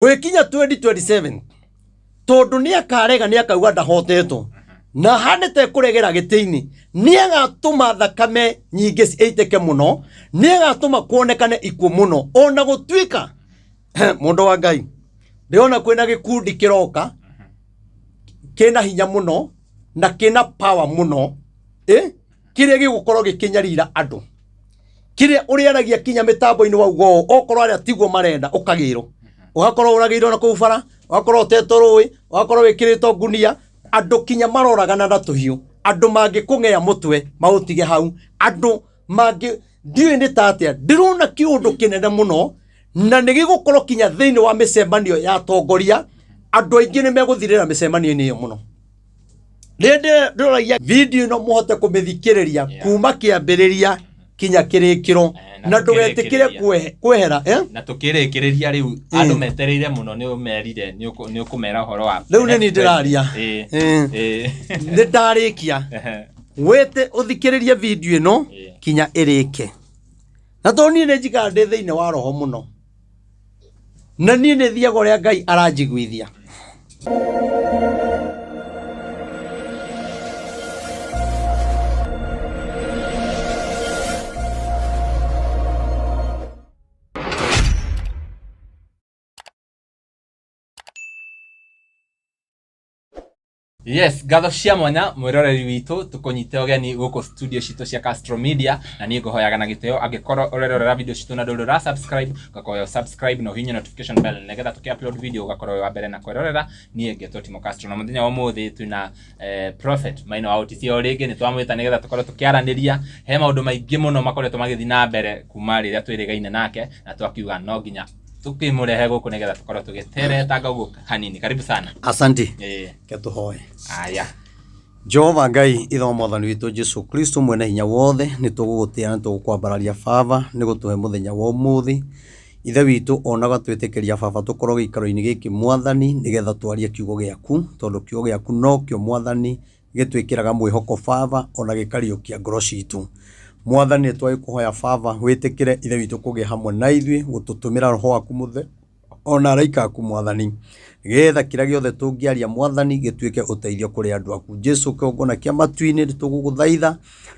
Tũgĩkinya 2027, tondũ nĩ akarega, nĩ akauga ndahotetwo na hanĩte kũregera gĩtĩ-inĩ, nĩ agatũma thakame nyingĩ ĩitĩke mũno, nĩ agatũma kuonekane ikuũ mũno. Ona gũtuĩka mũndũ wa Ngai, ndĩrona kwĩna gĩkundi kĩroka kĩna hinya mũno na kĩna power mũno, kĩrĩa gĩgũkorwo gĩkĩnyarira andũ, kĩrĩa ũrĩaragia kinya mĩtambo-inĩ wauga ũũ, okorwo arĩa tiguo marenda, ũkagĩrwo, ũgakorwo ũragĩirwo na kũu bara, ũgakorwo ũtetwo rũĩ, ũgakorwo wĩkĩrĩtwo ngunia, andũ kinya maroragana na tũhiũ, andũ mangĩkũng'ea mũtwe maũtige hau, andũ mangĩ ndiũĩ nĩ ta atĩa. Ndĩrona kĩũndũ kĩnene mũno na nĩ gĩgũkorwo kinya thĩinĩ wa mĩcemanio ya atongoria, andũ aingĩ nĩ megũthirĩra mĩcemanio-inĩ ĩyo mũno. Rĩrĩa ndĩroragia video ĩno, mũhote kũmĩthikĩrĩria kuma kĩambĩrĩria kinya kĩrĩkĩro, na na ndũgetĩkĩre tũkĩrĩkĩrĩria. Kwehera, eh? Na tũkĩrĩkĩrĩria rĩu, andũ metereire mũno, nĩ ũmerire nĩ ũkũmera ũhoro wa Rĩu nĩ niĩ ndĩraria. Nĩ ndarĩkia. Wĩte ũthikĩrĩrie video ĩno kinya ĩrĩke, na tondũ niĩ nĩ njikara ndĩ thĩinĩ wa roho mũno, na niĩ nĩ thiaga ũrĩa Ngai aranjiguithia. Yes, ngatho cia mwanya mwĩroreri witũ, tũkũnyite ũgeni gũkũ studio citũ cia Castro Media, na niĩ ngũhoyaga na gĩtĩo, angĩkorwo ũrerorera video citũ na ndũrĩ ũra subscribe, ngakũhoya subscribe na ũhihinye notification bell nĩgetha tũkĩ upload video ũgakorwo wĩ wa mbere na kwĩrorera. Niĩ ngetwo Timo Castro, na mũthenya wa ũmũthĩ twĩna Prophet Maina wa OTC. O rĩngĩ nĩ twamwĩta nĩgetha tũkorwo tũkĩaranĩria he maũndũ maingĩ mũno makoretwo magĩthiĩ na mbere kuma rĩrĩa twĩrĩgaine nake, na twakiuga no nginya tukimũrehe gũkũ nĩgetha tũkorwo tũgĩteretanga ũguo hanini. Karibu sana. Asante. Ke tũhoe. Aya. Jehova Ngai ithe wa mwathani witũ Jesu Kristo, mwene hinya wothe, nĩ tũgũgũtĩa na tũgũkwambararia Baba nĩ gũtũhe mũthenya wa ũmũthĩ. Ithe witũ, ona ũgatwĩtĩkĩria Baba tũkorwo gĩikaro-inĩ gĩkĩ Mwathani, nĩgetha twarie kiugo gĩaku, tondũ kiugo gĩaku nokĩo Mwathani gĩtwĩkĩraga mwĩhoko Baba, ona gĩkariũkia ngoro citũ. Mwathani, nĩ twagĩkũhoya Baba wĩtĩkĩre ithe witũ kũgĩa hamwe na ithuĩ, gũtũtũmĩra roho waku mũtheru ona araika aku Mwathani, nĩgetha kĩrĩa gĩothe tũngĩaria Mwathani gĩtuĩke ũteithio kũrĩ andũ aku. Jesu kĩgongona kĩa matu-inĩ, nĩ tũgũgũthaitha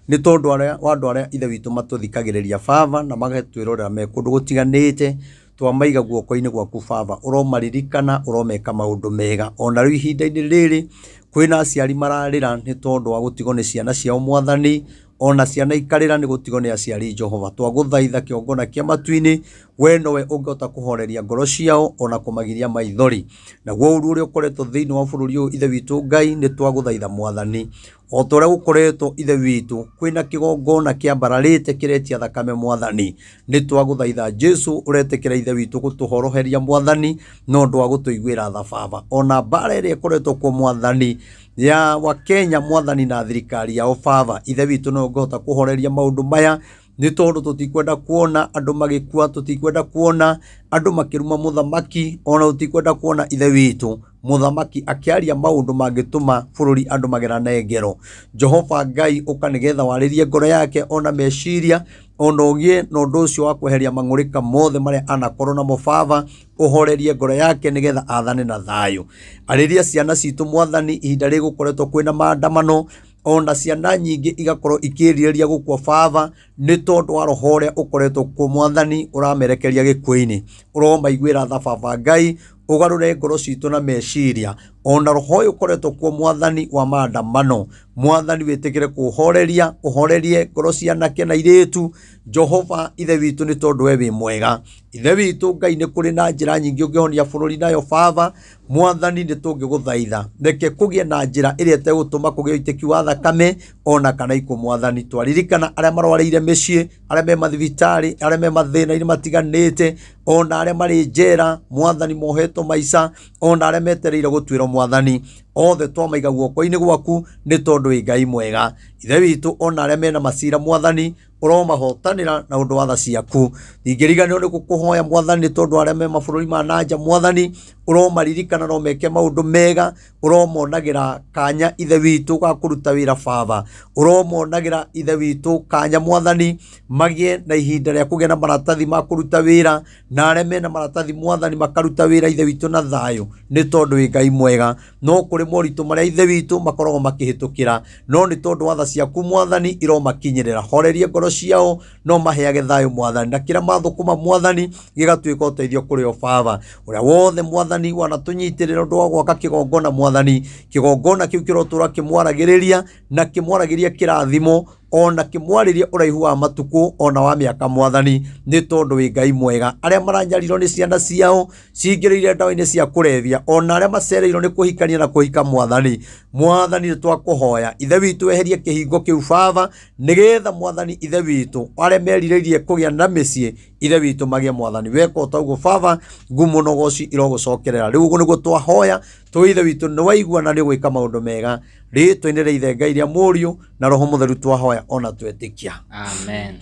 nĩ tondũ wa andũ arĩa ithe witũ matũthikagĩrĩria Baba na magatwĩrorera me kũndũ gũtiganĩte, twamaiga guoko-inĩ gwaku Baba, ũromaririkana, ũromeka maũndũ mega. Ona rĩu ihinda-inĩ rĩrĩ kwĩna aciari mararĩra nĩ tondũ wa gũtigwo nĩ ciana ciao Mwathani, ona ciana ikarĩra nĩ gũtigwo nĩ aciari. Jehova, twagũthaitha kĩgongona kĩa matu-inĩ, we nowe ũngĩhota kũhoreria ngoro ciao ona kũmagiria maithori. Naguo ũru ũrĩa ũkoretwo thĩinĩ wa bũrũri ũyũ, ithe witũ Ngai, nĩ twagũthaitha Mwathani, o ta ũrĩa gũkoretwo ithe witũ kwĩna kĩgongona kĩambararĩte kĩretia thakame Mwathani, nĩ twagũthaitha Jesu ũretĩkĩra ithe witũ gũtũhoroheria Mwathani na ũndũ wa gũtũiguĩra tha Baba. Ona mbara ĩrĩa ĩkoretwo kuo Mwathani ya wa Kenya Mwathani na thirikari yao Baba, ithe witũ no ũngĩhota kũhoreria maũndũ maya, nĩ tondũ tũtikwenda kuona andũ magĩkua, tũtikwenda kuona andũ makĩruma mũthamaki, ona tũtikwenda kuona ithe witũ mũthamaki akĩaria maũndũ mangĩtũma bũrũri andũ magerane ngero. Jehova Ngai, ũka nĩgetha warĩrie ngoro yake ona meciria, ona ũgĩe na ũndũ ũcio wa kweheria mang'ũrĩka mothe marĩa anakorwo namo Baba, ũhorerie ngoro yake nĩgetha athane na thayũ. Arĩria ciana citũ Mwathani, ihinda rĩrĩ gũkoretwo kwĩna maandamano, ona ciana nyingĩ igakorwo ikĩrirĩria gũkua Baba, nĩ tondũ wa roho ũrĩa ũkoretwo kuo Mwathani ũramerekeria gĩkuũ-inĩ. Ũromaiguĩra tha Baba Ngai, ũgarũre ngoro citũ na meciria, ona roho ũyũ ũkoretwo kuo Mwathani wa maandamano, Mwathani wĩtĩkĩre kũũhoreria, ũhorerie ngoro cia anake na airĩtu. Jehova ithe witũ, nĩ tondũ we wĩ mwega. Ithe witũ Ngai, nĩ kũrĩ na njĩra nyingĩ ũngĩhonia bũrũri nayo Baba. Mwathani, nĩ tũngĩgũthaitha, reke kũgĩe na njĩra ĩrĩa ĩtegũtũma kũgĩe ũitĩki wa thakame ona kana ikuũ Mwathani. Twaririkana arĩa marwarĩire mĩciĩ, arĩa me mathibitarĩ, arĩa me mathĩna-inĩ matiganĩte, ona arĩa marĩ njera Mwathani mohetwo maica, ona arĩa metereire gũtuĩrwo Mwathani. Othe twamaiga guoko-inĩ gwaku nĩ tondũ wĩ Ngai mwega. Ithe witũ, ona arĩa mena macira Mwathani, ũromahotanĩra na ũndũ wa tha ciaku. Ndingĩriganĩrwo nĩ gũkũhoya Mwathani nĩ tondũ arĩa me mabũrũri ma nanja Mwathani, ũromaririkana no meke maũndũ mega, ũromonagĩra kanya Ithe witũ ga kũruta wĩra Baba, ũromonagĩra Ithe witũ kanya Mwathani, magĩe na ihinda rĩa kũgĩa na maratathi ma kũruta wĩra, na arĩa mena maratathi Mwathani makaruta wĩra Ithe witũ na thayũ, nĩ tondũ wĩ Ngai mwega. No kũrĩ moritũ marĩa Ithe witũ makoragwo makĩhĩtũkĩra, no nĩ tondũ wa tha ciaku Mwathani iromakinyĩrĩra. Horeria ngoro ciao no maheage thayũ Mwathani, na kĩrĩa mathũkũma Mwathani gĩgatuĩka ũteithio kũrĩ o Baba. Ũrĩa wothe Mwathani wanatũnyitĩrĩra ũndũ wa gwaka kĩgongona Mwathani, kĩgongona kĩu kĩrotũra kĩmwaragĩrĩria na kĩmwaragĩria kĩrathimo ona kĩmwarĩrie ũraihu wa matukũ ona wa mĩaka Mwathani, nĩ tondũ wĩ Ngai mwega. Arĩa maranyarirwo nĩ ciana ciao cingĩrĩire ndawa-inĩ cia kũrebia, ona arĩa macereirwo nĩ kũhikania na kũhika Mwathani, Mwathani nĩ twakũhoya Ithe witũ eherie kĩhingo kĩu Baba, nĩgetha Mwathani Ithe witũ arĩa merirĩirie kũgĩa na mĩciĩ Ithe witũ magĩe Mwathani. Weka o ta ũguo Baba, ngumo na ũgoci irogũcokerera. Rĩu ũguo nĩguo twahoya, tũĩ Ithe witũ nĩ waigua na nĩ ũgwĩka maũndũ mega. Rĩĩtwa-inĩ rĩa Ithe Ngai rĩa Mũriũ na Roho Mũtheru twahoya ona twetĩkia. Amen.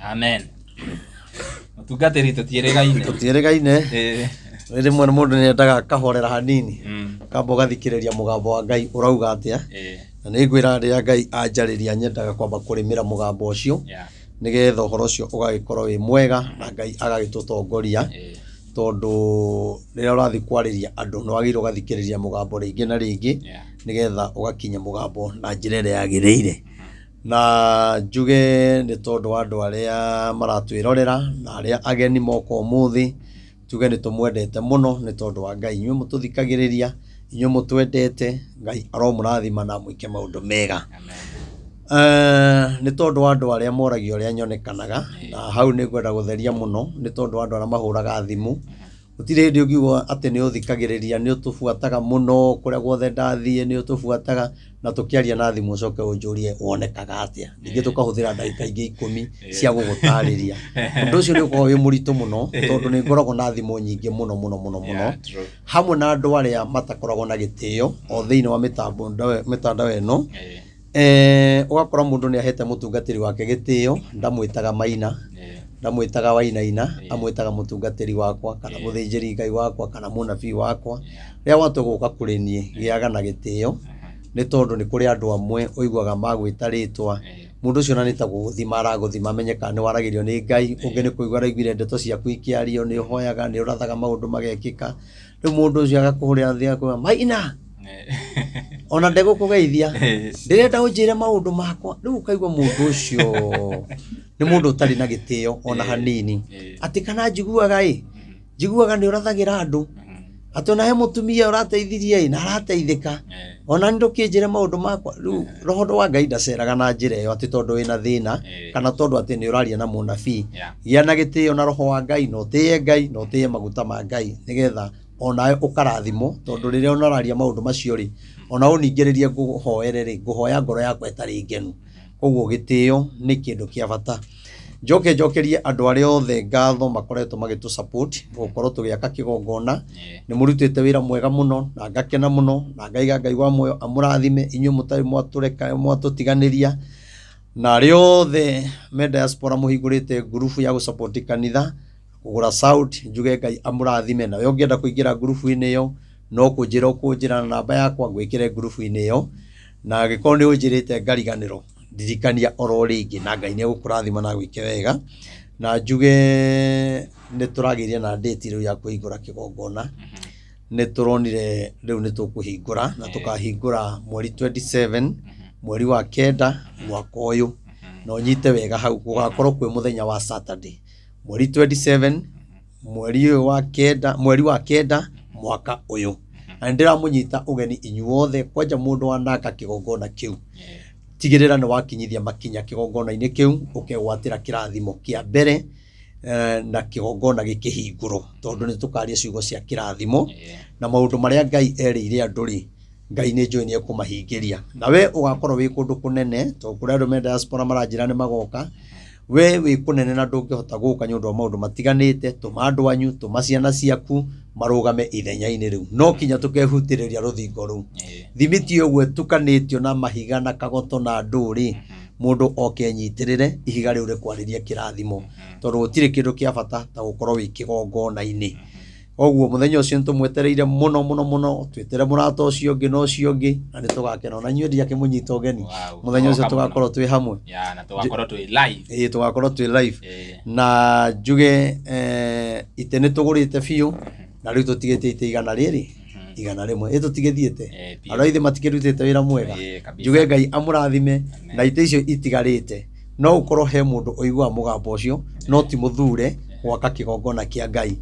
Amen. Mũtungatĩri tũtiĩrĩgaine. Tũtiĩrĩgaine. Ĩĩ. Rĩmwe mũndũ nĩ endaga akahorera hanini, Mm. kamba ũgathikĩrĩria mũgambo wa Ngai ũrauga atĩa. Ĩĩ. Na nĩ ngwĩra rĩrĩa Ngai anjarĩria nyendaga kwamba kũrĩmĩra mũgambo ũcio Yeah. nĩgetha ũhoro ũcio ũgagĩkorwo wĩ mwega na Ngai agagĩtũtongoria. Ĩĩ. Tondũ rĩrĩa ũrathiĩ kwarĩria andũ nĩ wagĩrĩirwo ũgathikĩrĩria mũgambo rĩngĩ na rĩngĩ Yeah. nĩgetha ũgakinya mũgambo na njĩra ĩrĩa yagĩrĩire. Na njuge nĩ tondũ wa andũ arĩa maratwĩrorera na arĩa ageni moka ũmũthĩ, tuge nĩ tũmwendete mũno nĩ tondũ wa Ngai. Inyuĩ mũtũthikagĩrĩria, inyuĩ mũtwendete, Ngai aromũrathima na amwĩke maũndũ mega. Amen. Nĩ tondũ wa andũ arĩa moragia ũrĩa nyonekanaga, na hau nĩ ngwenda gũtheria mũno, nĩ tondũ wa andũ arĩa mahũraga thimũ. Gũtirĩ hĩndĩ ũngiuga atĩ nĩ ũthikagĩrĩria, nĩ ũtũbuataga mũno, kũrĩa guothe ndathiĩ nĩ ũtũbuataga, na tũkĩaria na thimũ ũcoke ũnjũrie wonekaga atĩa. Ningĩ tũkahũthĩra ndagĩka ingĩ ikũmi cia gũgũtarĩria. Ũndũ ũcio nĩ ũkoragwo wĩ mũritũ mũno, tondũ nĩ ngoragwo na thimũ nyingĩ mũno mũno mũno mũno. Yeah, true. Hamwe na andũ arĩa matakoragwo na gĩtĩo o thĩinĩ wa mĩtandao ĩno. Ĩĩ. Ũgakora mũndũ nĩ ahete mũtungatĩri wake gĩtĩo, ndamwĩtaga Maina, Ĩĩ. ndamwĩtaga Wainaina, amwĩtaga mũtungatĩri wakwa kana mũthĩnjĩri Ngai wakwa kana mũnabii wakwa. Rĩrĩa watua gũka kũrĩ niĩ, gĩaga na gĩtĩo, nĩ tondũ nĩ kũrĩ andũ amwe ũiguaga magwĩta rĩtwa, mũndũ ũcio ona nĩ ta gũgũthima aragũthima amenye kana nĩ waragĩrio nĩ Ngai, ũngĩ nĩ kũigua araiguire ndeto ciaku ikĩario, nĩ ũhoyaga, nĩ ũrathaga maũndũ magekĩka. Rĩu mũndũ ũcio agakũhũrĩra thimũ agakwĩra Maina, ona ndegũkũgeithia, ndĩrenda ũnjĩre maũndũ makwa. Rĩu ũkaigua mũndũ ũcio nĩ mũndũ ũtarĩ na gĩtĩo ona hanini. Atĩ kana njiguaga ĩ, njiguaga nĩ ũrathagĩra andũ, atĩ ona he mũtumia ũrateithirie ĩ, na arateithĩka, ona nĩ ndũkĩnjĩre maũndũ makwa. Rĩu roho wa Ngai ndaceraga na njĩra ĩyo atĩ tondũ wĩna thĩna kana tondũ atĩ nĩ ũraria na mũnabii. Yeah. Gĩa na gĩtĩo na roho wa Ngai, na ũtĩye Ngai, na ũtĩye maguta ma Ngai, nĩgetha onawe ũkarathimwo, tondũ rĩrĩa ũraria maũndũ macio rĩ, ona ũningĩrĩrie ngũhoere rĩ, ngũhoya ngoro yakwa ĩtarĩ ngenu. Koguo gĩtĩo nĩ kĩndũ kĩa bata. Njoke njokerie andũ arĩa othe ngatho makoretwo magĩtũ support gũkorwo tũgĩaka kĩgongona. Nĩ mũrutĩte wĩra mwega mũno na ngakena mũno na ngaiga Ngai wa muoyo amũrathime inyuĩ mũtarĩ mwatũreka mwatũtiganĩria, na arĩa othe me diaspora mũhingũrĩte ngurubu ya gũ support kanitha kũgũra sound, njuge Ngai amũrathime. Nawe ũngĩenda kũingĩra ngurubu-inĩ ĩyo no kũnjĩra ũkũnjĩra na namba yakwa ngwĩkĩre ngurubu-inĩ ĩyo, na angĩkorwo nĩ ũnjĩrĩte ngariganĩrwo, ndirikania oro rĩngĩ na Ngai nĩ egũkũrathima na agwĩke wega. Na njuge nĩ tũragĩire na date rĩu ya kũhingũra kĩgongona, nĩ tũronire rĩu nĩ tũkũhingũra na tũkahingũra mweri 27 mweri wa kenda mwaka ũyũ, na ũnyite wega hau gũgakorwo kwĩ mũthenya wa Saturday mweri 27 mweri ũyũ wa kenda, mweri wa kenda mwaka ũyũ. Na nĩ ndĩramũnyita ũgeni inyuothe, kwanja mũndũ wanaka kĩgongona kĩu, tigĩrĩra nĩ wakinyithia makinya kĩgongona-inĩ kĩu, ũkegwatĩra kĩrathimo kĩa mbere na kĩgongona gĩkĩhingũrwo, tondũ nĩ tũkaria ciugo cia kĩrathimo na maũndũ marĩa Ngai erĩire andũ rĩ, Ngai nĩ njũĩ nĩ ekũmahingĩria. Na we ũgakorwo wĩ kũndũ kũnene, tondũ kũrĩ andũ me diaspora maranjĩra nĩ magoka, we wĩ kũnene na ndũngĩhota gũka nĩ ũndũ wa maũndũ matiganĩte, tũma andũ anyu, tũma ciana ciaku, Marũgame ithenya-inĩ rĩu no kinya tũkehutĩrĩria rũthingo rũu. Thimiti ũguo ĩtukanĩtio na mahiga na kagoto na ndũrĩ, mũndũ oke enyitĩrĩre ihiga rĩu rĩkwarĩrie kĩrathimo, tondũ gũtirĩ kĩndũ kĩa bata ta gũkorwo wĩ kĩgongona-inĩ. Koguo mũthenya ũcio nĩtũmwetereire mũno mũno mũno, twĩtĩre mũrata ũcio ũngĩ na ũcio ũngĩ, na nĩtũgakena. Ona inyuĩ ndiakĩmũnyita ũgeni. Mũthenya ũcio Tũgoka mũno. Tũgakorwo twĩ hamwe. Ya, na tũgakorwo twĩ live. Ĩĩ, tũgakorwo twĩ live. Na njuge itĩ nĩ tũgũrĩte biũ, na rĩu tũtigĩtie itĩ igana rĩrĩ, 100, ĩ tũtigĩthiĩte? Biũ. Andũ a ithe matikĩrutĩte wĩra mwega. Ĩĩ, kabisa. Njuge Ngai amũrathime. Amen. Na itĩ icio itigarĩte, no ũkorwo he mũndũ ũiguaga mũgambo ũcio no ti mũthure gwaka kĩgongona kĩa Ngai.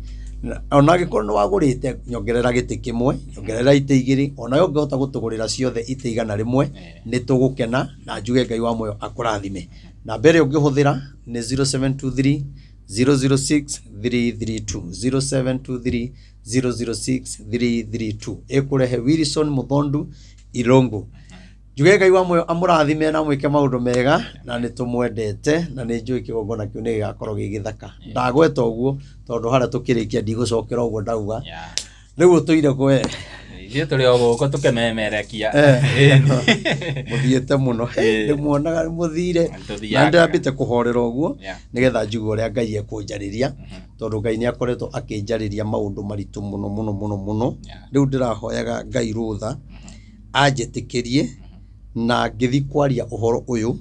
Ona angĩkorwo nĩ wagũrĩte, nyongerera gĩtĩ kĩmwe, nyongerera itĩ igĩrĩ, onawe ũngĩhota gũtũgũrĩra ciothe itĩ 100, nĩ tũgũkena. Na njuge Ngai wa muoyo akũrathime. Namba ĩrĩa ũngĩhũthĩra nĩ 0723 006 332, 0723 006 332, ĩkũrehe Wilson Muthondu Irungu. Njuge Ngai wa muoyo amũrathime na amwĩke maũndũ mega, na nĩ tũmwendete, na nĩ njũĩ kĩgongona kĩu nĩ gĩgakorwo gĩ gĩthaka. Ndagweta ũguo tondũ harĩa tũkĩrĩkia ndigũcokera ũguo ndauga. Rĩu ũtũire kwe? Ithuĩ tũrĩ o gũkũ tũkĩmemerekia. Mũthiĩte mũno. Ndĩmuonaga mũthire. Tũthiaga. Na ndĩrambĩte kũhorera ũguo nĩgetha njigue ũrĩa Ngai ekũnjarĩria, tondũ Ngai nĩ akoretwo akĩnjarĩria maũndũ maritũ mũno mũno mũno mũno. Rĩu ndĩrahoyaga Ngai rũtha anjĩtĩkĩrie na ngĩthiĩ kwaria ũhoro ũyũ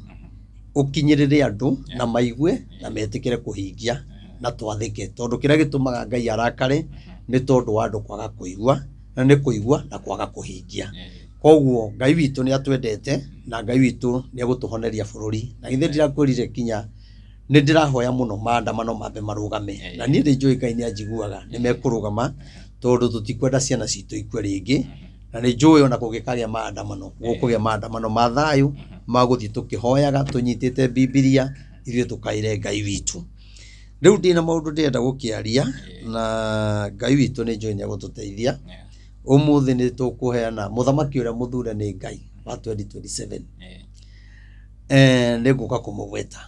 ũkinyĩrĩre andũ na maigue na metĩkĩre kũhingia na twathĩke, tondũ kĩrĩa gĩtũmaga Ngai arakare nĩ tondũ wa andũ kwaga kũigua, na nĩ kũigua na kwaga kũhingia. Koguo Ngai witũ nĩ atwendete, na Ngai witũ nĩ egũtũhoneria bũrũri. Na githĩ ndirakwĩrire kinya nĩ ndĩrahoya mũno maandamano mambe marũgame, na niĩ nĩ njũĩ Ngai nĩ anjiguaga, nĩ mekũrũgama, tondũ tũtikwenda ciana citũ ikue rĩngĩ. Na nĩ njũĩ ona kũngĩkagĩa maandamano, gũkũgĩa maandamano ma thayũ, ma gũthiĩ tũkĩhoyaga tũnyitĩte Bibilia, ithuĩ tũkaĩre Ngai witũ. Rĩu ndĩna maũndũ ndĩrenda gũkĩaria, na Ngai witũ nĩ njũĩ nĩ egũtũteithia. Ũmũthĩ nĩ tũkũheana mũthamaki ũrĩa mũthure nĩ Ngai wa 2027. Nĩ ngũka kũmũgweta,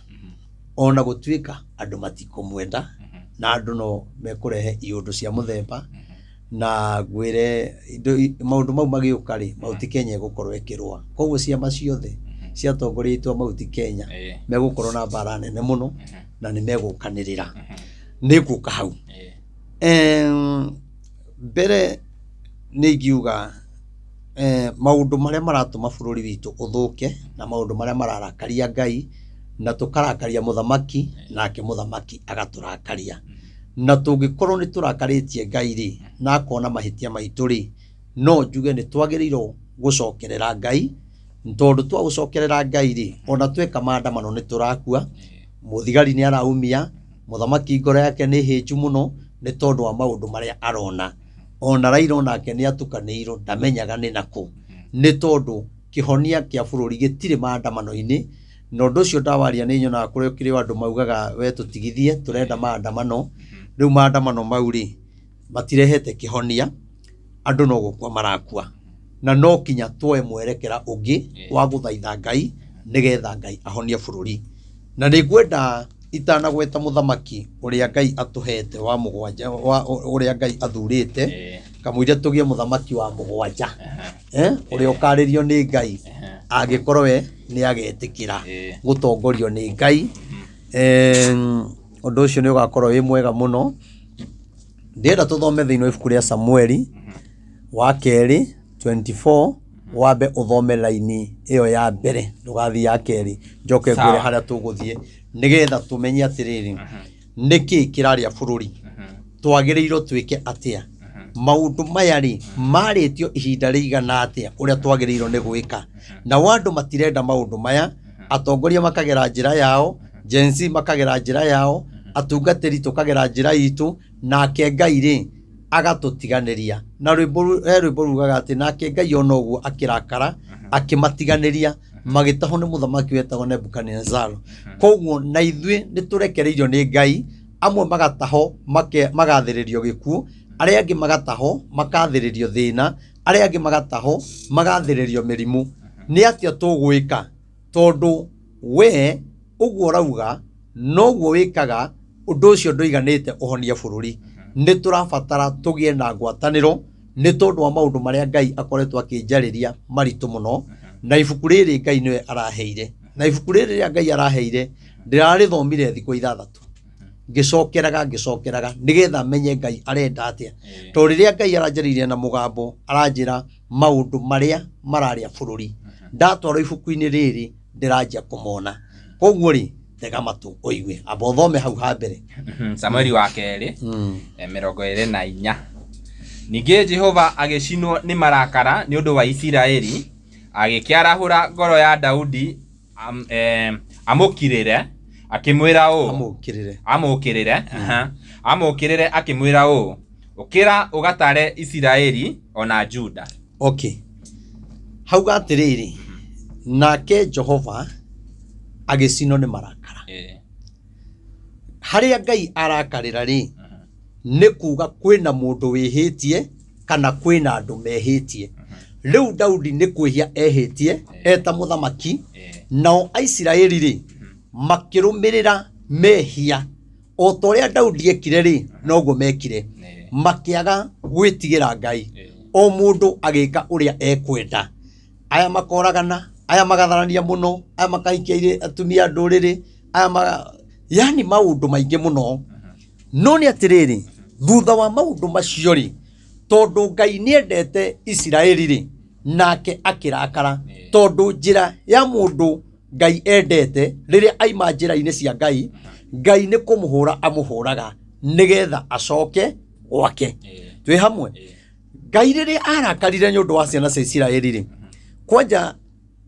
ona gũtuĩka andũ matikũmwenda na andũ no mekũrehe iũndũ cia mũthemba, na ngwĩre indo maũndũ mau magĩũka rĩ, Mount Kenya ĩgũkorwo ĩkĩrũa. Koguo ciama ciothe ciatongoretio a Mount Kenya megũkorwo na mbara nene mũno, na nĩ megũkanĩrĩra. Nĩ ngũka hau. Mbere nĩ ingiuga maũndũ marĩa maratũma bũrũri witũ ũthũke, na maũndũ marĩa mararakaria Ngai, na tũkarakaria mũthamaki, nake mũthamaki agatũrakaria. Na tũngĩkorwo nĩ tũrakarĩtie Ngai rĩ, na akona mahĩtia maitũ rĩ, no njuge nĩ twagĩrĩirwo gũcokerera Ngai, tondũ twagũcokerera Ngai rĩ, ona tweka maandamano nĩ tũrakua, mũthigari nĩ araumia, mũthamaki ngoro yake nĩ hĩnju mũno nĩ tondũ wa maũndũ marĩa arona. Ona Raila onake nĩ atukanĩirwo, ndamenyaga nĩ nakũ, nĩ tondũ kĩhonia kĩa bũrũri gĩtirĩ maandamano-inĩ. Na ũndũ ũcio ndawaria nĩ nyonaga kũrĩa kĩrĩ andũ maugaga we tũtigithie, tũrenda maandamano. Rĩu maandamano mau rĩ, matirehete kĩhonia, andũ no gũkua marakua, na no kinya tuoe mwerekera ũngĩ wa gũthaitha Ngai nĩgetha Ngai ahonie bũrũri. Na nĩ ngwenda itanagweta mũthamaki ũrĩa Ngai atũhete wa mũgwanja, wa ũrĩa Ngai athurĩte, kamũira tũgĩe mũthamaki wa mũgwanja, ũrĩa ũkarĩrio nĩ Ngai, angĩkorwo we nĩ agetĩkĩra gũtongorio nĩ Ngai. Ũndũ ũcio nĩ ũgakorwo wĩ mwega mũno. Ndĩrenda tũthome thĩinĩ wa ibuku rĩa Samueli wa kerĩ 24, wambe ũthome raini ĩyo ya mbere, ndũgathiĩ ya kerĩ, njoke ngwĩre harĩa tũgũthiĩ nĩgetha tũmenye atĩrĩrĩ, nĩkĩ kĩrarĩa bũrũri, twagĩrĩirwo twĩke atĩa, maũndũ maya rĩ marĩtio ihinda rĩigana atĩa ũrĩa twagĩrĩirwo nĩ gwĩka. Nao andũ matirenda maũndũ maya, atongoria makagera njĩra yao, Gen Z makagera njĩra yao, atungatĩri tũkagera njĩra itũ, nake Ngai rĩ agatũtiganĩria. Na he rwĩmbo rugaga atĩ nake Ngai ona ũguo akĩrakara, akĩmatiganĩria, magĩtahwo nĩ mũthamaki wetagwo Nebukadnezar. Koguo na ithuĩ nĩ tũrekereirio nĩ Ngai, amwe magatahwo magathĩrĩrio gĩkuũ, arĩa angĩ magatahwo makathĩrĩrio thĩna, arĩa angĩ magatahwo magathĩrĩrio mĩrimũ. Nĩ atĩa tũgwĩka? Tondũ we ũguo ũrauga noguo wĩkaga, ũndũ ũcio ndũiganĩte ũhonie bũrũri. Nĩ tũrabatara tũgĩe na ngwatanĩro nĩ tondũ wa maũndũ marĩa Ngai akoretwo akĩnjarĩria maritũ mũno, na ibuku rĩrĩ Ngai nĩwe araheire, na ibuku rĩrĩ rĩrĩa Ngai araheire ndĩrarĩthomire thikũ 6 ngĩcokeraga ngĩcokeraga nĩgetha menye Ngai arenda atĩa. Tondũ rĩrĩa Ngai aranjarĩirie na mũgambo aranjĩra maũndũ marĩa mararĩa bũrũri, ndatwarwo ibuku-inĩ rĩrĩ ndĩranjia kũmona. Koguo rĩ, tega matũ ũigue, amba ũthome hau ha mbere. Samueli wa kerĩ 24. Ningĩ Jehova agĩcinwo nĩ marakara nĩ ũndũ wa Isiraeli, agĩkĩarahũra ngoro ya Daudi amũkirĩre, akĩmwĩra ũũ. Amũkĩrĩre. Amũkĩrĩre, aha. Amũkĩrĩre akĩmwĩra ũũ, ũkĩra ũgatare Isiraeli ona Juda. Okay. Hauga atĩrĩrĩ, nake Jehova agĩcinwo nĩ marakara. Harĩa Ngai arakarĩra rĩ, nĩ kuga kwĩna mũndũ wĩhĩtie kana kwĩna andũ mehĩtie. Rĩu Daudi nĩ kwĩhia ehĩtie eta mũthamaki, nao Aisiraeli rĩ makĩrũmĩrĩra mehia o ta ũrĩa Daudi ekire rĩ, noguo mekire, makĩaga gwĩtigĩra Ngai, o mũndũ agĩka ũrĩa ekwenda. Aya makoragana, aya magatharania mũno, aya makahikia atumia a ndũrĩrĩ, aya yani maũndũ maingĩ mũno. No nĩ atĩrĩrĩ, thutha wa maũndũ macio rĩ, tondũ Ngai nĩendete Isiraeli rĩ, nake akĩrakara, tondũ njĩra ya mũndũ Ngai endete, rĩrĩa aima njĩra-inĩ cia Ngai, Ngai nĩ kũmũhũra amũhũraga nĩgetha acoke gwake. Twĩ hamwe? Ngai rĩrĩa arakarire nĩ ũndũ wa ciana cia Isiraeli rĩ, kwanja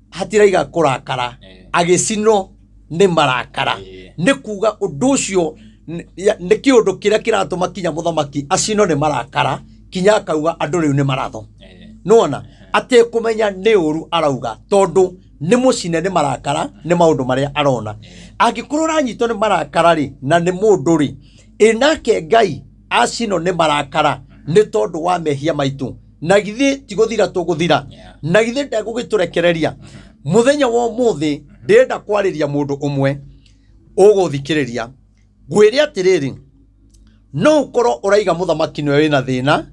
hatiraiga kũrakara, agĩcinwo nĩ marakara. Nĩ kuga ũndũ ũcio nĩ kĩũndũ kĩrĩa kĩratũma kinya mũthamaki acinwo nĩ marakara, kinya akauga andũ rĩu nĩ maratho. Nĩwona atekũmenya nĩ ũru arauga, tondũ nĩ mũcine nĩ marakara nĩ maũndũ marĩa arona. Angĩkorwo ũranyitwo nĩ marakara rĩ, na nĩ mũndũ rĩ, ĩ nake Ngai acinwo nĩ marakara nĩ tondũ wa mehia maitũ, na githĩ ti gũthira tũgũthira? Na githĩ ndegũgĩtũrekereria? Mũthenya wa ũmũthĩ ndĩrenda kwarĩria mũndũ ũmwe ũgũthikĩrĩria, ngwĩre atĩrĩrĩ, no ũkorwo ũraiga mũthamaki nĩwe wĩna thĩna,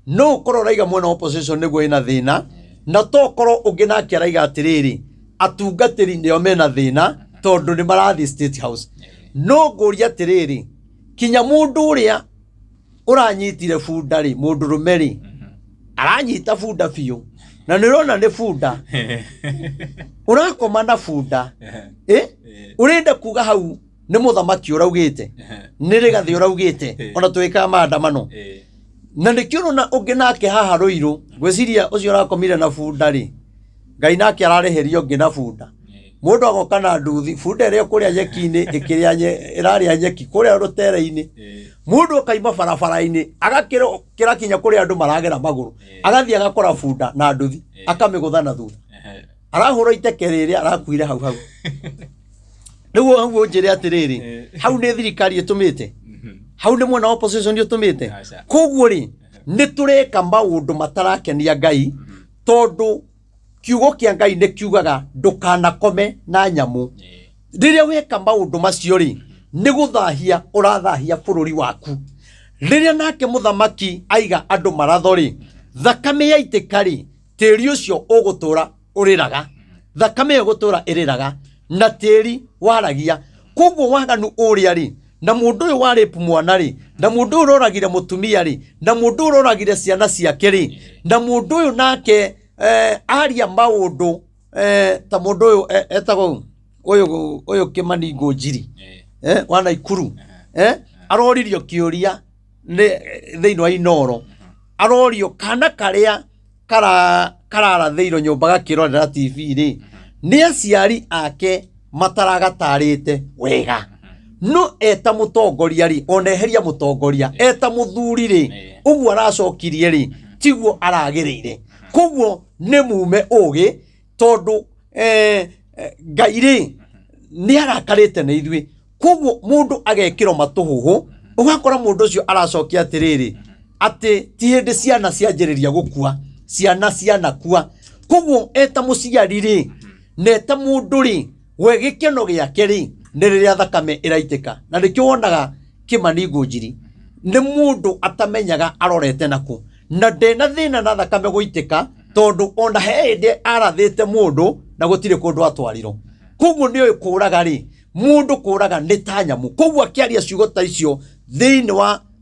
no ũkorwo ũraiga mwena wa opposition nĩguo wĩna thĩna, na to ũkorwo ũngĩ nake araiga atĩrĩrĩ, atungatĩri nĩo mena thĩna tondũ nĩ marathiĩ State House. No ngũria atĩrĩrĩ, kinya mũndũ ũrĩa ũranyitire bunda rĩ, mũndũrũme rĩ, aranyita bunda biũ, na nĩ ũrona nĩ bunda, ũrakoma na bunda, ũrenda kuga hau nĩ mũthamaki ũraugĩte, nĩ Rigathĩ ũraugĩte, ona twĩkaga maandamano. Na nĩkĩo ũrona ũngĩ nake haha Rũirũ, ngwĩciria ũcio ũrakomire na bunda rĩ, Ngai nake ararĩhĩria ũngĩ na bunda. Mũndũ agoka na nduthi, bunda ĩrĩa kũrĩa nyeki-inĩ, ĩkĩrĩa ĩrarĩa nyeki kũrĩa rũtere-inĩ. Mũndũ akaima barabara-inĩ, agakĩra kinya kũrĩa andũ maragera magũrũ, agathiĩ agakora bunda na nduthi, akamĩgũtha na thutha. Arahũra iteke rĩrĩa arakuire hau hau. Rĩu hau ũnjĩre atĩrĩrĩ, hau nĩ thirikari ĩtũmĩte? Hau nĩ mwena wa opposition ũtũmĩte? Koguo rĩ, nĩ tũreka maũndũ matarakenia Ngai, tondũ kiugo kĩa Ngai nĩ kiugaga ndũkanakome na nyamũ. Rĩrĩa weka maũndũ macio rĩ, nĩ gũthahia ũrathahia bũrũri waku. Rĩrĩa nake mũthamaki aiga andũ maratho rĩ, thakame yaitĩka rĩ, tĩri ũcio ũgũtũra ũrĩraga, thakame ĩyo ĩgũtũra ĩrĩraga, na tĩri waragia. Koguo waganu ũrĩa rĩ, na mũndũ ũyũ wa rape mwana rĩ, na mũndũ ũyũ ũroragire mũtumia rĩ, na mũndũ ũyũ ũroragire ciana ciake rĩ, na mũndũ ũyũ nake aria maũndũ ta mũndũ ũyũ etagwo ũyũ Kĩmani Ngũnjiri, wa Naikuru, aroririo kĩũria nĩ thĩinĩ wa Inooro, arorio kana karĩa kararathĩirwo nyũmba gakĩrorera TV rĩ, nĩ aciari ake mataragatarĩte wega. No eta mũtongoria rĩ, ona eheria mũtongoria, eta mũthuri rĩ, ũguo aracokirie rĩ, tiguo aragĩrĩire. Koguo nĩ mume ũgĩ, tondũ Ngai rĩ, nĩ arakarĩte nĩ ithuĩ. Koguo mũndũ agekĩrwo matũhũhũ, ũgakora mũndũ ũcio aracokia atĩrĩrĩ, atĩ ti hĩndĩ ciana cianjĩrĩria gũkua, ciana cianakua. Koguo eta mũciari rĩ, na eta mũndũ rĩ, we gĩkeno gĩake rĩ, nĩ rĩrĩa thakame ĩraitĩka. Na nĩkĩo wonaga Kĩmani Ngũnjiri. Nĩ mũndũ atamenyaga arorete nakũ, na ndena thĩna na thakame gũitĩka, tondũ ona he hĩndĩ arathĩte mũndũ na gũtirĩ kũndũ atwarirwo. Koguo nĩ ũĩ kũraga rĩ, mũndũ kũraga nĩ ta nyamũ. Koguo akĩaria ciugo ta icio thĩinĩ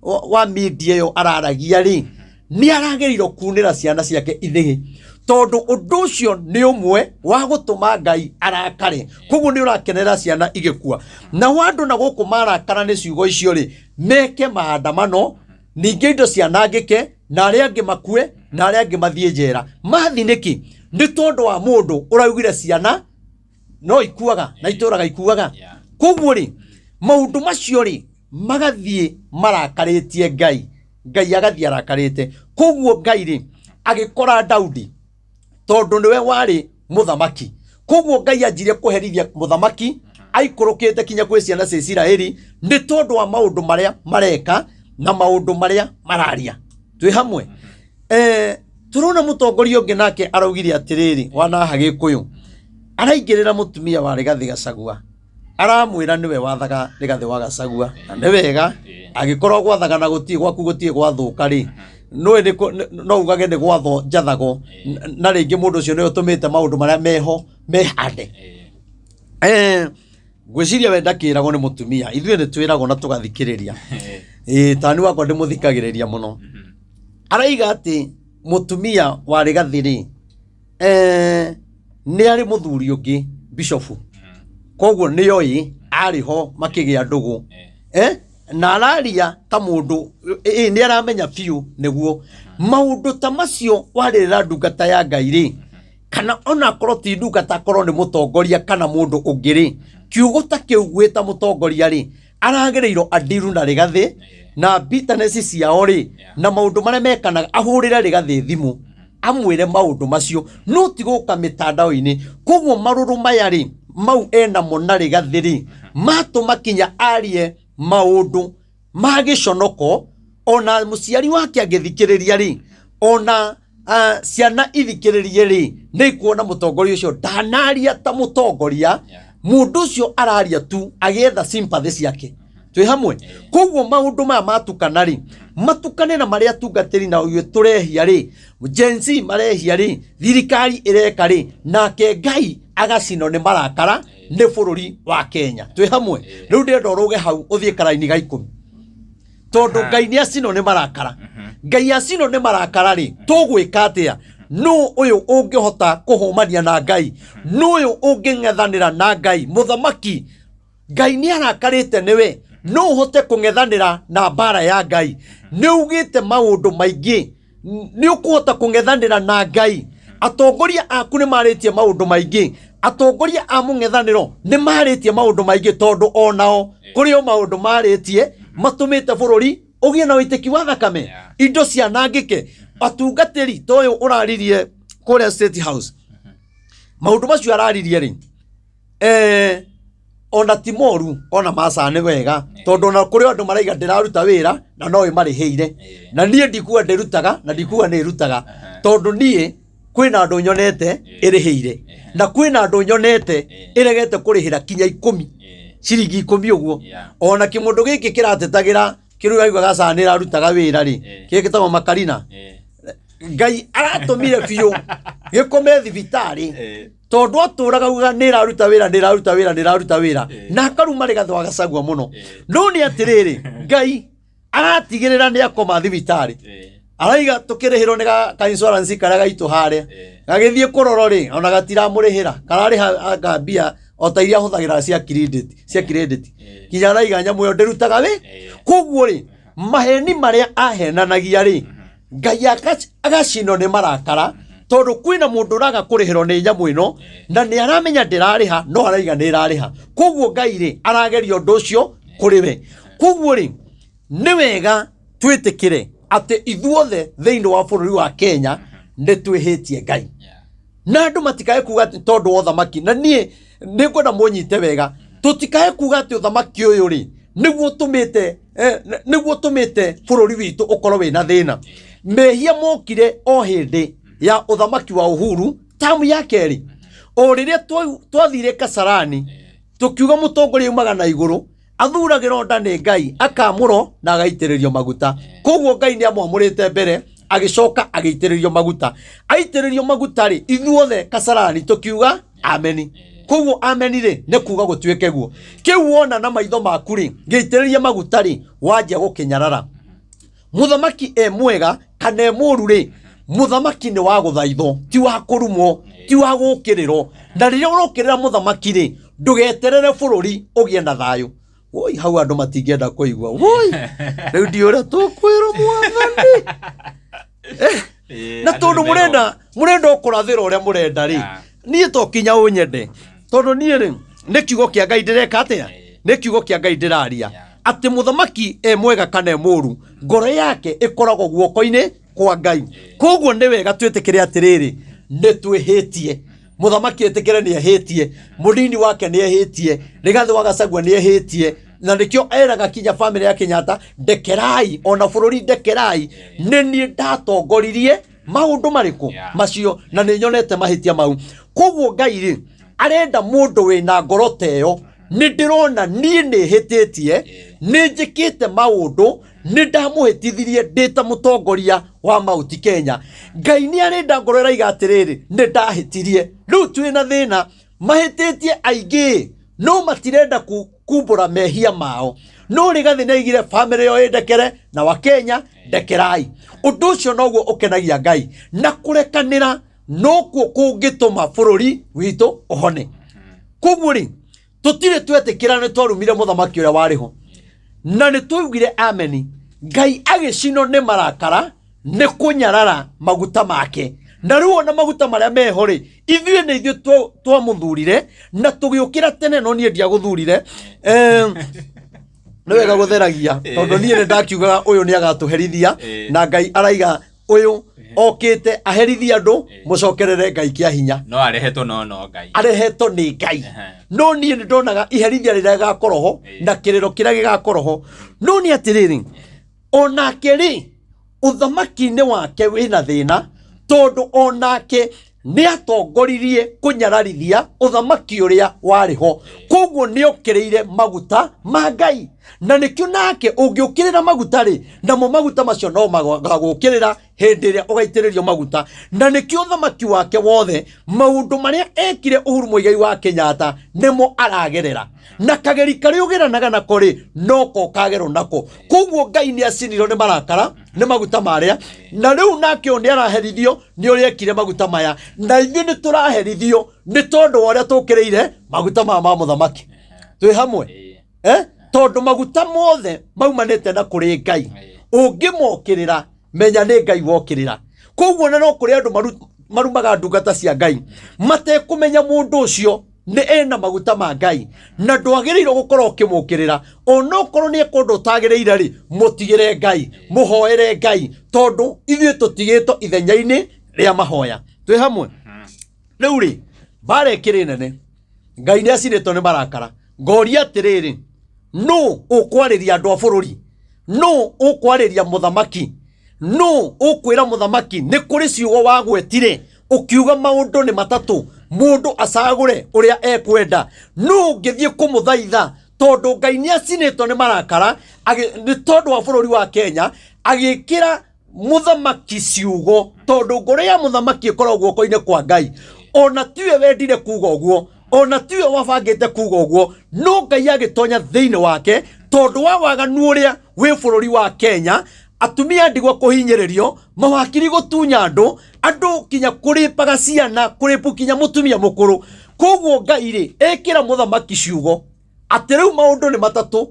wa media ĩyo araragia rĩ, nĩ aragĩrĩirwo kunĩra ciana ciake ithĩgĩ, tondũ ũndũ ũcio nĩ ũmwe wa gũtũma Ngai arakare. Koguo nĩ ũrakenera ciana igĩkua. Nao andũ na gũkũ marakara nĩ ciugo icio rĩ, meke maandamano, ningĩ indo cianangĩke, na arĩa angĩ makue, na arĩa angĩ mathiĩ njera. Mathi nĩkĩ? Nĩ tondũ wa mũndũ ũraugire ciana no ikuaga na itũraga ikuaga. Koguo rĩ, maũndũ macio rĩ, magathiĩ marakarĩtie Ngai, Ngai agathiĩ arakarĩte. Koguo Ngai rĩ, agĩkora Daudi tondũ nĩwe warĩ mũthamaki. Koguo Ngai anjirie kũherithia mũthamaki aikũrũkĩte kinya kwĩ ciana cia Isiraeli nĩ tondũ wa maũndũ marĩa mareka na maũndũ marĩa mararia. Twĩ hamwe? Tũrona mũtongoria ũngĩ nake araugire atĩrĩrĩ, wanaha Gĩkũyũ araingĩrĩra mũtumia wa Rigathĩ Gachagua, aramwĩra nĩwe wathaga Rigathĩ wa Gachagua, na nĩ wega angĩkorwo gwathaga na gũtirĩ gwaku gũtirĩ gwathũka rĩ, nũĩ no ugage nĩ gwatho njathagwo, na rĩngĩ mũndũ ũcio nĩwe ũtũmĩte maũndũ marĩa meho mehande. Ngwĩciria we ndakĩragwo nĩ mũtumia, ithuĩ nĩ twĩragwo na tũgathikĩrĩria. Tani wakwa ndĩmũthikagĩrĩria mũno. Araiga atĩ mũtumia wa Rigathĩ rĩ, nĩ arĩ mũthuri ũngĩ bishofu, koguo nĩ oĩ arĩ ho makĩgĩa ndũgũ. Na araria ta mũndũ nĩ aramenya biũ nĩguo maũndũ ta macio warĩrĩra ndungata ya Ngai rĩ, kana onakorwo ti ndungata, akorwo nĩ mũtongoria kana mũndũ ũngĩ rĩ, kiugo ta kĩu gwĩta mũtongoria rĩ, aragĩrĩirwo andiru na Rigathĩ na bitterness ciao rĩ, na maũndũ marĩa mekanaga, ahũrĩre Rigathĩ thimũ amwĩre maũndũ macio, no ti gũka mĩtandao-inĩ. Koguo marũrũ maya rĩ, mau enamo na Rigathĩ rĩ, matũma kinya arie maũndũ ma gĩconoko, ona mũciari wake angĩthikĩrĩria rĩ, ona ciana ithikĩrĩrie rĩ, nĩ ikuona mũtongoria ũcio ndanaria ta mũtongoria. Mũndũ ũcio araria tu agĩetha sympathy ciake. Twĩ hamwe? Koguo maũndũ maya matukana rĩ, matukane na marĩa atungatĩri na ithuĩ tũrehia rĩ, Gen Z marehia rĩ, thirikari ĩreka rĩ, nake Ngai agacinwo nĩ marakara nĩ bũrũri wa Kenya. Twĩ hamwe? Rĩu ndĩrenda ũrũge hau ũthiĩ karaini ga 10, tondũ Ngai nĩ acinwo nĩ marakara. Ngai acinwo nĩ marakara rĩ, tũgwĩka atĩa? Nũ ũyũ ũngĩhota kũhũmania na Ngai? Nũ ũyũ ũngĩng'ethanĩra na Ngai? Mũthamaki Ngai nĩ arakarĩte nĩwe, no ũhote kũng'ethanĩra na mbara ya Ngai? Nĩ ugĩte maũndũ maingĩ, nĩ ũkũhota kũng'ethanĩra na Ngai? Atongoria aku nĩ marĩtie maũndũ maingĩ, atongoria a mũng'ethanĩro nĩ marĩtie maũndũ maingĩ, tondũ onao kũrĩ o maũndũ marĩtie matũmĩte bũrũri ũgĩe na ũitĩki wa thakame, indo cianangĩke. Atungatĩri ta ũyũ ũraririe kũrĩa State House, maũndũ macio araririe rĩ, ona ti moru, ona maca nĩ wega, tondũ ona kũrĩ andũ maraiga ndĩraruta wĩra na no ĩmarĩhĩire, na niĩ ndikuga ndĩrutaga na ndikuga nĩ ĩrutaga, tondũ niĩ kwĩna andũ nyonete ĩrĩhĩire na kwĩna andũ nyonete ĩregete kũrĩhĩra kinya 10, ciringi 10 ũguo. Ona kĩmũndũ gĩkĩ kĩratetagĩra kĩrĩa ũrauga gaca nĩ ĩrarutaga wĩra rĩ, kĩrĩa gĩtagwo makarina, Ngai aratũmire biũ gĩkome thibitarĩ, tondũ atũraga uga nĩ ĩraruta wĩra, nĩ ĩraruta wĩra, nĩ ĩraruta wĩra, na akaruma Rigathĩ wa Gachagua mũno. No nĩ atĩrĩrĩ, Ngai aratigĩrĩra nĩ akoma thibitarĩ, araiga tũkĩrĩhĩrwo nĩ ka insurance karĩa gaitũ harĩa gagĩthiĩ kũrorwo rĩ, ona gatiramũrĩhĩra, kararĩha anga mbia o ta iria ahũthagĩra cia credit, cia credit, kinya araiga nyamũ ĩyo ndĩrutaga wĩ. Koguo rĩ, maheni marĩa ahenanagia rĩ, Ngai agacinwo nĩ marakara, tondũ kwĩna mũndũ ũraga kũrĩhĩrwo nĩ nyamũ ĩno na nĩ aramenya ndĩrarĩha, no araiga nĩ ĩrarĩha. Koguo Ngai rĩ, arageria ũndũ ũcio kũrĩ we. Koguo rĩ, nĩ wega twĩtĩkĩre atĩ ithuothe thĩinĩ wa bũrũri wa Kenya nĩ twĩhĩtie Ngai, na andũ matikae kuga atĩ tondũ wa ũthamaki, na niĩ nĩ ngwenda mũnyite wega, tũtikae kuga atĩ ũthamaki ũyũ rĩ nĩguo ũtũmĩte, nĩguo ũtũmĩte bũrũri witũ ũkorwo wĩna thĩna. Mehia mokire o hĩndĩ ya ũthamaki wa Uhuru tamu ya kerĩ, o rĩrĩa twathire Kasarani tũkiuga mũtongoria umaga na igũrũ. Athuragĩrwo nda nĩ Ngai, akamũrwo na agaitĩrĩrio maguta. Koguo Ngai nĩ amwamũrĩte mbere, agĩcoka agĩitĩrĩrio maguta. Aitĩrĩrio maguta rĩ, ithuothe Kasarani tũkiuga ameni. Koguo ameni rĩ, nĩ kuga gũtuĩke guo. Kĩu wona na maitho maku rĩ, gĩitĩrĩrie maguta rĩ, wanjia gũkĩnyarara. Mũthamaki e mwega kana e mũru rĩ, mũthamaki nĩ wa gũthaithwo, ti wa kũrumwo, ti wa gũkĩrĩrwo. Na rĩrĩa ũrokĩrĩra mũthamaki rĩ, ndũgeterere bũrũri ũgĩe na thayũ. Woi, hau andũ matingĩenda kũigua. Woi, rĩu ndiũĩ ũrĩa tũkwĩrwo mwathani. Na tondũ mũrenda mũrenda o kũrathĩra ũrĩa mũrenda rĩ, niĩ to kinya ũnyende, tondũ niĩ rĩ, nĩ kiugo kĩa Ngai ndĩreka atĩa? Nĩ kiugo kĩa Ngai ndĩraria atĩ mũthamaki e mwega kana e mũru, ngoro yake ĩkoragwo guoko-inĩ kwa Ngai. Koguo nĩ wega twĩtĩkĩre atĩrĩrĩ, nĩ twĩhĩtie. Mũthamaki etĩkĩre nĩ ehĩtie, mũnini wake nĩ ehĩtie, Rigathĩ wa Gachagua nĩ ehĩtie, na nĩkĩo eraga kinya bamĩrĩ ya Kenyatta, ndekerai, ona bũrũri ndekerai, nĩ niĩ ndatongoririe maũndũ marĩkũ macio, na nĩ nyonete mahĩtia mau. Koguo Ngai rĩ, arenda mũndũ wĩna ngoro ta ĩyo, nĩ ndĩrona niĩ nĩ hĩtĩtie, nĩ njĩkĩte maũndũ, nĩ ndamũhĩtithirie ndĩ ta mũtongoria wa Mount Kenya. Ngai nĩ arenda ngoro ĩraiga atĩrĩrĩ, nĩ ndahĩtirie. Rĩu twĩ na thĩna, mahĩtĩtie aingĩ no matirenda kumbũra mehia mao. No Rigathĩ nĩ aigire bamĩrĩ yo ĩndekere na Wakenya ndekerai. Ũndũ ũcio noguo ũkenagia Ngai, na kũrekanĩra nokuo kũngĩtũma bũrũri witũ ũhone. Koguo rĩ, tũtirĩ twetĩkĩra nĩ twarumire mũthamaki ũrĩa warĩ ho, na nĩ twaugire ameni. Ngai agĩcinwo nĩ marakara nĩ kũnyarara maguta make. Na rĩu ona maguta marĩa meho rĩ, ithuĩ nĩ ithuĩ twamũthurire na tũgĩũkĩra tene, no niĩ ndiagũthurire. Nĩ wega gũtheragia, tondũ niĩ nĩ ndakiugaga ũyũ nĩ agatũherithia, na Ngai araiga ũyũ okĩte aherithie andũ, mũcokerere Ngai kĩa hinya. No arehetwo no no Ngai. Arehetwo nĩ Ngai. No niĩ nĩ ndonaga iherithia rĩrĩa rĩgakorwo ho na kĩrĩro kĩrĩa gĩgakorwo ho. No nĩ atĩrĩrĩ, onake rĩ, ũthamaki-inĩ wake wĩna thĩna, tondũ onake nĩ atongoririe kũnyararithia ũthamaki ũrĩa warĩ ho. Koguo nĩ okĩrĩire maguta ma Ngai, na nĩkĩo nake ũngĩũkĩrĩra maguta rĩ, namo maguta macio no magagũkĩrĩra hĩndĩ ĩrĩa ũgaitĩrĩrio maguta. Na nĩkĩo ũthamaki wake wothe, maũndũ marĩa ekire Uhuru Muigai wa Kenyatta nĩmo aragerera, na kageri karĩa ũgeranaga nako rĩ, noko kagerwo nako. Koguo Ngai nĩ acinirwo nĩ marakara nĩ maguta marĩa, na rĩu nake ũyũ nĩ araherithio nĩ ũrĩa ekire maguta maya, na ithuĩ nĩ tũraherithio nĩ tondũ wa ũrĩa tũkĩrĩire maguta maya ma mũthamaki. Twĩ hamwe? Tondũ maguta mothe maumanĩte na kũrĩ Ngai, ũngĩmokĩrĩra menya nĩ Ngai wokĩrĩra. Koguo na no kũrĩ andũ marumaga ndungata cia Ngai matekũmenya mũndũ ũcio nĩ ena maguta ma Ngai, na ndwagĩrĩirwo gũkorwo ũkĩmũkĩrĩra. Onokorwo nĩ ekũndũ ũtagĩrĩire rĩ, mũtigĩre Ngai, mũhoere Ngai, tondũ ithuĩ tũtigĩtwo ithenya-inĩ rĩa mahoya. Twĩ hamwe? Rĩu rĩ, mbara ĩkĩrĩ nene, Ngai nĩ acinĩtwo nĩ marakara. Ngoria atĩrĩrĩ, nũ ũkwarĩria andũ a bũrũri? Nũ ũkwarĩria mũthamaki? Nũ ũkwĩra mũthamaki nĩ kũrĩ ciugo wagwetire ũkiuga maũndũ nĩ matatũ, mũndũ acagũre ũrĩa ekwenda? Nũ ũngĩthiĩ kũmũthaitha? Tondũ Ngai nĩ acinĩtwo nĩ marakara nĩ tondũ wa bũrũri wa Kenya, agĩkĩra mũthamaki ciugo, tondũ ngoro ya mũthamaki ĩkoragwo guoko-inĩ kwa Ngai. Ona tiwe wendire kuga ũguo, ona tiwe wabangĩte kuga ũguo, no Ngai agĩtonya thĩinĩ wake tondũ wa waganu ũrĩa wĩ bũrũri wa Kenya, atumia ndigwa kũhinyĩrĩrio, mawakiri gũtunya andũ, andũ kinya kũrĩpaga ciana, kũrĩpu kinya mũtumia mũkũrũ. Koguo Ngai rĩ, ĩkĩra mũthamaki ciugo atĩ rĩu maũndũ nĩ matatũ,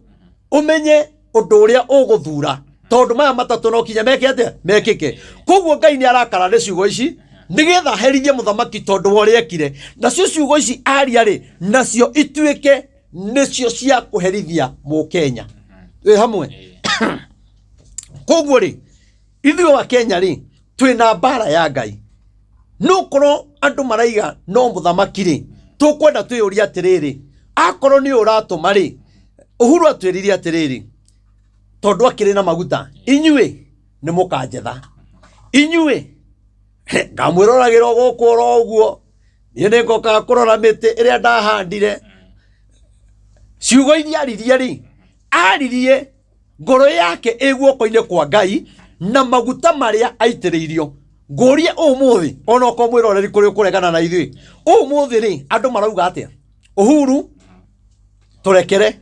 ũmenye ũndũ ũrĩa ũgũthura, tondũ maya matatũ no kinya meke atĩa? Mekĩke. Koguo Ngai nĩ arakara nĩ ciugo ici nĩgetha aherithie mũthamaki tondũ wa ũrĩa ekire. Nacio ciugo ici aria rĩ, nacio ituĩke nĩcio cia kũherithia mũkenya. Twĩ hamwe? Koguo rĩ, ithuĩ wa Kenya rĩ, twĩna mbara ya Ngai. No korwo andũ maraiga no mũthamaki rĩ, tũkwenda twĩyũrie atĩrĩrĩ, akorwo nĩ ũratũma rĩ, Uhuru atwĩrire atĩrĩrĩ, tondũ akĩrĩ na maguta, inyuĩ nĩ mũkanjetha, inyuĩ ngamwĩroragĩra o gũkũ oro ũguo, niĩ nĩ ngokaga kũrora mĩtĩ ĩrĩa ndahandire. Ciugo iria aririe rĩ, Aririe ngoro yake ĩ guoko-inĩ kwa Ngai na maguta marĩa aitĩrĩirio. Ngũrie ũmũthĩ ona okorwo mwĩroreri kũrĩ ũkũregana na ithuĩ, ũmũthĩ rĩ andũ marauga atĩa? Uhuru tũrekere,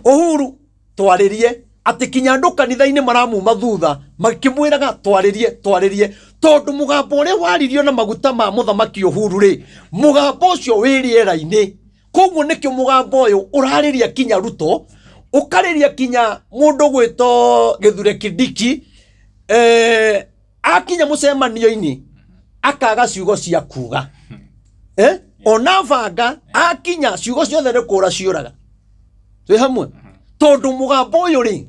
Uhuru twarĩrie, atĩ kinya andũ kanitha-inĩ maramuma thutha makĩmwĩraga twarĩrie, twarĩrie, tondũ mũgambo ũrĩa waririo na maguta ma mũthamaki Uhuru rĩ, mũgambo ũcio wĩ rĩera-inĩ. Koguo nĩkĩo mũgambo ũyũ ũrarĩria kinya Ruto, ũkarĩria kinya mũndũ gwĩtwo Gĩthure Kindiki, akinya mũcemanio-inĩ akaga ciugo cia kuga. Ona banga akinya ciugo ciothe nĩ kũra ciũraga. Twĩ hamwe? Tondũ mũgambo ũyũ rĩ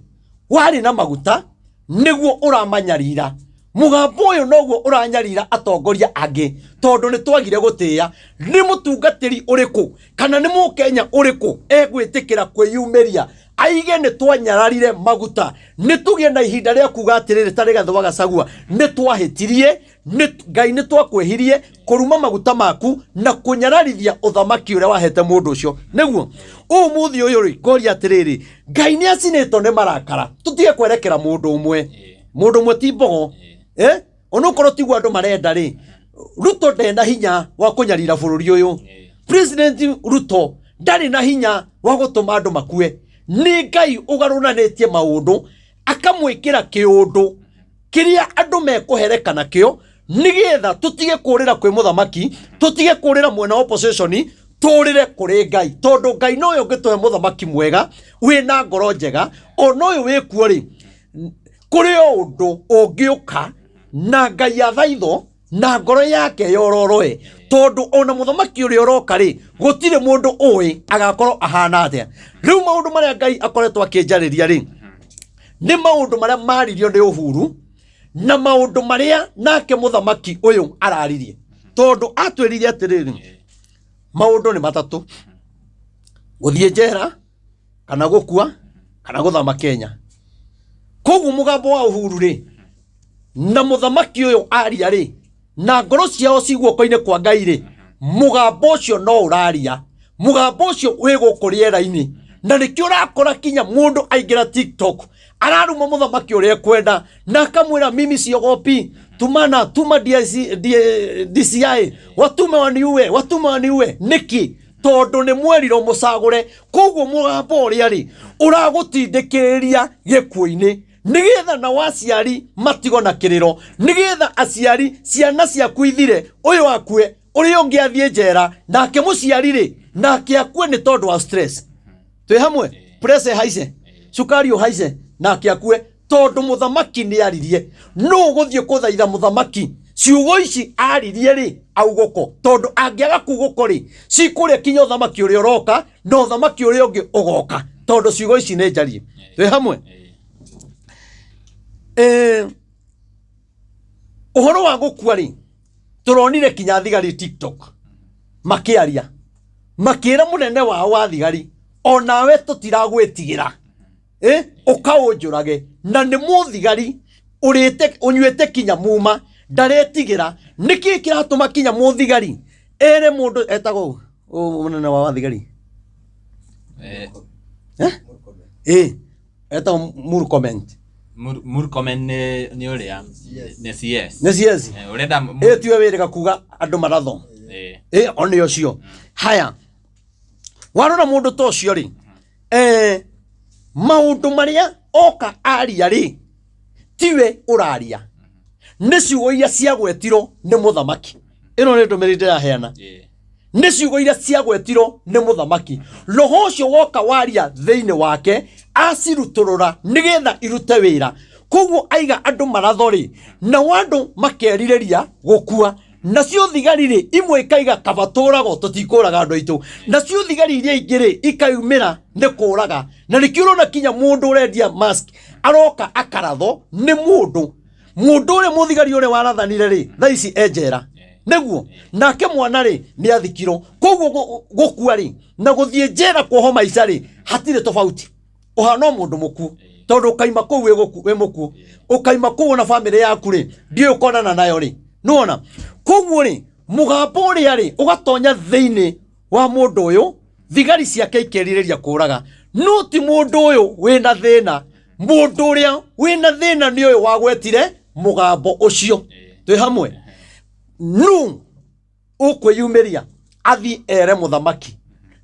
warĩ na maguta nĩguo ũramanyarira. Mũgambo ũyũ noguo ũranyarira atongoria angĩ, tondũ nĩ twagire gũtĩĩa. Nĩ mũtungatĩri ũrĩkũ kana nĩ mũkenya ũrĩkũ egwĩtĩkĩra kwĩyumĩria aige nĩ twanyararire maguta? Nĩ tũgĩe na ihinda rĩa kuga atĩrĩrĩ, ta Rigathĩ wa Gachagua, nĩ twahĩtirie, Ngai nĩ twakwĩhirie kũruma maguta maku na kũnyararithia ũthamaki ũrĩa wahete mũndũ ũcio. Nĩguo ũmũthĩ ũyũ rĩ, ngoria atĩrĩrĩ, Ngai nĩ acinĩtwo nĩ marakara. Tũtige kwerekera mũndũ ũmwe. Mũndũ ũmwe ti mbogo. Onokorwo tiguo andũ marenda rĩ, Ruto ndena hinya wa kũnyarira bũrũri ũyũ. President Ruto ndarĩ na hinya wa gũtũma andũ makue. Nĩ Ngai ũgarũranĩtie maũndũ akamwĩkĩra kĩũndũ kĩrĩa andũ mekũhereka nakĩo, nĩgetha tũtige kũrĩra kwĩ mũthamaki, tũtige kũrĩra mwena wa opposition, tũrĩre kũrĩ Ngai, tondũ Ngai nowe ũngĩtũhe mũthamaki mwega wĩna ngoro njega. Ona ũyũ wĩkuo rĩ, kũrĩ o ũndũ ũngĩũka na Ngai athaithwo na ngoro yake yororoe, tondũ ona mũthamaki ũrĩa ũroka rĩ, gũtirĩ mũndũ ũĩ agakorwo ahana atĩa. Rĩu maũndũ marĩa Ngai akoretwo akĩnjarĩria rĩ, nĩ maũndũ marĩa maririo nĩ Uhuru na maũndũ marĩa nake mũthamaki ũyũ araririe, tondũ atwĩrire atĩrĩrĩ, maũndũ nĩ matatũ: gũthiĩ njera, kana gũkua, kana gũthama Kenya. Koguo mũgambo wa Uhuru rĩ na mũthamaki ũyũ aria rĩ, na ngoro ciao ci guoko-inĩ kwa Ngai rĩ, mũgambo ũcio no ũraria, mũgambo ũcio wĩ gũkũ rĩera-inĩ. Na nĩkĩo ũrakora kinya mũndũ aingĩra TikTok araruma mũthamaki ũrĩa ekwenda na akamwĩra mimi siogopi, tumana tuma DIC, DCI watume waniue, watume waniue. Nĩkĩ? Tondũ nĩ mwerirwo mũcagũre. Koguo mũgambo ũrĩa rĩ ũragũtindĩkĩrĩria gĩkuũ-inĩ, nĩgetha nao aciari matigo na kĩrĩro, nĩgetha aciari ciana ciaku ithire, ũyũ akue, ũrĩa ũngĩ athiĩ njera, nake mũciari rĩ nake akue nĩ tondũ wa stress. Twĩ hamwe? Pressure ĩhaice, cukari ũhaice, nake akue tondũ mũthamaki nĩ aririe. Nũ ũgũthiĩ kũthaitha mũthamaki ciugo ici aririe rĩ augũko? Tondũ angĩaga kugũko rĩ, cikũrĩa kinya ũthamaki ũrĩa ũroka na ũthamaki ũrĩa ũngĩ ũgoka, tondũ ciugo ici nĩ njarie. Twĩ hamwe? Ũhoro wa gũkua rĩ, tũronire kinya thigari TikTok makĩaria, makĩra mũnene wao wa thigari, onawe tũtiragwĩtigĩra, ũkaũnjũrage. Na nĩ mũthigari ũrĩte ũnyuĩte kinya muma, ndaretigĩra. Nĩkĩ kĩratũma kinya mũthigari ere mũndũ etagwo ũ mũnene wa thigari? Etagwo Murkomen. Murkomen nĩ ũrĩa nĩ CS. Nĩ CS. Ũrenda Tiwe wĩrĩga kuga andũ maratho. One ũcio. Haya, warora mũndũ ta ũcio rĩ, maũndũ marĩa oka aria rĩ, tiwe ũraria, nĩ ciugo iria ciagwetirwo nĩ mũthamaki. Ĩno nĩ ndũmĩrĩri ndĩraheana. Nĩ ciugo iria ciagwetirwo nĩ mũthamaki. Roho ũcio woka waria thĩinĩ wake, acirutũrũra nĩgetha irute wĩra. Koguo aiga andũ maratho rĩ, nao andũ makerirĩria gũkua. Nacio thigari rĩ, imwe ikaiga kaba tũragwo, tũtikũraga andũ aitũ. Nacio thigari iria ingĩ rĩ, ikaumĩra nĩ kũraga. Na nĩkĩo ũrona kinya mũndũ ũrendia mask aroka akaratho nĩ mũndũ. Mũndũ ũrĩa mũthigari ũrĩa warathanire rĩ, thaa ici e njera. Nĩguo nake mwana rĩ nĩ athikirwo. Koguo gũkua rĩ na gũthiĩ njera kuohwo maica rĩ, hatirĩ tofauti. Ũhana o mũndũ mũkuũ, tondũ ũkaima kũu wĩ mũkuũ, ũkaima kũu ona bamĩrĩ yaku rĩ, ndiũĩ ũkonana nayo rĩ. Nĩwona? Koguo rĩ, mũgambo ũrĩa rĩ ũgatonya thĩinĩ wa mũndũ ũyũ, thigari ciake ikerirĩria kũraga. No ti mũndũ ũyũ wĩna thĩna, mũndũ ũrĩa wĩna thĩna nĩ ũyũ wagwetire mũgambo ũcio. Twĩ hamwe? Nu ũkwĩyumĩria athiĩ ere mũthamaki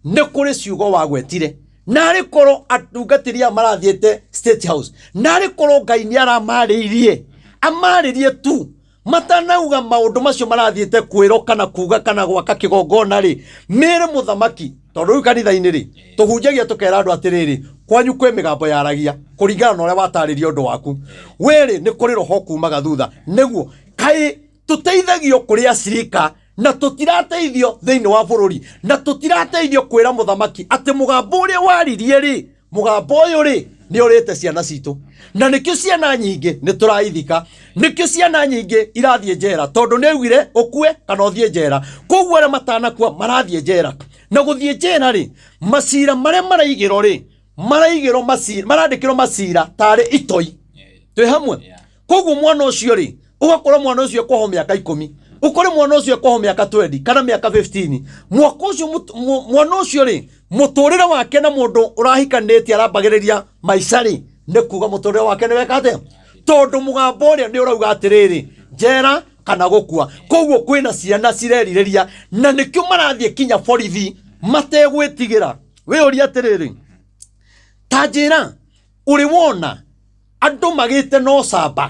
nĩ kũrĩ ciugo wagwetire, narĩ korwo atungatĩri aya marathiĩte State House, narĩ korwo Ngai nĩ aramarĩirie, amarĩrie tu matanauga maũndũ macio marathiĩte kwĩrwo kana kuga kana gwaka kĩgongona rĩ, mĩre mũthamaki. Tondũ rĩu kanitha-inĩ rĩ, tũhunjagia tũkera andũ atĩrĩrĩ, kwanyu kwĩ mĩgambo yaragia kũringana na ũrĩa watarĩria ũndũ waku wĩrĩ, nĩ kũrĩ roho kumaga thutha nĩguo kaĩ tũteithagio kũrĩ acirika na tũtirateithio thĩinĩ wa bũrũri, na tũtirateithio kwĩra mũthamaki atĩ mũgambo ũrĩa waririe rĩ, mũgambo ũyũ rĩ, nĩ ũrĩte ciana citũ. Na nĩkĩo ciana nyingĩ nĩ tũraithika, nĩkĩo ciana nyingĩ irathiĩ njera, tondũ nĩ augire ũkue kana ũthiĩ njera. Koguo arĩa matanakua marathiĩ njera, na gũthiĩ njera rĩ, macira marĩa maraigĩrwo rĩ, maraigĩrwo macira, marandĩkĩrwo macira tarĩ itoi. Twĩ hamwe? Koguo mwana ũcio rĩ, ũgakora mwana ũcio ekwohwo mĩaka 10, ũkore mwana ũcio ekwohwo mĩaka 20 kana mĩaka 15. Mwaka ũcio mwana ũcio rĩ, mũtũrĩre wake na mũndũ ũrahikanĩtie arambagĩrĩria maica rĩ, nĩ kuga mũtũrĩre wake nĩ weka atĩa? Tondũ mũgambo ũrĩa nĩ ũrauga atĩrĩrĩ, njera kana gũkua. Koguo kwĩna ciana cirerirĩria, na nĩkĩo marathiĩ kinya borithi mategwĩtigĩra. Wĩyũrie atĩrĩrĩ, ta njĩra, ũrĩ wona andũ magĩte na ũcamba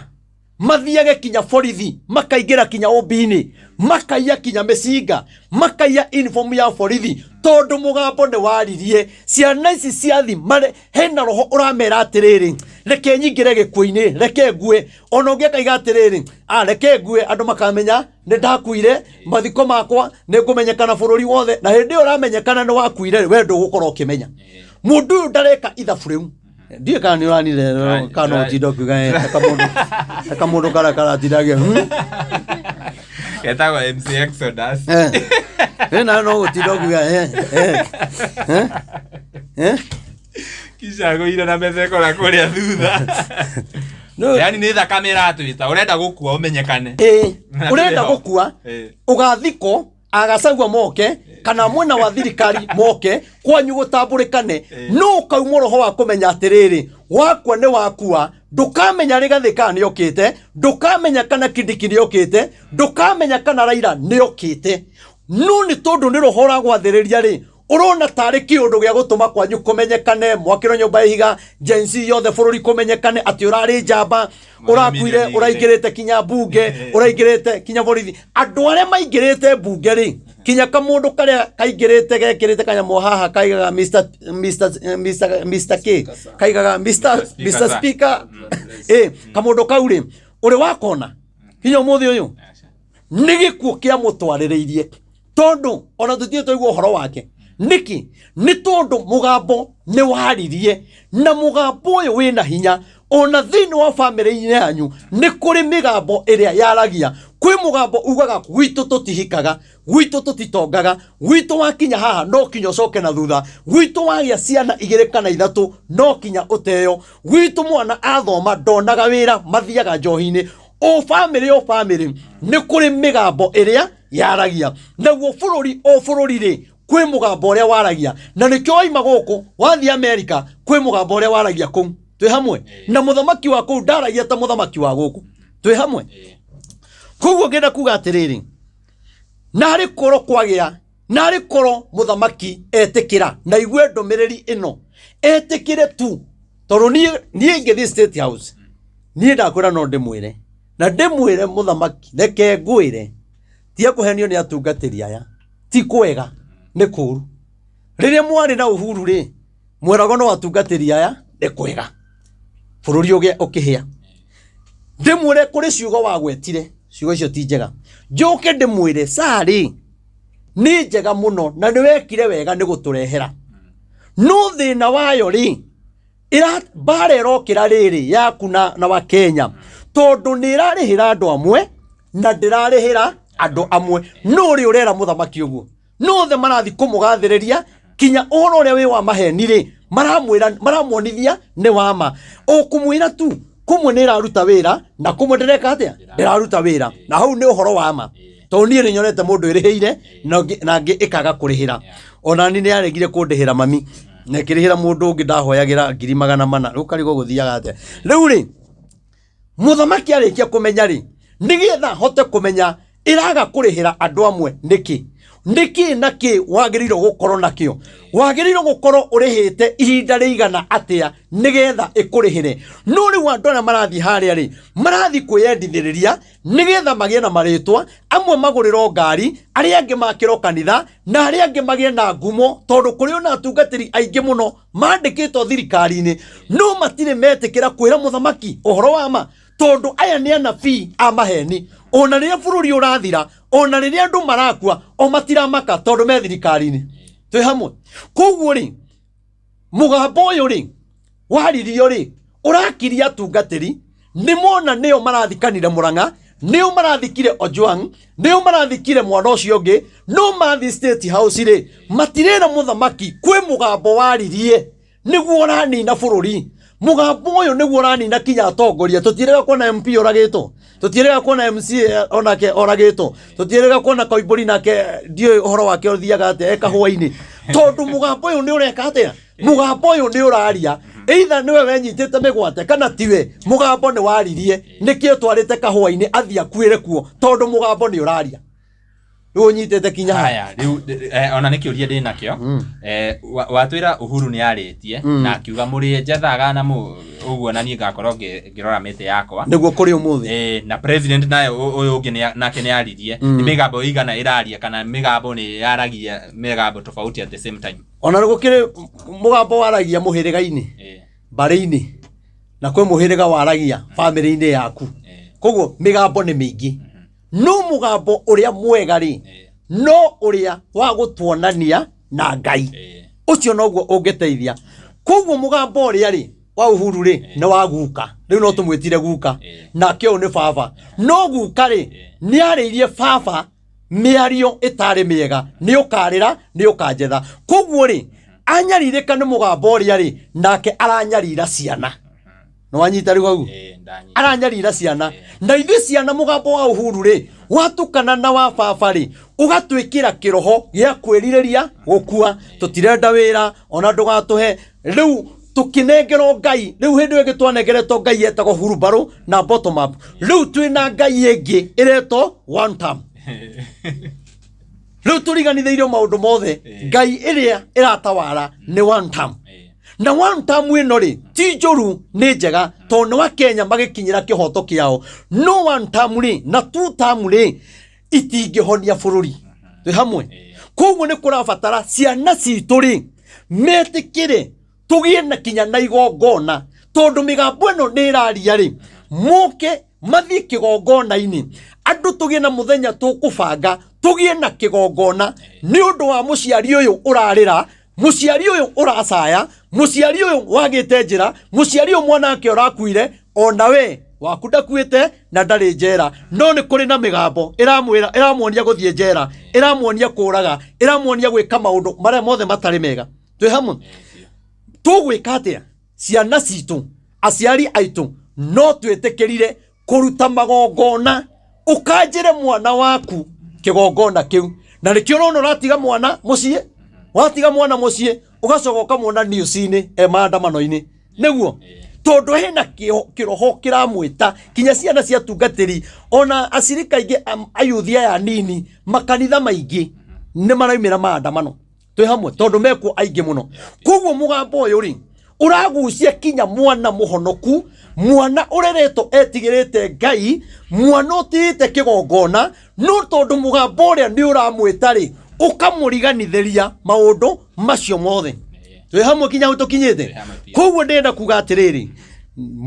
mathiage kinya borithi, makaingĩra kinya ũmbi-inĩ, makaiya kinya mĩcinga, makaiya uniform ya borithi, tondũ mũgambo nĩ waririe. Ciana ici ciathi mare, hena roho ũramera atĩrĩrĩ, reke nyingĩre gĩkuũ-inĩ, reke ngue. Ona ũngĩ akaiga atĩrĩrĩ, reke ngue, andũ makamenya nĩ ndakuire, mathiko makwa nĩ ngũmenyekana bũrũri wothe. Na hĩndĩ ĩyo ũramenyekana nĩ wakuire, we ndũgũkorwo ũkĩmenya. Mũndũ ũyũ ndareka ithabu rĩu. Ndiũĩ kana nĩ ũranire kana no ũtinde ũkiuga, eka mũndũ karĩa karatindagia. Getagwo MC Exodus. Nawe no gũtinda ũkiuga, Kisha agũire na metheko na kũrĩa thutha. No. Yani nĩ thakame ĩratwĩta, ũrenda gũkua ũmenyekane. Ĩ, ũrenda gũkua ũgathikwo agacagua moke kana mwena wa thirikari moke kwanyu gũtambũrĩkane, no ũkaumwo roho wa kũmenya atĩrĩrĩ, wakua nĩ wakua. Ndũkamenya Rigathĩ kana nĩ okĩte, ndũkamenya kana Kindiki nĩ okĩte, ndũkamenya kana Raila nĩ okĩte. No nĩ tondũ nĩ roho ũragwathĩrĩria rĩ, ũrona tarĩ kĩũndũ gĩa gũtũma kwanyu kũmenyekane, mwakĩrwo nyũmba ya ihiga, Gen Z yothe bũrũri kũmenyekane atĩ ũrarĩ njamba, ũrakuire, ũraingĩrĩte kinya mbunge, ũraingĩrĩte kinya borithi. Andũ arĩa maingĩrĩte mbunge rĩ, kinya kamũndũ karĩa kaingĩrĩte gekĩrĩte kanyamũ haha kaigaga Mr, Mr, Mr, Mr K, kaigaga Mr, Mr Speaker, kamũndũ kau rĩ, ũrĩ wakona kinya ũmũthĩ ũyũ nĩ gĩkuũ kĩamũtwarĩrĩirie, tondũ ona tũtirĩ twaigua ũhoro wake. Nĩkĩ? Nĩ tondũ mũgambo nĩ waririe, na mũgambo ũyũ wĩna hinya. Ona thĩinĩ wa bamĩrĩ-inĩ yanyu nĩ kũrĩ mĩgambo ĩrĩa yaragia. Kwĩ mũgambo ugaga gwitũ tũtihikaga, gwitũ tũtitongaga, gwitũ wakinya haha no kinya ũcoke na thutha, gwitũ wagĩa ciana 2 kana 3 no kinya ũteo, gwitũ mwana athoma ndonaga wĩra, mathiaga njohi-inĩ. O bamĩrĩ o bamĩrĩ nĩ kũrĩ mĩgambo ĩrĩa yaragia. Naguo bũrũri o bũrũri rĩ, kwĩ mũgambo ũrĩa waragia. Na nĩkĩo waima gũkũ wathiĩ Amerika, kwĩ mũgambo ũrĩa waragia kũu. Twĩ hamwe? Na mũthamaki wa kũu ndaragia ta mũthamaki wa gũkũ. Twĩ hamwe? Koguo ngĩenda kuga atĩrĩrĩ, narĩ korwo kwagĩa, narĩ korwo mũthamaki etĩkĩra na igue ndũmĩrĩri ĩno, etĩkĩre tu. Tondũ niĩ ingĩthiĩ State House, niĩ ndakwĩra no ndĩmwĩre, na ndĩmwĩre mũthamaki, reke ngwĩre, tiga kũhenio nĩ atungatĩri aya, ti kwega, nĩ kũru. Rĩrĩa mwarĩ na Uhuru rĩ, mweragwo no atungatĩri aya nĩ kwega, bũrũri ũkĩhĩa. Ndĩmwĩre kũrĩ ciugo wagwetire, ciugo icio ti njega. Njũke ndĩmwĩre sarĩ nĩ njega mũno na nĩ wekire wega nĩ gũtũrehera. No thĩna wayo rĩ, mbara ĩrokĩra rĩrĩ yaku na wa Kenya, tondũ nĩ ĩrarĩhĩra andũ amwe na ndĩrarĩhĩra andũ amwe. No ũrĩ ũrera mũthamaki ũguo, no othe marathiĩ kũmũgathĩrĩria kinya ũhoro ũrĩa wĩ wa maheni rĩ, maramuonithia nĩ wa ma. O kũmwĩra tu kũmwe nĩ ĩraruta wĩra na kũmwe ndĩreka atĩa, ndĩraruta wĩra. Na hau nĩ ũhoro wa ma, tondũ niĩ nĩ nyonete mũndũ ĩrĩhĩire na ũngĩ ĩkaga kũrĩhĩra. Ona niĩ nĩ yaregire kũndĩhĩra mami. Na ĩkĩrĩhĩra mũndũ ũngĩ ndahoyagĩra 400,000. Rĩu karigwo gũthiaga atĩa rĩu rĩ? Mũthamaki arĩkia kũmenya rĩ, nĩgetha hote kũmenya ĩraga kũrĩhĩra andũ amwe nĩkĩ, nĩkĩ na kĩ wagĩrĩirwo gũkorwo nakĩo, wagĩrĩirwo gũkorwo ũrĩhĩte ihinda rĩigana atĩa nĩgetha ĩkũrĩhĩre. No rĩu andũ arĩa marathiĩ harĩa rĩ, marathiĩ kwĩyendithĩrĩria nĩgetha magĩe na marĩtwa, amwe magũrĩrwo ngari, arĩa angĩ makĩrwo kanitha, na arĩa angĩ magĩe na ngumo, tondũ kũrĩ ona atungatĩri aingĩ mũno mandĩkĩtwo thirikari-inĩ no matirĩ metĩkĩra kwĩra mũthamaki ũhoro wa ma, tondũ aya nĩ anabii a maheni. Ona rĩrĩa bũrũri ũrathira, ona rĩrĩa andũ marakua, o matiramaka tondũ me thirikari-inĩ. Twĩ hamwe? Koguo rĩ, mũgambo ũyũ rĩ waririo rĩ, ũrakiria atungatĩri nĩ mona nĩo marathikanire Murang'a, nĩo marathikire Ojwang, nĩo marathikire mwana ũcio ũngĩ, no mathi State House rĩ, matirĩra mũthamaki kwĩ mũgambo waririe nĩguo ũranina bũrũri. Mũgambo ũyũ nĩguo ũranina kinya atongoria. Tũtiĩrĩga kuona MP oragĩtwo, tũtiĩrĩga kuona MCA onake oragĩtwo, tũtiĩrĩga kuona Koimbũri nake ndiũĩ ũhoro wake ũthiaga atĩa e kahũa-inĩ, tondũ mũgambo ũyũ nĩ ũreka atĩa? Mũgambo ũyũ nĩ ũraria, either nĩwe wenyitĩte mĩgwate kana tiwe, mũgambo nĩ waririe. Nĩkĩ ũtwarĩte kahũa-inĩ athiĩ akuĩre kuo? Tondũ mũgambo nĩ ũraria. Rĩu ũnyitĩte kinya ha? Haya, rĩu ona nĩ kĩũria ndĩ nakĩo. Watwĩra Uhuru nĩ arĩtie na akiuga mũrĩe njethaga na ũguo, na niĩ ngakorwo ngĩrora mĩtĩ yakwa. Nĩguo kũrĩ ũmũthĩ. Na president naye ũyũ ũngĩ nake nĩ aririe. Nĩ mĩgambo ĩigana ĩraria, kana mĩgambo nĩ yaragia mĩgambo tofauti at the same time? Ona gũkĩrĩ mũgambo waragia mũhĩrĩga-inĩ, mbarĩ-inĩ, na kwĩ mũhĩrĩga waragia bamĩrĩ-inĩ yaku. Koguo mĩgambo nĩ mĩingĩ, no mũgambo ũrĩa mwega rĩ, no ũrĩa wa gũtuonania na Ngai. Ũcio noguo ũngĩteithia. Koguo mũgambo ũrĩa rĩ wa Uhuru rĩ, nĩ wa guka, rĩu no tũmwĩtire guka, nake ũyũ nĩ baba. No guka rĩ, nĩ arĩirie baba mĩario ĩtarĩ mĩega, nĩ ũkarĩra, nĩ ũkanjetha. Koguo rĩ, anyarirĩka nĩ mũgambo ũrĩa rĩ, nake aranyarira ciana. Nĩ wanyita rĩu hau? Ndanyita. Aranyarira ciana, na ithuĩ ciana, mũgambo wa Uhuru rĩ watukana na wa baba rĩ, ũgatwĩkĩra kĩroho gĩa kwĩrirĩria gũkua. Tũtirenda wĩra, ona ndũgatũhe rĩu tũkĩnengerwo Ngai. Rĩu hĩndĩ ĩyo ĩngĩ twanengeretwo Ngai yetagwo hurumbarũ na bottom up, rĩu twĩna Ngai ĩngĩ ĩretwo one term. Rĩu tũriganithĩirio maũndũ mothe. Ngai ĩrĩa ĩratawara nĩ one term. Na one term ĩno rĩ, ti njũru, nĩ njega, tondũ nĩ wa Kenya magĩkinyĩra kĩhoto kĩao. No one term rĩ na two term rĩ, itingĩhonia bũrũri. Twĩ hamwe? Koguo nĩ kũrabatara ciana citũ rĩ metĩkĩre tũgĩe na kinya na igongona, tondũ mĩgambo ĩno nĩ ĩraria rĩ, moke mathiĩ kĩgongona-inĩ. Andũ tũgĩe na mũthenya tũkũbanga tũgĩe na kĩgongona nĩ ũndũ wa mũciari ũyũ ũrarĩra, mũciari ũyũ ũracaya, mũciari ũyũ wagĩte njĩra, mũciari ũyũ mwana wake ũrakuire. Ona we waku ndakuĩte na ndarĩ njera, no nĩ kũrĩ na mĩgambo ĩramwĩra, ĩramuonia gũthiĩ njera, ĩramuonia kũraga, ĩramuonia gwĩka maũndũ marĩa mothe matarĩ mega. Twĩ hamwe? Tũgwĩka atĩa ciana citũ, aciari aitũ? No twĩtĩkĩrire kũruta magongona, ũkanjĩre mwana waku kĩgongona kĩu, na nĩkĩo ũrona ũratiga mwana mũciĩ, watiga mwana mũciĩ ũgacoka ũkamwona news-inĩ e maandamano-inĩ, nĩguo tondũ hena kĩroho kĩramwĩta. Kinya ciana cia tungatĩri, ona acirika aingĩ, ayuthi aya nini, makanitha maingĩ nĩ maraumĩra maandamano. Twĩ hamwe? Tondũ mekuo aingĩ mũno. Koguo mũgambo ũyũ rĩ, ũragucia kinya mwana mũhonoku, mwana ũreretwo etigĩrĩte Ngai, mwana ũtĩĩte kĩgongona, no tondũ mũgambo ũrĩa nĩ ũramwĩta rĩ, ũkamũriganithĩria maũndũ macio mothe. Twĩ hamwe kinya hau tũkinyĩte? Twĩ hamwe biũ. Koguo ndĩrenda kuga atĩrĩrĩ,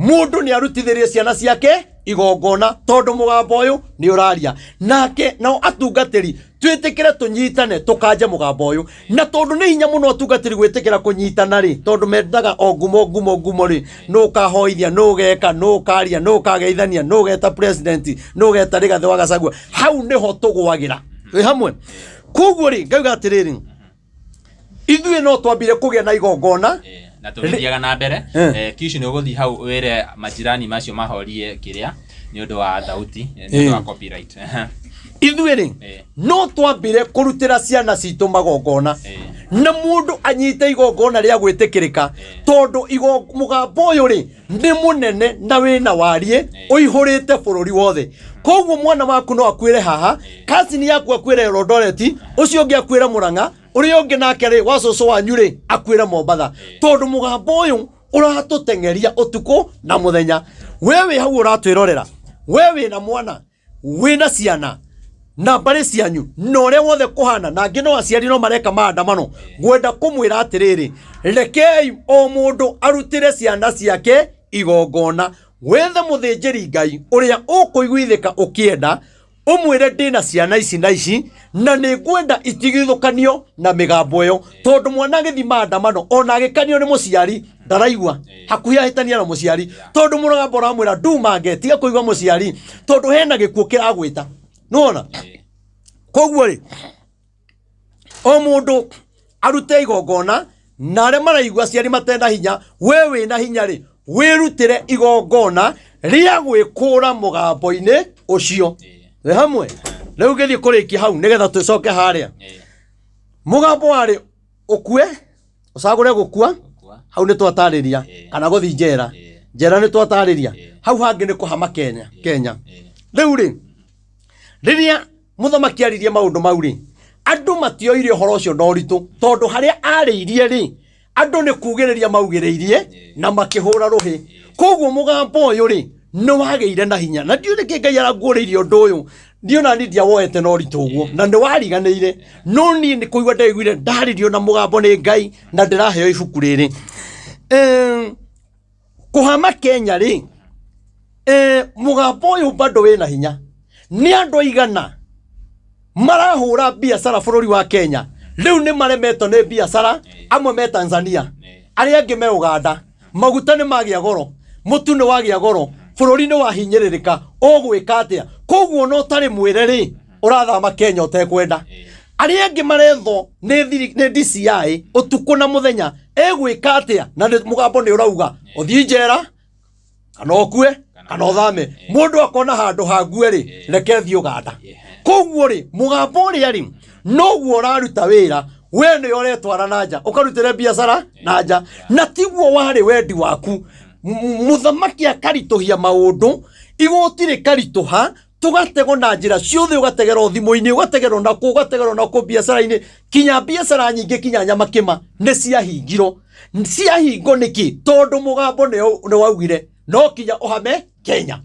mũndũ nĩ arutithĩrie ciana ciake igongona, tondũ mũgambo ũyũ nĩ ũraria nake. Nao atungatĩri twĩtĩkĩre tũnyitane tũkanje mũgambo ũyũ, na tondũ nĩ hinya mũno atungatĩri gwĩtĩkĩra kũnyitana rĩ, tondũ mendaga o ngumo, ngumo, ngumo rĩ, nũ ũkahoithia, nũ ũgeka, nũ ũkaria, nũ ũkageithania, nũ ũgeta president, nũ ũgeta Rigathĩ wa Gachagua. Hau nĩho tũgwagĩra. Twĩ hamwe? Koguo rĩ, ngauga atĩrĩrĩ, ithuĩ no twambire kũgĩa na igongona. Na tũgĩthiaga na mbere, Kishi, nĩ ũgũthiĩ hau wĩre majirani macio mahorie kĩrĩa nĩ ũndũ wa thauti, nĩ ũndũ wa copyright. Ithuĩ rĩ, no twambire kũrutĩra ciana citũ magongona. Na mũndũ anyite igongona rĩa gwĩtĩkĩrĩka, tondũ mũgambo ũyũ rĩ nĩ mũnene na wĩna wariĩ ũihũrĩte bũrũri wothe. Koguo mwana waku no akuĩre haha, cousin yaku akuĩre Eldoret, ũcio ũngĩ akuĩre Murang'a, ũrĩa ũngĩ nake rĩ wa cũcũ wanyu rĩ akuĩre Mombatha, tondũ mũgambo ũyũ ũratũteng'eria ũtukũ na mũthenya. We wĩ hau ũratwĩrorera, we wĩna mwana, wĩna ciana na mbarĩ cianyu na ũrĩa wothe kũhana, na angĩ no aciari no mareka maandamano, ngwenda kũmwĩra atĩrĩrĩ, rekei o mũndũ arutĩre ciana ciake igongona. Wethe mũthĩnjĩri Ngai ũrĩa ũkũiguithĩka ũkĩenda, ũmwĩre ndĩna ciana ici na ici na nĩ ngwenda itigithũkanio na mĩgambo ĩyo, tondũ mwana agĩthiĩ maandamano ona agĩkanio nĩ mũciari ndaraigua, hakuhĩ ahĩtania na mũciari, tondũ mũgambo ũramwĩra ndumange, tiga kũigua mũciari, tondũ hena gĩkuũ kĩragwĩta. Nĩwona? Koguo rĩ, o mũndũ arute igongona, na arĩa maraigua aciari matena hinya, we wĩna hinya rĩ, wĩrutĩre igongona rĩa gwĩkũra mũgambo-inĩ ũcio. Wĩ hamwe? Rĩu ngĩthiĩ kũrĩkia hau nĩgetha tũcoke harĩa. Mũgambo warĩ ũkue, ũcagũre gũkua, hau nĩ twatarĩria, kana gũthiĩ njera, njera nĩ twatarĩria, hau hangĩ nĩ kũhama Kenya, Kenya. Rĩu rĩ, rĩrĩa mũthamaki aririe maũndũ mau rĩ, andũ matioire ũhoro ũcio na ũritũ, tondũ harĩa arĩirie rĩ, andũ nĩ kugĩrĩria maugĩrĩirie na makĩhũra rũhĩ. Koguo mũgambo ũyũ rĩ, nĩ wagĩire na hinya, na ndiũĩ nĩkĩ Ngai aranguũrĩirie ũndũ ũyũ. Niĩ ona niĩ ndiawoete na ũritũ ũguo, na nĩ wariganĩire, no niĩ nĩ kũigua ndaiguire ndarĩrio na mũgambo nĩ Ngai na ndĩraheo ibuku rĩrĩ. Kũhama Kenya rĩ, mũgambo ũyũ bado wĩna hinya. Nĩ andũ aigana marahũra biacara bũrũri wa Kenya rĩu nĩ maremetwo nĩ biacara, amwe me Tanzania, arĩa angĩ me Uganda. Maguta nĩ magĩa goro, mũtu nĩ wagĩa goro, bũrũri nĩ wahinyĩrĩrĩka, ũgwĩka atĩa? Koguo ona ũtarĩ mwĩre rĩ, ũrathama Kenya ũtekwenda. Arĩa angĩ marethwo nĩ DCI ũtukũ na mũthenya, egwĩka atĩa? Na mũgambo nĩ ũrauga ũthiĩ njera kana ũkue kana ũthame. Mũndũ akona handũ hangue rĩ, reke thiĩ Uganda. Koguo rĩ, mũgambo ũrĩa rĩ noguo ũraruta wĩra, we nĩ ũretwara na nja ũkarutĩre biacara na nja, na tiguo warĩ wendi waku. Mũthamaki akaritũhia maũndũ, igoti rĩkaritũha, tũgategwo na njĩra ciothe, ũgategerwo thimũ-inĩ, ũgategerwo na kũ, ũgategerwo na kũ biacara-inĩ, kinya biacara nyingĩ, kinya nyamakĩma nĩ ciahingirwo. Ciahingwo nĩkĩ? Tondũ mũgambo nĩ waugire no kinya ũhame Kenya.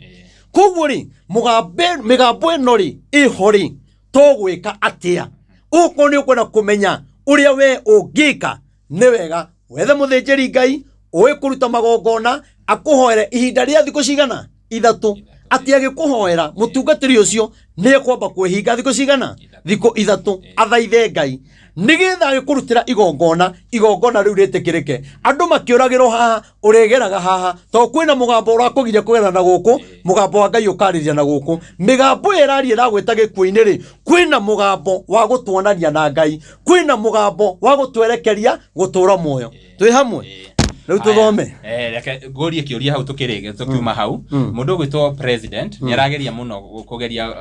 Koguo rĩ, mĩgambo ĩno rĩ ĩho rĩ, tũgwĩka atĩa? Ũkorwo nĩ ũkwenda kũmenya ũrĩa we ũngĩka, nĩ wega wethe mũthĩnjĩri Ngai ũĩ kũruta magongona, akũhoere ihinda rĩa thikũ cigana? 3. Atĩ agĩkũhoera mũtungatĩri ũcio nĩ ekwamba kwĩhinga thikũ cigana? Thikũ 3, athaithe Ngai nĩgetha agĩkũrutĩra igongona, igongona rĩu rĩtĩkĩrĩke. Andũ makĩũragĩrwo haha, ũrĩgeraga haha, tondũ kwĩna mũgambo ũrakũgiria kũgera na gũkũ, mũgambo wa Ngai ũkarĩria na gũkũ. Mĩgambo ĩyo ĩraria ĩragwĩta gĩkuũ-inĩ rĩ, kwĩna mũgambo wa gũtuonania na Ngai, kwĩna mũgambo wa gũtwerekeria gũtũra muoyo. Twĩ hamwe? Rĩu tũthome. Reke ngũrie kĩũria hau tũkĩrĩge tũkiuma hau. Mũndũ ũgwĩtwo president nĩ arageria mũno kũgeria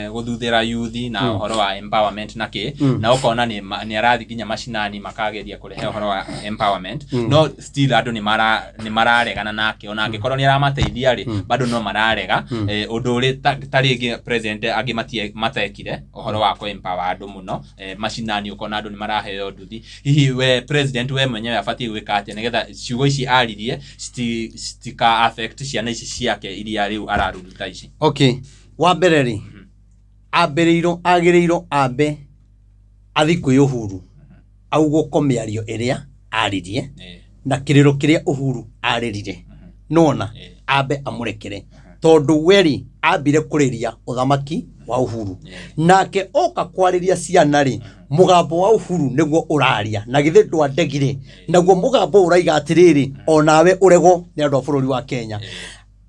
gũthuthĩra yuthi na ũhoro wa empowerment na kĩ, na ũkona nĩ arathiĩ nginya macinani makageria kũrehe ũhoro wa empowerment, no still andũ nĩ mararegana nake, ona angĩkorwo nĩ aramateithia rĩ, bado no mararega. Ũndũ ũrĩ ta rĩngĩ president angĩ matekire ũhoro wa kũ empower andũ mũno, macinani ũkona andũ nĩ maraheo nduthi. Hihi we president we mwenyewe abatiĩ gwĩka atĩa nĩgetha ciugo ici aririe citika affect ciana ici ciake iria rĩu araruta ici? Okay, wa mbere rĩ, ambĩrĩirwo, agĩrĩirwo ambe athiĩ kwĩ Uhuru augũko mĩario ĩrĩa aririe na kĩrĩro kĩrĩa Uhuru arĩrire, nĩwona, ambe amũrekere, tondũ we rĩ ambire kũrĩria ũthamaki wa Uhuru, nake oka kwarĩria ciana rĩ, mũgambo wa Uhuru nĩguo ũraria, na githĩ ndwandegire? Naguo mũgambo ũraiga atĩrĩrĩ, onawe ũregwo nĩ andũ a bũrũri wa Kenya.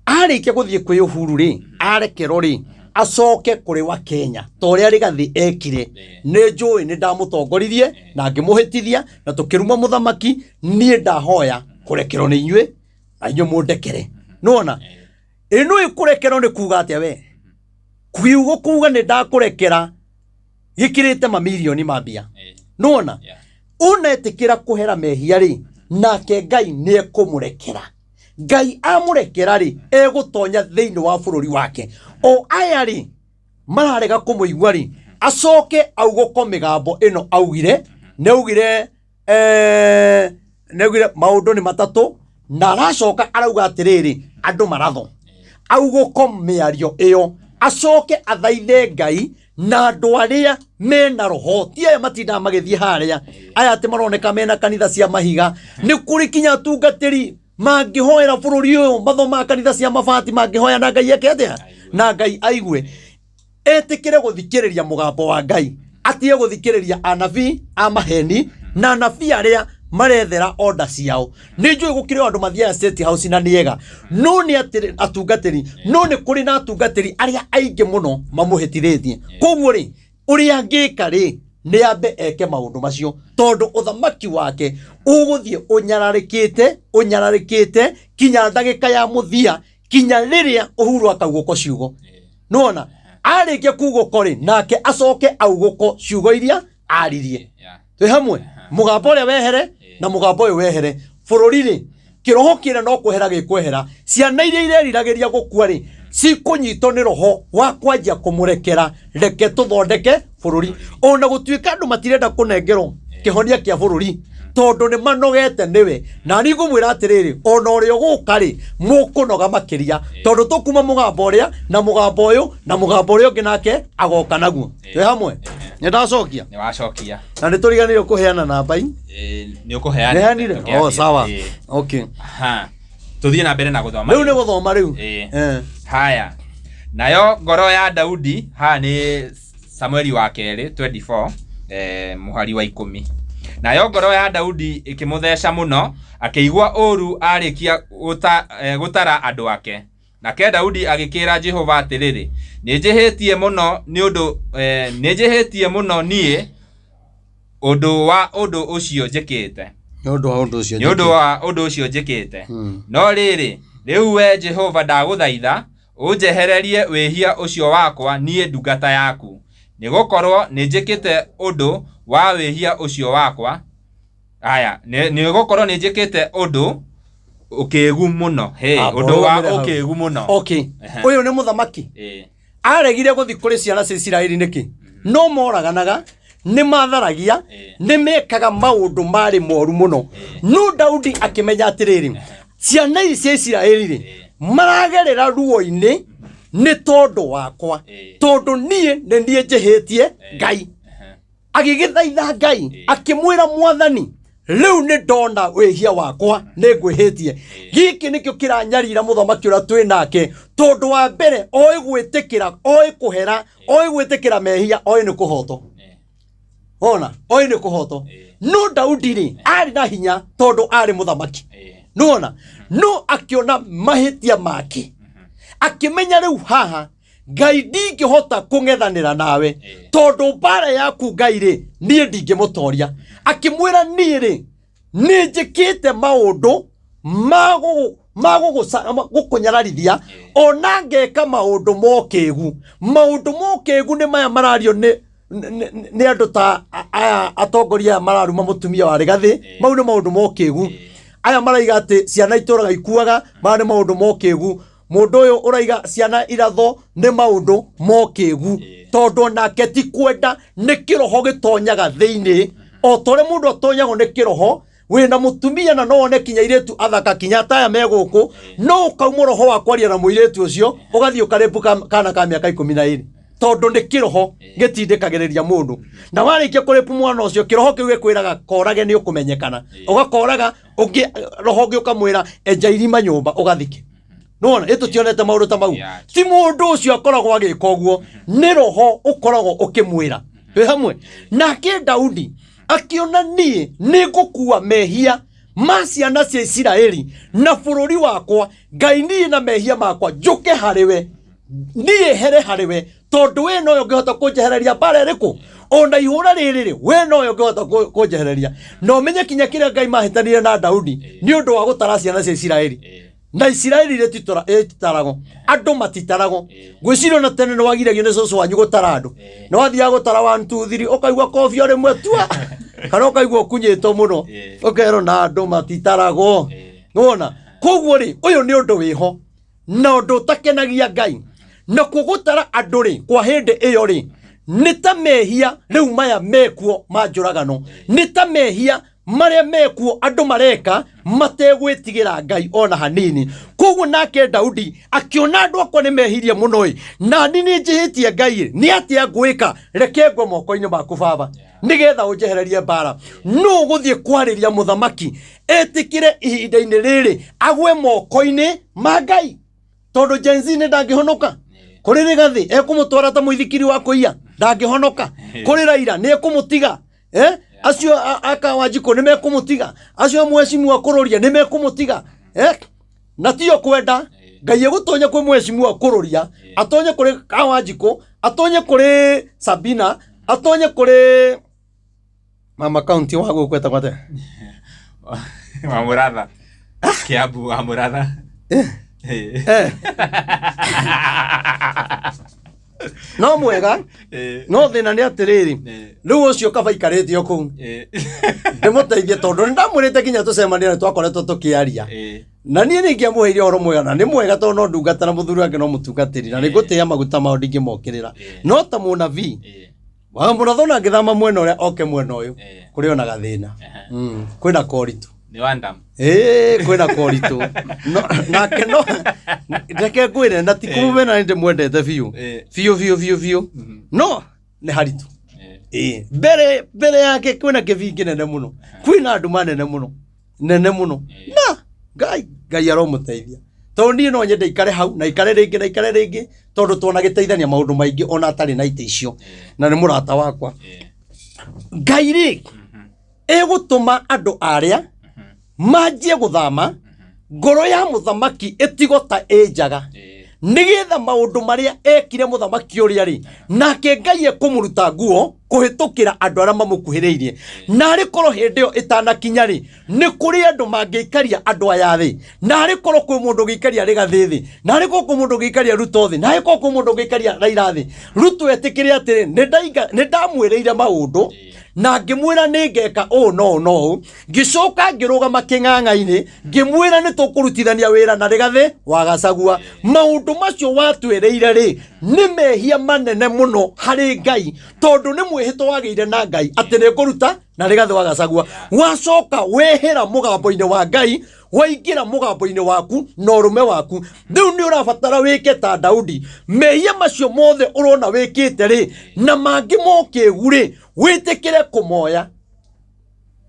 Arĩkia gũthiĩ kwĩ Uhuru rĩ, arekerwo rĩ, acoke kũrĩ wa Kenya ta ũrĩa Rigathĩ ekire. Nĩ njũĩ nĩ ndamũtongoririe na ngĩmũhĩtithia na tũkĩruma mũthamaki, niĩ ndahoya kũrekerwo nĩ inyuĩ na inyuĩ mũndekere. Nĩwona? Ĩno ĩkũrekerwo nĩ kuga atĩa we? Kiugo kuga nĩ ndakũrekera gĩkĩrĩte mamirioni ma mbia. Nĩwona? Yeah. Ona etĩkĩra kũhera mehia rĩ, nake Ngai nĩ ekũmũrekera. Ngai amũrekera rĩ, egũtonya thĩinĩ wa bũrũri wake. O aya rĩ mararega kũmũigua rĩ, acoke augũko mĩgambo ĩno augire, nĩ augire nĩ augire maũndũ nĩ matatũ, na aracoka arauga atĩrĩrĩ, andũ maratho augũko mĩario ĩyo, acoke athaithe Ngai na andũ arĩa mena roho, ti aya matindaga magĩthiĩ harĩa, aya atĩ maroneka mena kanitha cia mahiga. Nĩ kũrĩ kinya atungatĩri mangĩhoera bũrũri ũyũ, mathomaga kanitha cia mabati, mangĩhoya na Ngai eke atĩa? Na Ngai aigue. Etĩkĩre gũthikĩrĩria mũgambo wa Ngai, atige gũthikĩrĩria anabii a maheni na anabii arĩa marethera order ciao. Nĩ njũĩ gũkĩrĩ o andũ mathiaga State House na nĩ ega, no nĩ atĩrĩ atungatĩri, no nĩ kũrĩ na atungatĩri arĩa aingĩ mũno mamũhĩtithĩtie. Koguo rĩ, ũrĩa angĩka rĩ, nĩ ambe eke maũndũ macio, tondũ ũthamaki wake ũgũthiĩ ũnyararĩkĩte ũnyararĩkĩte kinya ndagĩka ya mũthia, kinya rĩrĩa Uhuru akaugũko ciugo. Nĩwona arĩkia kugũko rĩ, nake acoke augũko ciugo iria aririe. Yeah. Twĩ hamwe? Mũgambo ũrĩa wehere na mũgambo ũyũ wehere bũrũri rĩ, kĩroho kĩrĩa no kwehera gĩkwehera. Ciana iria ireriragĩria gũkua rĩ, cikũnyitwo nĩ roho wa kwanjia kũmũrekera, reke tũthondeke bũrũri. Ona gũtuĩka andũ matirenda kũnengerwo kĩhonia kĩa bũrũri tondũ nĩ manogete nĩwe, na niĩ ngũmwĩra atĩrĩrĩ, ona ũrĩa ũgũka rĩ, mũkũnoga makĩria, tondũ tũkuma mũgambo ũrĩa na mũgambo ũyũ na mũgambo ũrĩa ũngĩ nake agoka naguo. Twĩ hamwe? Nĩ ndacokia. Nĩ wacokia. Na nĩ tũriganĩirwo kũheana namba i. Nĩ ũkũheanĩte. Neanire? Tũkĩambia. Oh, sawa. Okay. Aha. Tũthiĩ na mbere na gũthoma. Rĩu nĩ gũthoma rĩu. Haya, nayo ngoro ya Daudi, haha nĩ Samueli wa kerĩ 24 mũhari wa 10. Nayo ngoro ya Daudi ĩkĩmũtheca mũno, akĩigua ũũru arĩkia gũtara andũ ake. Nake Daudi agĩkĩra Jehova atĩrĩrĩ, nĩ njĩhĩtie mũno nĩ ũndũ nĩ njĩhĩtie mũno niĩ ũndũ wa ũndũ ũcio njĩkĩte. Nĩ ũndũ wa ũndũ ũcio Nĩ ũndũ wa ũndũ ũcio njĩkĩte. No rĩrĩ, rĩu we Jehova ndagũthaitha ũnjehererie wĩhia ũcio wakwa niĩ ndungata yaku, nĩgũkorwo nĩnjĩkĩte ũndũ wa wĩhia ũcio wakwa. Aya, nĩgũkorwo nĩnjĩkĩte ũndũ ũkĩgu mũno. Hey, Ah, ũndũ wa ũrũgamĩre hau. ũkĩgu mũno. Okay. Ũyũ nĩ mũthamaki. Aregire gũthiĩ kũrĩ ciana cia Isiraeli nĩkĩ? No moraganaga, nĩ matharagia, nĩ mekaga maũndũ marĩ moru mũno. No Daudi akĩmenya atĩrĩrĩ, ciana ici cia Isiraeli rĩ, maragerera ruo-inĩ nĩ tondũ wakwa, tondũ niĩ nĩ niĩ njĩhĩtie Ngai. Agĩgĩthaitha Ngai, akĩmwĩra Mwathani, rĩu nĩ ndona wĩhia wakwa, nĩ ngwĩhĩtie. Gĩkĩ nĩkĩo kĩranyarira mũthamaki ũrĩa twĩ nake, tondũ wa mbere oĩ gwĩtĩkĩra, oĩ kũhera, oĩ gwĩtĩkĩra mehia, oĩ nĩ kũhotwo. Ona oĩ nĩ kũhotwo. No Daudi rĩ, arĩ na hinya tondũ arĩ mũthamaki. Nĩwona? No akĩona mahĩtia make, akĩmenya rĩu haha Ngai ndingĩhota kũng'ethanĩra nawe, tondũ mbara yaku Ngai rĩ, niĩ ndingĩmũtoria. Akĩmwĩra niĩ rĩ, nĩ njĩkĩte maũndũ ma gũkũnyararithia, ona ngeka maũndũ mokĩgu. Maũndũ mokĩgu nĩ maya marario nĩ nĩ andũ ta aya atongoria aya mararuma mũtumia wa Rigathĩ. Mau nĩ maũndũ mokĩgu. Aya maraiga atĩ ciana itũraga ikuaga, maya nĩ maũndũ mokĩgu. Mũndũ ũyũ ũraiga ciana iratho nĩ maũndũ mokĩgu, tondũ nake ti kwenda, nĩ kĩroho gĩtonyaga thĩinĩ. O ta ũrĩa mũndũ atonyagwo nĩ kĩroho wĩna mũtumia, na no one kinya airĩtu athaka kinya taya me gũkũ, no ũkauma roho wa kwaria na mũirĩtu ũcio, ũgathiĩ ũkarĩmbu kana ka mĩaka 12, tondũ nĩ kĩroho gĩtindĩkagĩrĩria mũndũ. Na warĩkia kũrĩpu mwana ũcio, kĩroho kĩu gĩkwĩraga korage nĩ ũkũmenyekana, ũgakoraga. Ũngĩ roho ũngĩ ũkamwĩra enja irima nyũmba ũgathike. Nĩwona ĩ tũtionete maũndũ ta mau? Ti mũndũ ũcio akoragwo agĩka ũguo, nĩ roho ũkoragwo ũkĩmwĩra. Twĩ hamwe? Nake Daudi akĩona niĩ nĩ ngũkua mehia ma ciana cia Isiraeli na bũrũri wakwa. Ngai, niĩ na mehia makwa njũke harĩ we, niĩ here harĩ we, tondũ we nowe ũngĩhota kũnjehereria mbara ĩrĩkũ ona ihũra rĩrĩ rĩ, we nowe ũngĩhota kũnjehereria. Na ũmenye kinya kĩrĩa Ngai mahĩtanire na Daudi nĩ ũndũ wa gũtara ciana cia Isiraeli. Na Isiraeli rĩtitaragwo, andũ matitaragwo. Ngwĩciria ona tene nĩ wagiragio nĩ cũcũ wanyu gũtara andũ, nĩ wathiaga gũtara 1 2 3, ũkaigua kobi o rĩmwe tua. Kana ũkaigua ũkunyĩtwo mũno, ũkerwo na andũ matitaragwo. Nĩwona? Koguo rĩ, ũyũ nĩ ũndũ wĩho na ũndũ ũtakenagia Ngai. Nakuo gũtara andũ rĩ, kwa hĩndĩ ĩyo rĩ, nĩ ta mehia rĩu maya mekuo ma njũragano, nĩ ta mehia marĩa mekuo andũ mareka mategwĩtigĩra Ngai ona hanini. Koguo nake Daudi akĩona andũ akwa nĩ mehirie mũno ĩ, nani nĩ njĩhĩtie Ngai ĩ, nĩ atĩa ngwĩka? Reke ngwe moko-inĩ maku baba, nĩgetha ũnjehererie mbara. Nũ ũgũthiĩ kwarĩria mũthamaki etĩkĩre ihinda-inĩ rĩrĩ agwe moko-inĩ ma Ngai? Tondũ Gen Z nĩ ndangĩhonoka. Kũrĩ Rĩgathĩ ekũmũtwara ta mũithikiri wa kũiya, ndangĩhonoka. Kũrĩ Raila nĩ ekũmũtiga. Acio aka Wanjikũ nĩ mekũmũtiga, acio a mheshimiwa Kũrũria nĩ mekũmũtiga. Na tio kwenda Ngai egũtonya kwĩ mheshimiwa Kũrũria, atonye kũrĩ Kawanjikũ, atonye kũrĩ Sabina, atonye kũrĩ mama kaunti wa gũkũ etagwo atĩa? Wa Mũratha. Kiambu wa Mũratha. No mwega, no thĩna nĩ atĩrĩrĩ, rĩu ũcio kaba ikarĩte o kũu ndĩmũteithie, tondũ nĩ ndamwĩrĩte nginya tũcemanie na twakoretwo tũkĩaria, na niĩ nĩ ingĩamũheire ũhoro mwega, na nĩ mwega tondũ no ndungata na mũthuri wake no mũtungatĩri, na nĩ ngũtĩĩa maguta mao, ndingĩmokĩrĩra, no ta mũnabii wa mũratho ona angĩthama mwena ũrĩa oke mwena ũyũ, kũrĩ ona gathĩna. Kwĩna koritũ. Nĩ wandam. Ĩĩ, kwĩna koritũ. No, nake no reke ngwĩre na ti kũmũmena, nĩ ndĩmwendete biũ biũ biũ biũ biũ, no nĩ haritũ. Ĩĩ, mbere mbere yake kwĩna kĩbii kĩnene mũno, kwĩna nduma nene mũno, nene mũno, na Ngai Ngai aromũteithia, tondũ niĩ no nyende ikare hau na ikare rĩngĩ na ikare rĩngĩ, tondũ twanagĩteithania maũndũ maingĩ ona atarĩ na itĩ icio, na nĩ mũrata wakwa. Ngai rĩ, ĩgũtũma andũ arĩa manjie gũthama, ngoro ya mũthamaki ĩtigo ta ĩ njaga, nĩgetha maũndũ marĩa ekire mũthamaki ũrĩa rĩ, nake Ngai ekũmũruta nguo kũhĩtũkĩra andũ arĩa mamũkuhĩrĩirie. Na arĩ korwo hĩndĩ ĩyo ĩtanakinya rĩ, nĩ kũrĩ andũ mangĩikaria andũ aya thĩ, na arĩ korwo kwĩ mũndũ ũngĩikaria Rĩgathĩ thĩ, na arĩ korwo kwĩ mũndũ ũngĩikaria Ruto thĩ, na arĩ korwo kwĩ mũndũ ũngĩikaria Raila thĩ, Ruto etĩkĩre atĩrĩ, nĩ ndamwĩrĩire maũndũ na ngĩmwĩra nĩ ngeka ũũ no ũũ no ũũ, ngĩcoka ngĩrũgama kĩng'ang'a-inĩ ngĩmwĩra nĩ tũkũrutithania wĩra na Rĩgathĩ wa Gachagua. Maũndũ macio watwĩrĩire rĩ, nĩ mehia manene mũno harĩ Ngai, tondũ nĩ mwĩhĩtwa wagĩire na Ngai atĩ nĩ ngũruta na Rĩgathĩ wa Gachagua. Wacoka wehera mũgambo-inĩ wa Ngai, waingĩra mũgambo-inĩ waku na ũrũme waku. Rĩu nĩ ũrabatara wĩke ta Daudi. Mehia macio mothe ũrona wĩkĩte rĩ, na mangĩ mokĩgu rĩ, wĩtĩkĩre kũmoya,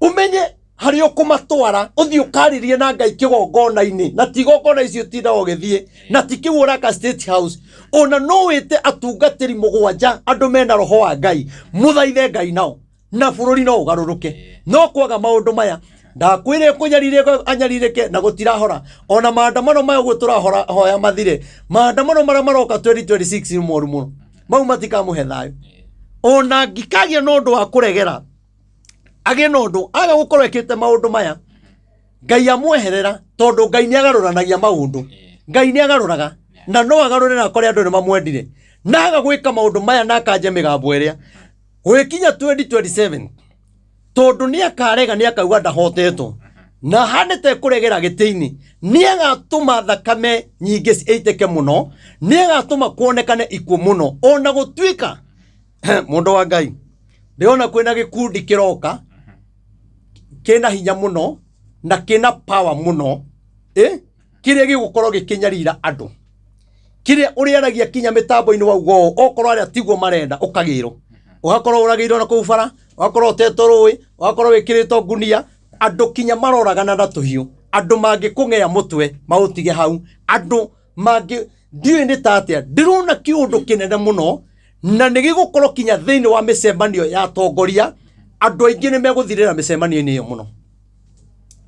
ũmenye harĩa ũkũmatwara, ũthiĩ ũkarĩrie na Ngai kĩgongona-inĩ, na ti igongona icio ũtindaga ũgĩthiĩ, na ti kĩu ũraka State House. Ona no wĩte atungatĩri mũgwanja, andũ mena roho wa Ngai, mũthaithe Ngai nao, na bũrũri no ũgarũrũke. No kwaga maũndũ maya, ndakwĩrĩ kũnyarirĩka anyarirĩke na gũtirahora. Ona maandamano maya ũguo tũrahora hoya mathire, maandamano marĩa maroka 2026 nĩ moru mũno, mau matikamũhe thayũ. Ona ngikagia na ũndũ wa kũregera, agĩe na ũndũ aga gũkorwo ekĩte maũndũ maya, Ngai amweherera, tondũ Ngai nĩ agarũranagia maũndũ. Ngai nĩ agarũraga, na no agarũre na akore andũ nĩ mamwendire, na aga gwĩka maũndũ maya na akanje mĩgambo ĩrĩa gũgĩkinya 2027, tondũ nĩ akarega, nĩ akauga ndahotetwo, na hanĩte kũregera gĩtĩ-inĩ, nĩ agatũma thakame nyingĩ ĩitĩke mũno, nĩ agatũma kuonekane ikuũ mũno. Ona gũtuĩka mũndũ wa Ngai, ndĩrona kwĩna gĩkundi kĩroka kĩna hinya mũno na kĩna power mũno, kĩrĩa gĩgũkorwo gĩkĩnyarira andũ, kĩrĩa ũrĩaragia kinya mĩtambo-inĩ wauga ũũ, okorwo arĩa tiguo marenda, ũkagĩrwo, ũgakorwo ũragĩirwo na kũu bara, ũgakorwo ũtetwo rũĩ, ũgakorwo wĩkĩrĩtwo ngunia, andũ kinya maroragana na tũhiũ, andũ mangĩkũng'ea mũtwe maũtige hau, andũ mangĩ ndiũĩ nĩ ta atĩa. Ndĩrona kĩũndũ kĩnene mũno, na nĩ gĩgũkorwo kinya thĩinĩ wa mĩcemanio ya atongoria, andũ aingĩ nĩ megũthirĩra mĩcemanio-inĩ ĩyo mũno.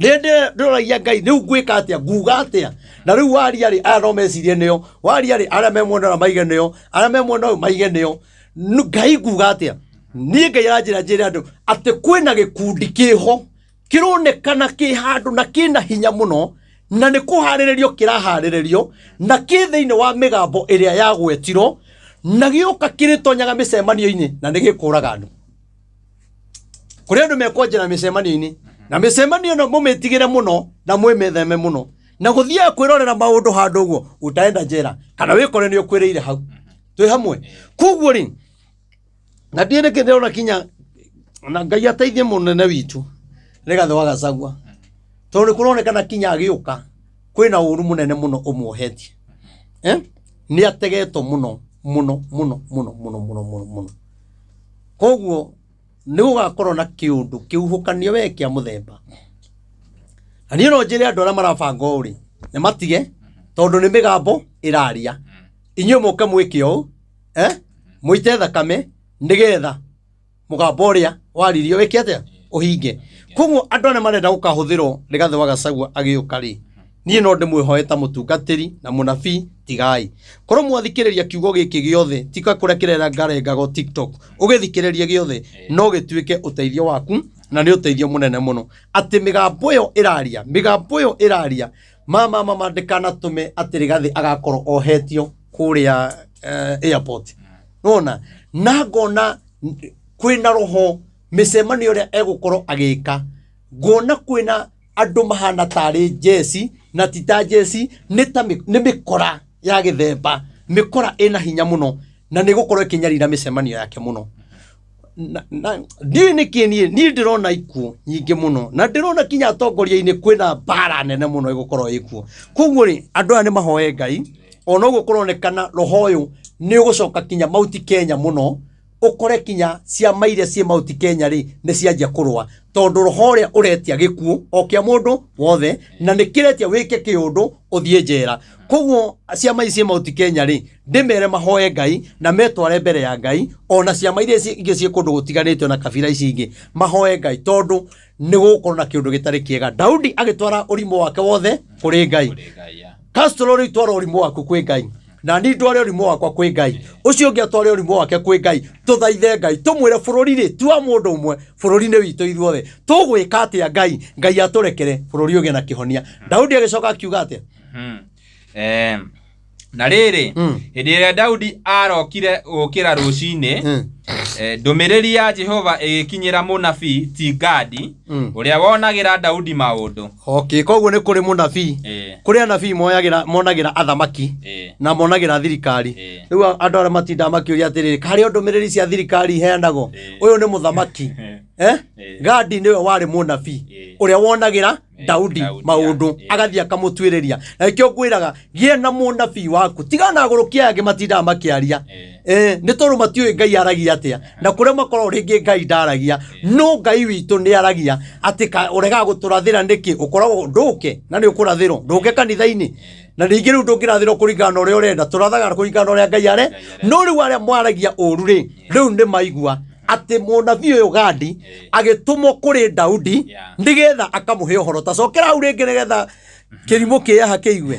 Rĩrĩa ndĩroragia Ngai, rĩu ngwĩka atĩa, nguga atĩa, na rĩu waria rĩ, aya no mecirie nĩo, waria rĩ, arĩa me mwena ũrĩa maige nĩo, arĩa me mwena ũyũ maige nĩo. Ngai nguga atĩa? Niĩ Ngai aranjĩra njĩre andũ atĩ kwĩna gĩkundi kĩho kĩronekana kĩ handũ na kĩna hinya mũno, na nĩ kũharĩrĩrio kĩraharĩrĩrio, na kĩ thĩinĩ wa mĩgambo ĩrĩa yagwetirwo, na gĩoka kĩrĩtonyaga mĩcemanio-inĩ na nĩ gĩkũraga andũ. Kũrĩ andũ mekwanjĩra mĩcemanio-inĩ, na mĩcemanio ĩno mũmĩtigĩre mũno na mwĩmĩtheme mũno, na gũthiaga kwĩrorera maũndũ handũ ũguo utaenda njera kana wĩkore nĩ ũkwĩrĩire hau. Twĩ hamwe. Koguo rĩ, na ndiĩ nĩkĩ ndĩrona kinya na Ngai ateithie mũnene witũ Rigathĩ wa Gachagua, tondũ nĩ kũronekana kinya agĩũka kwĩna ũru mũnene mũno ũmuohetie. Nĩ ategetwo mũno mũno mũno mũno mũno mũno mũno mũno. Koguo nĩ gũgakorwo na kĩũndũ kĩhuhũkanio we kĩa mũthemba. Na niĩ no njĩre andũ arĩa marabanga ũũ rĩ, nĩ matige, tondũ nĩ mĩgambo ĩraria. Inyuĩ mũke mwĩke ũũ, mũite thakame nĩgetha mũgambo ũrĩa waririo wĩke atĩa, ũhinge. Koguo andũ arĩa marenda gũkahũthĩrwo Rigathĩ wa Gachagua agĩũka rĩ, niĩ no ndĩmwĩhoe ta mũtungatĩri na mũnabii, tigai. Korwo mwathikĩrĩria kiugo gĩkĩ gĩothe, tika kũrĩa kĩrengarengagwo TikTok, ũgĩthikĩrĩrie gĩothe, no gĩtuĩke ũteithio waku, na nĩ ũteithio mũnene mũno. Atĩ mĩgambo ĩyo ĩraria, mĩgambo ĩyo ĩraria, mama, mama, ndĩkanatũme atĩ Rigathĩ agakorwo ohetio kũrĩa airport. Nĩwona? Na ngona kwĩna roho mĩcemanio ĩrĩa egũkorwo agĩka, ngona kwĩna andũ mahana tarĩ njeci na ti ta njeci, nĩ ta nĩ mĩkora ya gĩthemba, mĩkora ĩna hinya mũno na nĩ gũkorwo ĩkĩnyarira mĩcemanio yake mũno. Ndiũĩ nĩkĩ niĩ ndĩrona ikuũ nyingĩ mũno, na ndĩrona kinya atongoria-inĩ kwĩna mbara nene mũno ĩgũkorwo ĩkuo. Koguo rĩ, andũ aya nĩ mahoe Ngai, ona ũguo kũronekana roho ũyũ nĩ ũgũcoka kinya Mount Kenya mũno, ũkore kinya ciama iria ciĩ Mount Kenya rĩ, nĩ cianjia kũrũa, tondũ roho ũrĩa ũretia gĩkuũ o kĩa mũndũ wothe, na nĩ kĩretia wĩke kĩũndũ ũthiĩ njera. Koguo ciama ici ciĩ Mount Kenya rĩ, ndĩmere mahoe Ngai na metware mbere ya Ngai, ona ciama iria ingĩ ciĩ kũndũ gũtiganĩte na kabira ici ingĩ, mahoe Ngai, tondũ nĩ gũgũkorwo na kĩũndũ gĩtarĩ kĩega. Daudi agĩtwara ũrimũ wake wothe kũrĩ Ngai. Kũrĩ Ngai, ya. Castro rĩu twara ũrimũ waku kwĩ Ngai, na niĩ ndware ũrimũ wakwa kwĩ Ngai, ũcio ũngĩ atware ũrimũ wake kwĩ Ngai, tũthaithe Ngai, tũmwĩre bũrũri rĩ ti wa mũndũ ũmwe, bũrũri nĩ witũ ithuothe, tũgwĩka atĩa Ngai, Ngai atũrekere bũrũri ũgĩe na kĩhonia. Daudi agĩcoka akiuga atĩa? Na rĩrĩ, hĩndĩ ĩrĩa Daudi arokire gũkĩra rũcinĩ, ndũmĩrĩri ya Jehova ĩgĩkinyĩra mũnabii ti Gadi, ũrĩa wonagĩra Daudi maũndũ. Okay, koguo nĩ kũrĩ mũnabii. Kũrĩ anabii monagĩra athamaki na monagĩra thirikari. Rĩu andũ arĩa matindaga makĩũria atĩrĩrĩ, karĩ o ndũmĩrĩri cia thirikari iheanagwo? Ũyũ nĩ mũthamaki. Gadi nĩwe warĩ mũnabii ũrĩa wonagĩra Daudi maũndũ, agathiĩ akamũtuĩrĩria. Na nĩkĩo ngwĩraga, gĩa na mũnabii waku, tiga na agũrũki aya angĩ matindaga makĩaria. Nĩ tondũ matiũĩ Ngai aragia atĩa, na kũrĩa makoragwo rĩngĩ Ngai ndaragia, no Ngai witũ nĩ aragia. Atĩ ũregaga gũtũrathĩra nĩkĩ? Ũkoragwo ndũke na nĩ ũkũrathĩrwo, ndũke kanitha-inĩ. Na ningĩ rĩu ndũngĩrathĩrwo kũringana na ũrĩa ũrenda, tũrathaga kũringana na ũrĩa Ngai are. No rĩu arĩa mwaragia ũru rĩ, rĩu nĩ maigua atĩ mũnabii ũyũ Gadi agĩtũmwo kũrĩ Daudi nĩgetha akamũhe ũhoro. Ta cokera hau rĩngĩ nĩgetha kĩrimũ kĩaha kĩigue.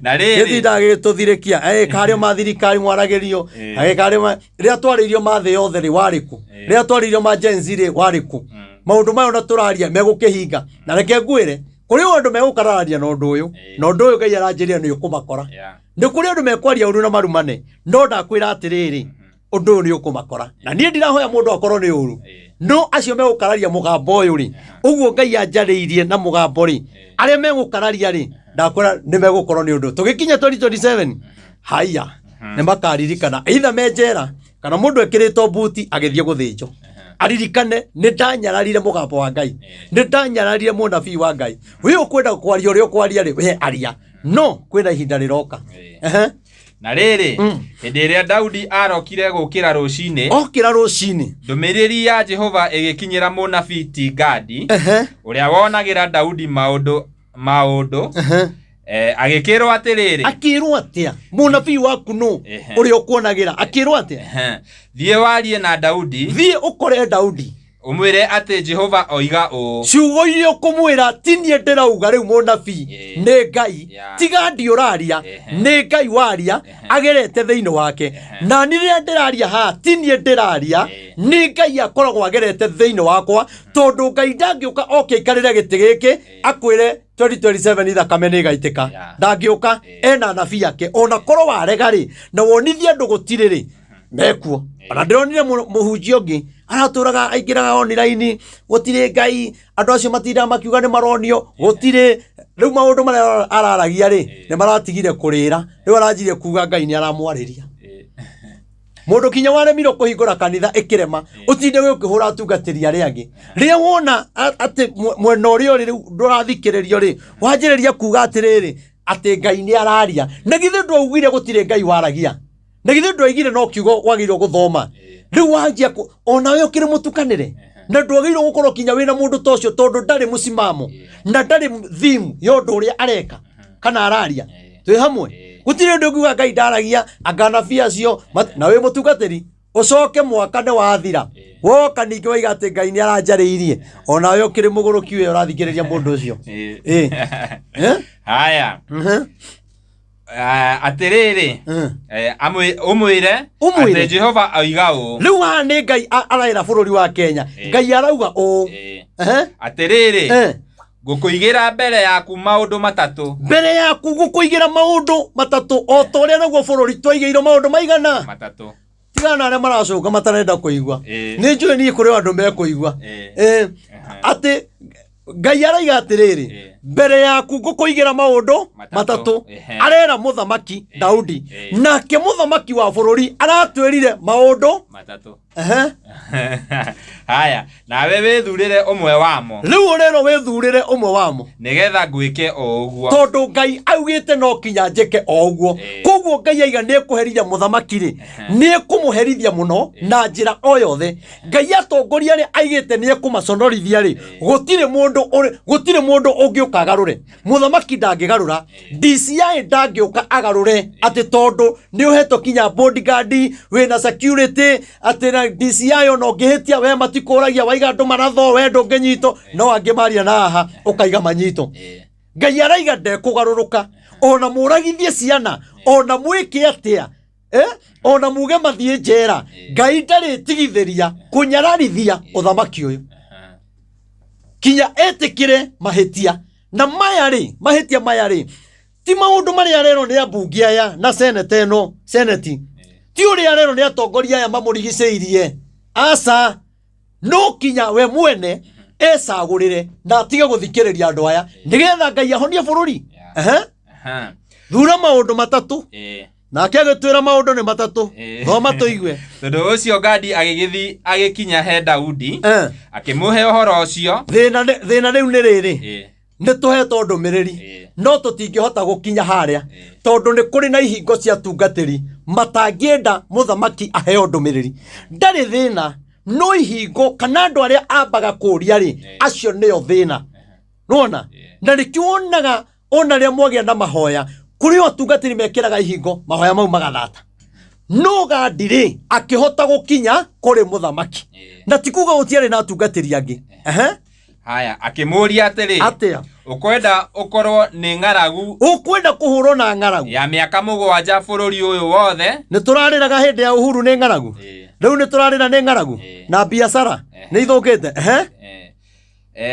Na rĩrĩ, gĩtindaga gĩgĩtũthirĩkia. Karĩo ma thirikari mwaragĩrio. Karĩo ma rĩrĩa twarĩirio ma thĩ yothe rĩ, warĩ kũ? Rĩrĩa twarĩirio ma Gen Z rĩ, warĩ kũ? Maũndũ maya ona tũraria megũkĩhinga. Na reke ngwĩre, kũrĩ andũ megũkararania na ũndũ ũyũ, na ũndũ ũyũ Ngai aranjĩrire nĩ ũkũmakora. Nĩ kũrĩ andũ mekwaria ũru na marumane, no ndakwĩra atĩrĩrĩ, ũndũ ũyũ nĩ ũkũmakora. Na niĩ ndirahoya mũndũ akorwo nĩ ũru, no acio megũkararia mũgambo ũyũ rĩ, ũguo Ngai anjarĩirie na mũgambo rĩ, arĩa megũkararia rĩ, ndakwĩra nĩ megũkorwo nĩ ũndũ. Tũgĩkinya 2027, haiya, nĩ makaririkana either me njera kana mũndũ ekĩrĩtwo mbuti agĩthiĩ gũthĩnjwo. Aririkane nĩ ndanyararire mũgambo wa Ngai, nĩ ndanyararire mũnabii wa Ngai. We ũkwenda kwaria ũrĩa ũkwaria rĩ, we aria, no kwĩna ihinda rĩroka. Na rĩrĩ, hĩndĩ ĩrĩa Daudi arokire gũkĩra rũcinĩ, okĩra rũcinĩ, ndũmĩrĩri ya Jehova ĩgĩkinyĩra mũnabii ti Gadi, ũrĩa wonagĩra Daudi maũndũ, agĩkĩrwo atĩrĩrĩ, Akĩrwo atĩa? Mũnabii waku nũ ũrĩa ũkuonagĩra? Akĩrwo atĩa? Thiĩ warie na Daudi, Thiĩ ũkore Daudi, ũmwĩre atĩ Jehova oiga ũũ. Ciugo iria ũkũmwĩra ti niĩ ndĩrauga rĩu mũnabii, nĩ Ngai. Tiga ndi ũraria, nĩ Ngai waria agerete thĩinĩ wake. Na niĩ rĩrĩa ndĩraria haha ti niĩ ndĩraria, nĩ Ngai akoragwo agerete thĩinĩ wakwa, tondũ Ngai ndangĩũka oke aikarĩre gĩtĩ gĩkĩ akwĩre 2027 thakame nĩ ĩgaitĩka. Ndangĩũka, ena anabii ake. Ona korwo warega rĩ, na wonithie andũ gũtirĩ rĩ, mekuo. Ona ndĩronire mũhunjia ũngĩ Aratũraga aingĩraga online, gũtirĩ Ngai, andũ acio matindaga makiuga nĩ maronio, gũtirĩ. Rĩu maũndũ marĩa araragia rĩ, nĩ maratigire kũrĩra. Rĩu aranjirie kuga Ngai nĩ aramwarĩria. Mũndũ kinya waremirwo kũhingũra kanitha ĩkĩrema, ũtinde wĩ ũkĩhũra atungatĩri arĩa angĩ. Rĩrĩa wona atĩ mwena ũrĩa ũrĩ rĩu ndũrathikĩrĩrio rĩ, wanjĩrĩria kuga atĩrĩrĩ, atĩ Ngai nĩ araria. Na githĩ ndwaugire gũtirĩ Ngai waragia? Na githĩ ndwaigire no kiugo wagĩrĩirwo gũthoma? Rĩu wanjia onawe ũkĩrĩ mũtukanĩre, na ndwagĩrĩirwo gũkorwo kinya wĩna mũndũ ta ũcio, tondũ ndarĩ mũcimamo na ndarĩ theme ya ũndũ ũrĩa areka kana araria. Twĩ hamwe? Gũtirĩ ũndũ ũngiuga Ngai ndaragia, anga anabii acio na wĩ mũtungatĩri, ũcoke mwaka nĩ wathira, woka ningĩ waiga atĩ Ngai nĩ aranjarĩirie, onawe ũkĩrĩ mũgũrũki ũyũ ũrathikĩrĩria mũndũ ũcio. Haya. Atĩrĩrĩ, ũmwĩre Ũmwĩre. atĩ Jehova oiga ũũ. Rĩu haha nĩ Ngai araĩra bũrũri wa Kenya. Ngai arauga ũũ. Atĩrĩrĩ, ngũkũigĩra mbere yaku maũndũ matatũ. Mbere yaku ngũkũigĩra maũndũ matatũ, o ta ũrĩa naguo bũrũri twaigĩirwo maũndũ maigana? Matatũ. Tigana na arĩa maracoka matarenda kũigua. Nĩ njũĩ niĩ kũrĩ andũ mekũigua. Atĩ Ngai araiga atĩrĩrĩ, mbere yaku ngũkũigĩra maũndũ Matatũ. matatũ. Arera mũthamaki Daudi, nake mũthamaki wa bũrũri aratwĩrire maũndũ matatũ. Haya, nawe wĩthurĩre ũmwe wamo. Rĩu ũrerwo wĩthurĩre ũmwe wamo. Nĩgetha ngwĩke o ũguo. Tondũ Ngai augĩte no kinya njĩke o ũguo. Koguo Ngai aiga nĩ ekũherithia mũthamaki rĩ, nĩ ekũmũherithia mũno na njĩra o yothe. Ngai atongoria arĩa aigĩte nĩ ekũmaconorithia rĩ, gũtirĩ mũndũ ũrĩ, gũtirĩ mũndũ ũngĩũka agarũre. Mũthamaki ndangĩgarũra, DCI ndangĩũka agarũre atĩ tondũ nĩ ũhetwo kinya bodyguard, wĩna security, atĩ na DCI ona ũngĩhĩtia we matikũragia, waiga andũ maratho we ndũngĩnyitwo, no angĩ maria na haha ũkaiga manyitwo. Ngai araiga ndekũgarũrũka, ona mũragithie ciana, ona mwĩke atĩa, ona muge mathiĩ njera, Ngai ndarĩtigithĩria kũnyararithia ũthamaki ũyũ kinya etĩkĩre mahĩtia. Na maya rĩ, mahĩtia maya rĩ, ti maũndũ marĩa arerwo nĩ ambunge aya na seneta ĩno, seneti, ti ũrĩa arerwo nĩ atongoria aya mamũrigicĩirie. Aca, no kinya we mwene ecagũrĩre na atige gũthikĩrĩria andũ aya nĩgetha Ngai ahonie bũrũri. Thura maũndũ matatũ. Nake agĩtwĩra maũndũ nĩ matatũ. Thoma tũigue. Tondũ ũcio Gadi agĩgĩthiĩ agĩkinya he Daudi, akĩmũhe ũhoro ũcio. Thĩna rĩu nĩ rĩrĩ, nĩ tũhetwo ndũmĩrĩri, no tũtingĩhota gũkinya harĩa tondũ nĩ kũrĩ na ihingo cia tungatĩri matangĩenda mũthamaki aheo ndũmĩrĩri. Ndarĩ thĩna, no ihingo kana andũ arĩa ambaga kũũria rĩ, acio nĩo thĩna. Nĩwona? Na nĩkĩo wonaga ona rĩrĩa mwagĩa na mahoya, kũrĩ o atungatĩri mekĩraga ihingo, mahoya mau magathata. No Gadi rĩ, akĩhota gũkinya kũrĩ mũthamaki. Na ti kuga gũtiarĩ na atungatĩri angĩ. Haya, akĩmũũria atĩrĩ, Atĩa? Ũkwenda ũkorwo nĩ ng'aragu Ũkwenda kũhũrwo na ng'aragu ya mĩaka mũgwanja bũrũri ũyũ wothe? Nĩ tũrarĩraga hĩndĩ ya Uhuru nĩ ng'aragu. Rĩu nĩ tũrarĩra nĩ ng'aragu. Na biacara nĩ ithũkĩte.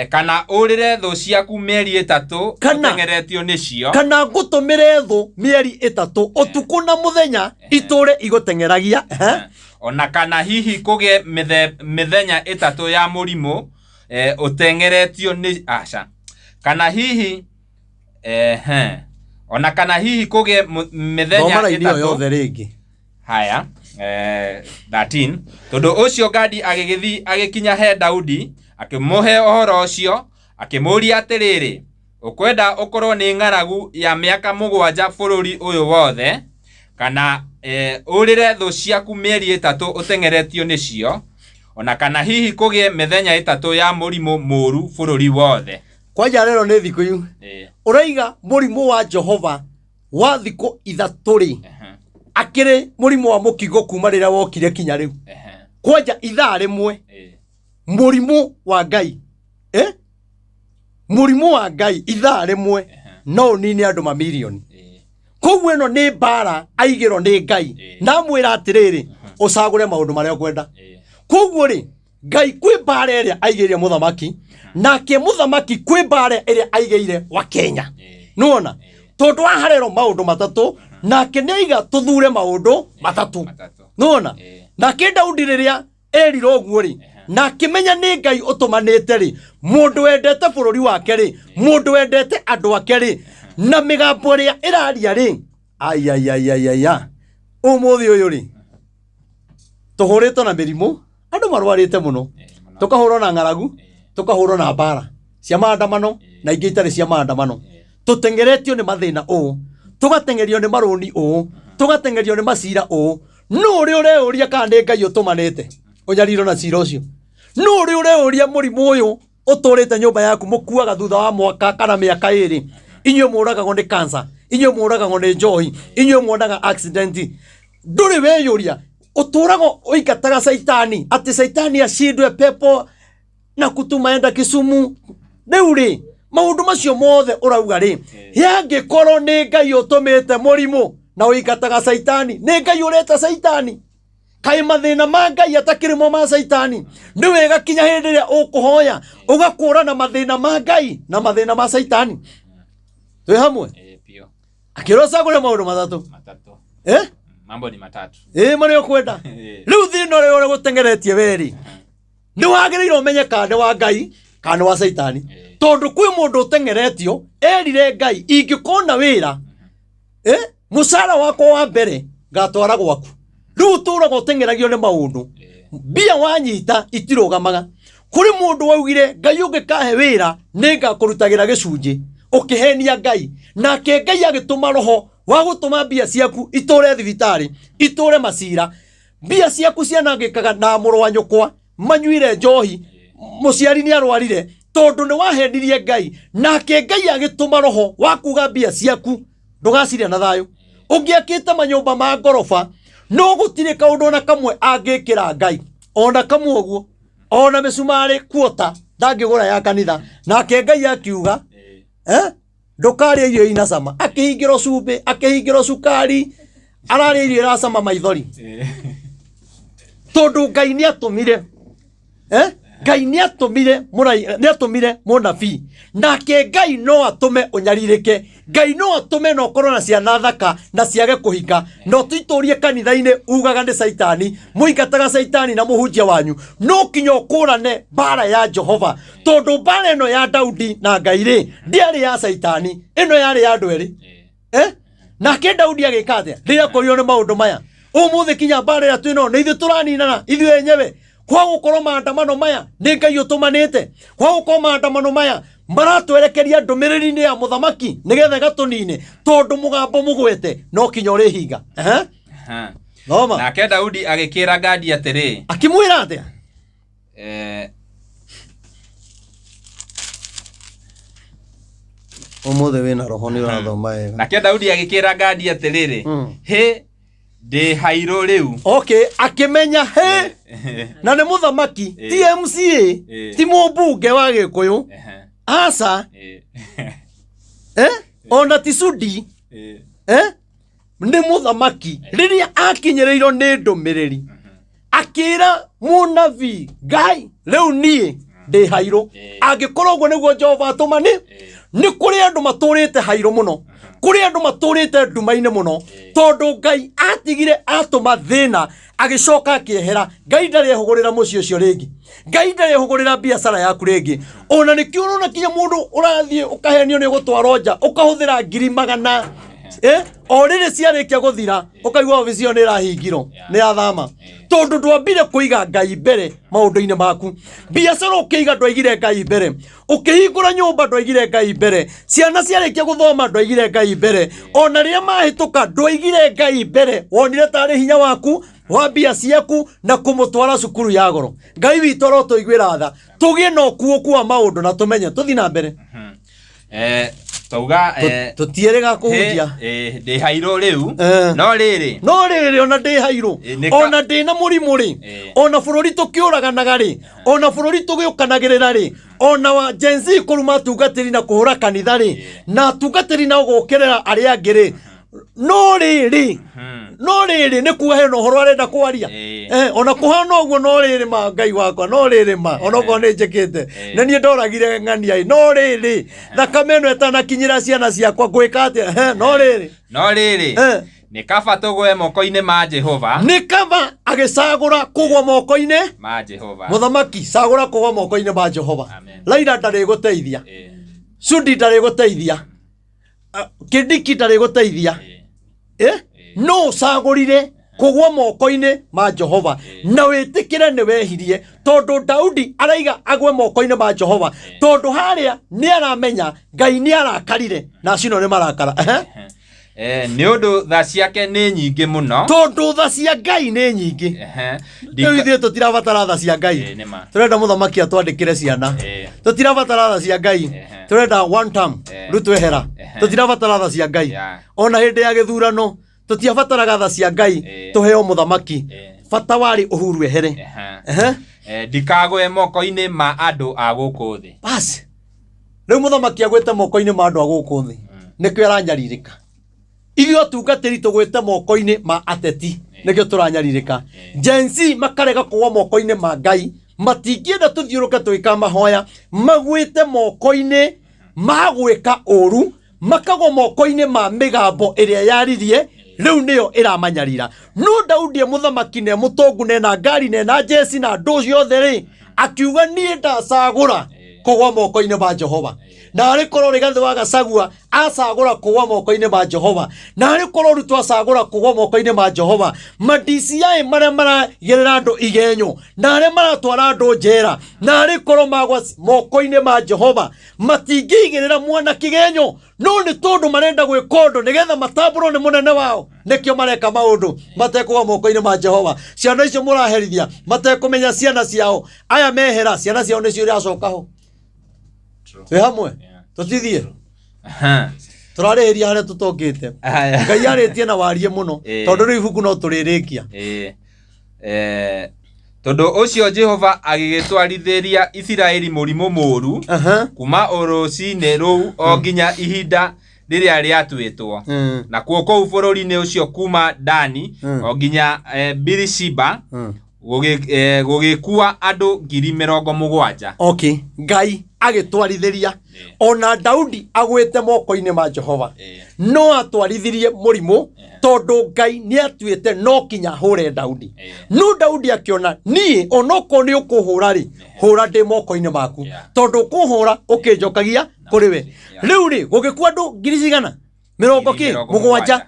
Kana ũrĩre thũ ciaku mĩeri ĩtatũ ũteng'eretio nĩcio. Kana ngũtũmĩre thũ mĩeri ĩtatũ ũtukũ na mũthenya itũre igũteng'eragia. Ona kana hihi kũgĩe mĩthenya ĩtatũ ya mũrimũ ũteng'eretio nĩ aca. Kana hihi ona kana hihi kũgĩe mĩthenya Thoma raini ĩyo ĩtatũ. yothe rĩngĩ. Haya, 13. Tondũ ũcio Gadi agĩgĩthiĩ agĩkinya he Daudi, akĩmũhe ũhoro ũcio, akĩmũũria atĩrĩrĩ, ũkwenda ũkorwo nĩ ng'aragu ya mĩaka mũgwanja bũrũri ũyũ wothe, kana ũrĩre thũ ciaku mĩeri ĩtatũ ũteng'eretio nĩcio, ona kana hihi kũgĩe mĩthenya ĩtatũ ya mũrimũ mũũru bũrũri wothe. Kwanja rero nĩ thikũ iu. Ũraiga mũrimũ wa Jehova wa thikũ ithatũ rĩ, akĩrĩ mũrimũ wa mũkingo kuma rĩrĩa wokire kinya rĩu. Kwanja ithaa rĩmwe mũrimũ wa Ngai. Mũrimũ wa Ngai ithaa rĩmwe no ũnine andũ mamirioni. Koguo ĩno nĩ mbara aigĩrwo nĩ Ngai. Na amwĩra atĩrĩrĩ, ũcagũre maũndũ marĩa ũkwenda. Koguo rĩ, Ngai kwĩ mbara ĩrĩa aigĩire mũthamaki, nake mũthamaki kwĩ mbara ĩrĩa aigĩire wa Kenya. Nĩwona? Tondũ aharerwo maũndũ matatũ, nake nĩ aiga tũthure maũndũ matatũ. Nĩwona? Nake Daudi rĩrĩa erirwo ũguo rĩ, Na akĩmenya nĩ Ngai ũtũmanĩte rĩ, mũndũ wendete bũrũri wake rĩ, mũndũ wendete andũ ake rĩ, na mĩgambo ĩrĩa ĩraria rĩ, aiaiaiaiaia, ũmũthĩ ũyũ rĩ, tũhũrĩtwo na mĩrimũ, andũ marwarĩte mũno, tũkahũrwo na ng'aragu, tũkahũrwo na mbara cia maandamano na ingĩ itarĩ cia maandamano, tũteng'eretio nĩ mathĩna ũũ, tũgateng'erio nĩ marũni ũũ, tũgateng'erio nĩ macira ũũ. Nũ ũrĩ ũreũria kana nĩ Ngai ũtũmanĩte ũnyarirwo na cira ũcio? Nũ ũrĩ ũreũria mũrimũ ũyũ ũtũrĩte nyũmba yaku mũkuaga thutha wa mwaka kana mĩaka ĩrĩ? Inyuĩ mũragagwo nĩ cancer, inyuĩ mũragagwo nĩ njohi, inyuĩ muonaga accident. Ndũrĩ weyũria, ũtũraga ũingataga caitani atĩ caitani acindwe pepo na kutumaenda Kisumu. Rĩu rĩ, maũndũ macio mothe ũrauga rĩ, yangĩkorwo nĩ Ngai ũtũmĩte mũrimũ na ũingataga caitani, nĩ Ngai ũreta caitani? Kaĩ mathĩna ma Ngai atakĩrĩ mo ma caitani? Nĩ wega kinya hĩndĩ ĩrĩa ũkũhoya ũgakũrana mathĩna ma Ngai na mathĩna ma caitani. Twĩ hamwe? Eh, pio. Akĩrwo cagũre maũndũ matatũ. Matatu. Eh? Mambo ni matatu. Ĩ marĩa ũkwenda. Eh. Rĩu thĩna ũrĩa ũrĩa gũteng'eretie we rĩ, nĩ wagĩrĩire ũmenye kana nĩ wa Ngai kana nĩ wa caitani. Eh. Tondũ kwĩ mũndũ ũteng'eretio erire Ngai, ingĩkona wĩra, mũcara wakwa wa mbere ngatwara gwaku. Rĩu ũtũraga ũteng'eragio nĩ maũndũ, Eh. mbia wanyita itirũgamaga. Kũrĩ mũndũ waugire, Ngai ũngĩkahe wĩra nĩ ngakũrutagĩra gĩcunjĩ, ũkĩhenia Ngai, nake Ngai agĩtũma roho wa gũtũma mbia ciaku itũre thibitarĩ, itũre macira, mbia ciaku cianangĩkaga na mũrũ wa nyũkwa manyuire njohi, mũciari nĩ arwarire tondũ nĩ wahenirie Ngai, nake Ngai agĩtũma roho wa kuga mbia ciaku ndũgaciria na thayũ. Ũngĩakĩte manyũmba ma ngoroba, no gũtirĩ kaũndũ ona kamwe angĩkĩra Ngai ona kamwe ũguo, ona mĩcumarĩ kuota ndangĩgũra ya kanitha. Nake Ngai akiuga, Eh. ndũkarĩa irio ina cama, akĩhingĩrwo cumbĩ, akĩhingĩrwo cukari, ararĩa irio iracama maithori, Eh. tondũ Ngai nĩ atũmire, Ngai nĩ atũmire mũrai, nĩ atũmire mũnabii, nake Ngai no atũme ũnyarirĩke, Ngai no atũme na ũkorwo na ciana thaka na ciage kũhika, na ũtũitũrie kanitha-inĩ ugaga nĩ caitani, mũingataga caitani na mũhunjia wanyu. No kinya ũkũrane mbara ya Jehova, tondũ mbara ĩno ya Daudi na Ngai rĩ, ndĩarĩ ya caitani, ĩno yarĩ ya andũ erĩ. Nake Daudi agĩka atĩa rĩrĩa akorirwo nĩ maũndũ maya? Ũmũthĩ kinya mbara ĩrĩa twĩ nayo nĩ ithuĩ tũraninana ithuĩ enyewe, kwa gũkorwo maandamano maya nĩ Ngai ũtũmanĩte, kwa gũkorwo maandamano maya maratwerekeria ndũmĩrĩri-inĩ ya mũthamaki nĩgetha ĩgatũnine, tondũ mũgambo mũgwete no kinya ũrĩhinga. Aha. Thoma. Nake Daudi agĩkĩra Gadi atĩrĩ, Akĩmwĩra atĩa? Eh, Ũmũthĩ wĩna roho nĩ ũrathoma wega. Nake Daudi agĩkĩra Gadi atĩrĩrĩ, Mm. hĩ, ndĩ hairũ rĩu. Okay, akĩmenya he na nĩ mũthamaki, Eh. ti MCA, Eh. ti mũmbunge wa Gĩkũyũ, Ehe. aca, Eh. ona ti Sudi, Eh. Nĩ mũthamaki. Rĩrĩa akinyĩrĩirwo nĩ ndũmĩrĩri, akĩra mũnabii, Ngai, rĩu niĩ ndĩ hairũ, Eh. angĩkorwo ũguo nĩguo Jehova atũma. Nĩ Eh. nĩ kũrĩ andũ matũrĩte hairũ mũno, kũrĩ andũ matũrĩte nduma-inĩ mũno, tondũ Ngai atigire atũma thĩna agĩcoka akĩehera. Ngai ndarĩ ehũgũrĩra mũciĩ ũcio rĩngĩ, Ngai ndarĩ ehũgũrĩra biacara yaku rĩngĩ. Ona nĩkĩo ũrona kinya mũndũ ũrathiĩ ũkahenio nĩ ũgũtwarwo nja, ũkahũthĩra ngiri magana, o rĩrĩ ciarĩkia gũthira ũkaigua obici ĩyo nĩ ĩrahingirwo, nĩ yathama, tondũ ndwambire kũiga Ngai mbere maũndũ-inĩ maku. Biacara ũkĩiga ndwaigire Ngai mbere, ũkĩhingũra nyũmba ndwaigire Ngai mbere, ciana ciarĩkia gũthoma ndwaigire Ngai mbere, ona rĩrĩa mahĩtũka ndwaigire Ngai mbere. Wonire tarĩ hinya waku wa mbia ciaku na kũmũtwara cukuru ya goro. Ngai witũ arotũiguĩra tha, tũgĩe na ũkuũku wa maũndũ na tũmenye tũthiĩ na mbere. Eh, twauga Tũtiĩrĩga kũhunjia. Ndĩ hairũ rĩu. Eh. No rĩrĩ, No rĩrĩ, ona ndĩ hairũ, Eh, nĩ ka- ona ndĩ na mũrimũ rĩ, Eh. ona bũrũri tũkĩũraganaga rĩ, ona bũrũri tũgĩũkanagĩrĩra rĩ, ona wa Gen Z kũruma atungatĩri na kũhũra kanitha rĩ, na atungatĩri na gũkĩrĩra arĩa angĩ rĩ, no rĩrĩ, no rĩrĩ nĩ kuga hena ũhoro arenda kwaria. Eh. Ona kũhana ũguo, no rĩrĩ ma Ngai wakwa, no rĩrĩ ma ona okorwo nĩ njĩkĩte na niĩ ndoragire ng'ania ĩ, no rĩrĩ, thakame ĩno ĩtanakinyĩra ciana ciakwa ngwĩka atĩa? No rĩrĩ, No rĩrĩ, Eh. Nĩ kaba tũgwe moko-inĩ ma Jehova. Nĩ kaba agĩcagũra kũgwa moko-inĩ Ma Jehova. Mũthamaki cagũra kũgwa moko-inĩ ma Jehova. Amen. Raila ndarĩgũteithia. Ĩĩ. Sudi ndarĩgũteithia. Kindiki ndarĩgũteithia. Ĩĩ. Eh? No ũcagũrire kũgwa moko-inĩ ma Jehova na wĩtĩkĩre nĩ wehirie, tondũ Daudi araiga agwe moko-inĩ ma Jehova tondũ harĩa nĩ aramenya Ngai nĩ arakarire na acinwo nĩ marakara. Ehe. Nĩ ũndũ tha ciake nĩ nyingĩ mũno. Tondũ tha cia Ngai nĩ nyingĩ. Ehe. Rĩu ithuĩ tũtirabatara tha cia Ngai. Ĩĩ, nĩ ma. Tũrenda mũthamaki atwandĩkĩre ciana. Tũtirabatara tha cia Ngai. Tũrenda one term. Ruto ehera. Tũtirabatara tha cia Ngai. Ona hĩndĩ ya gĩthurano tũtiabataraga tha cia Ngai. Tũheo mũthamaki. Bata warĩ Uhuru ehere. Ehe. Ndikagwe moko-inĩ ma andũ a gũkũ thĩ. Basi rĩu mũthamaki agwĩte moko-inĩ ma andũ a gũkũ thĩ nĩkĩo aranyarirĩka. Ithuĩ atungatĩri tũgwĩte moko-inĩ ma ateti nĩkĩo tũranyarirĩka. Gen Z makarega kũgwa moko-inĩ ma Ngai, matingĩenda tũthiũrũke tũgĩka mahoya, magwĩte moko-inĩ ma gwĩka ũru, makagwa moko-inĩ ma mĩgambo ĩrĩa yaririe rĩu nĩyo ĩramanyarira. No Daudi e mũthamaki na e mũtongu na ena ngari na ena njeci na andũ ciothe rĩ, akiuga niĩ ndacagũra kũgwa moko-inĩ ma Jehova. Na arĩ korwo Rigathĩ wa Gachagua acagũra kũgwa moko-inĩ ma Jehova, na arĩ korwo Ruto acagũra kũgwa moko-inĩ ma Jehova, ma DCI marĩa maragerera andũ igenyo na arĩa maratwara andũ njera, na arĩ korwo magwa moko-inĩ ma Jehova, matingĩigĩrĩra mwana kĩgenyo. No nĩ tondũ marenda gwĩka ũndũ nĩgetha matambũrwo nĩ mũnene wao, nĩkĩo mareka maũndũ matekũgwa moko-inĩ ma Jehova. Ciana icio mũraherithia matekũmenya ciana ciao, aya mehera ciana ciao nĩcio iracoka ho. Twĩ hamwe? Tũtithiĩ? Tũrarĩhĩria harĩa tũtongĩte. Aya. Ngai arĩtie na warie mũno. Tondũ rĩu ibuku no tũrĩrĩkia. Ĩĩ. Tondũ ũcio Jehova agĩgĩtwarithĩria Isiraeli mũrimũ mũũru kuma o rũcinĩ rũu o nginya ihinda rĩrĩa rĩatuĩtwo. Nakuo kũu bũrũri-inĩ ũcio kuma Dani o nginya Birishiba gũgĩkua andũ 70,000. Okay. Ngai agĩtwarithĩria ona Daudi agwĩte moko-inĩ ma Jehova. No atwarithirie mũrimũ tondũ Ngai nĩ atuĩte no kinya hũre Daudi. No Daudi akĩona niĩ onokorwo nĩ ũkũhũra rĩ, hũra ndĩ moko-inĩ maku. Tondũ ũkũhũra ũkĩnjokagia kũrĩ we. Rĩu rĩ, gũgĩkua andũ ngiri cigana? Mĩrongo kĩ? 70. Mũgwanja.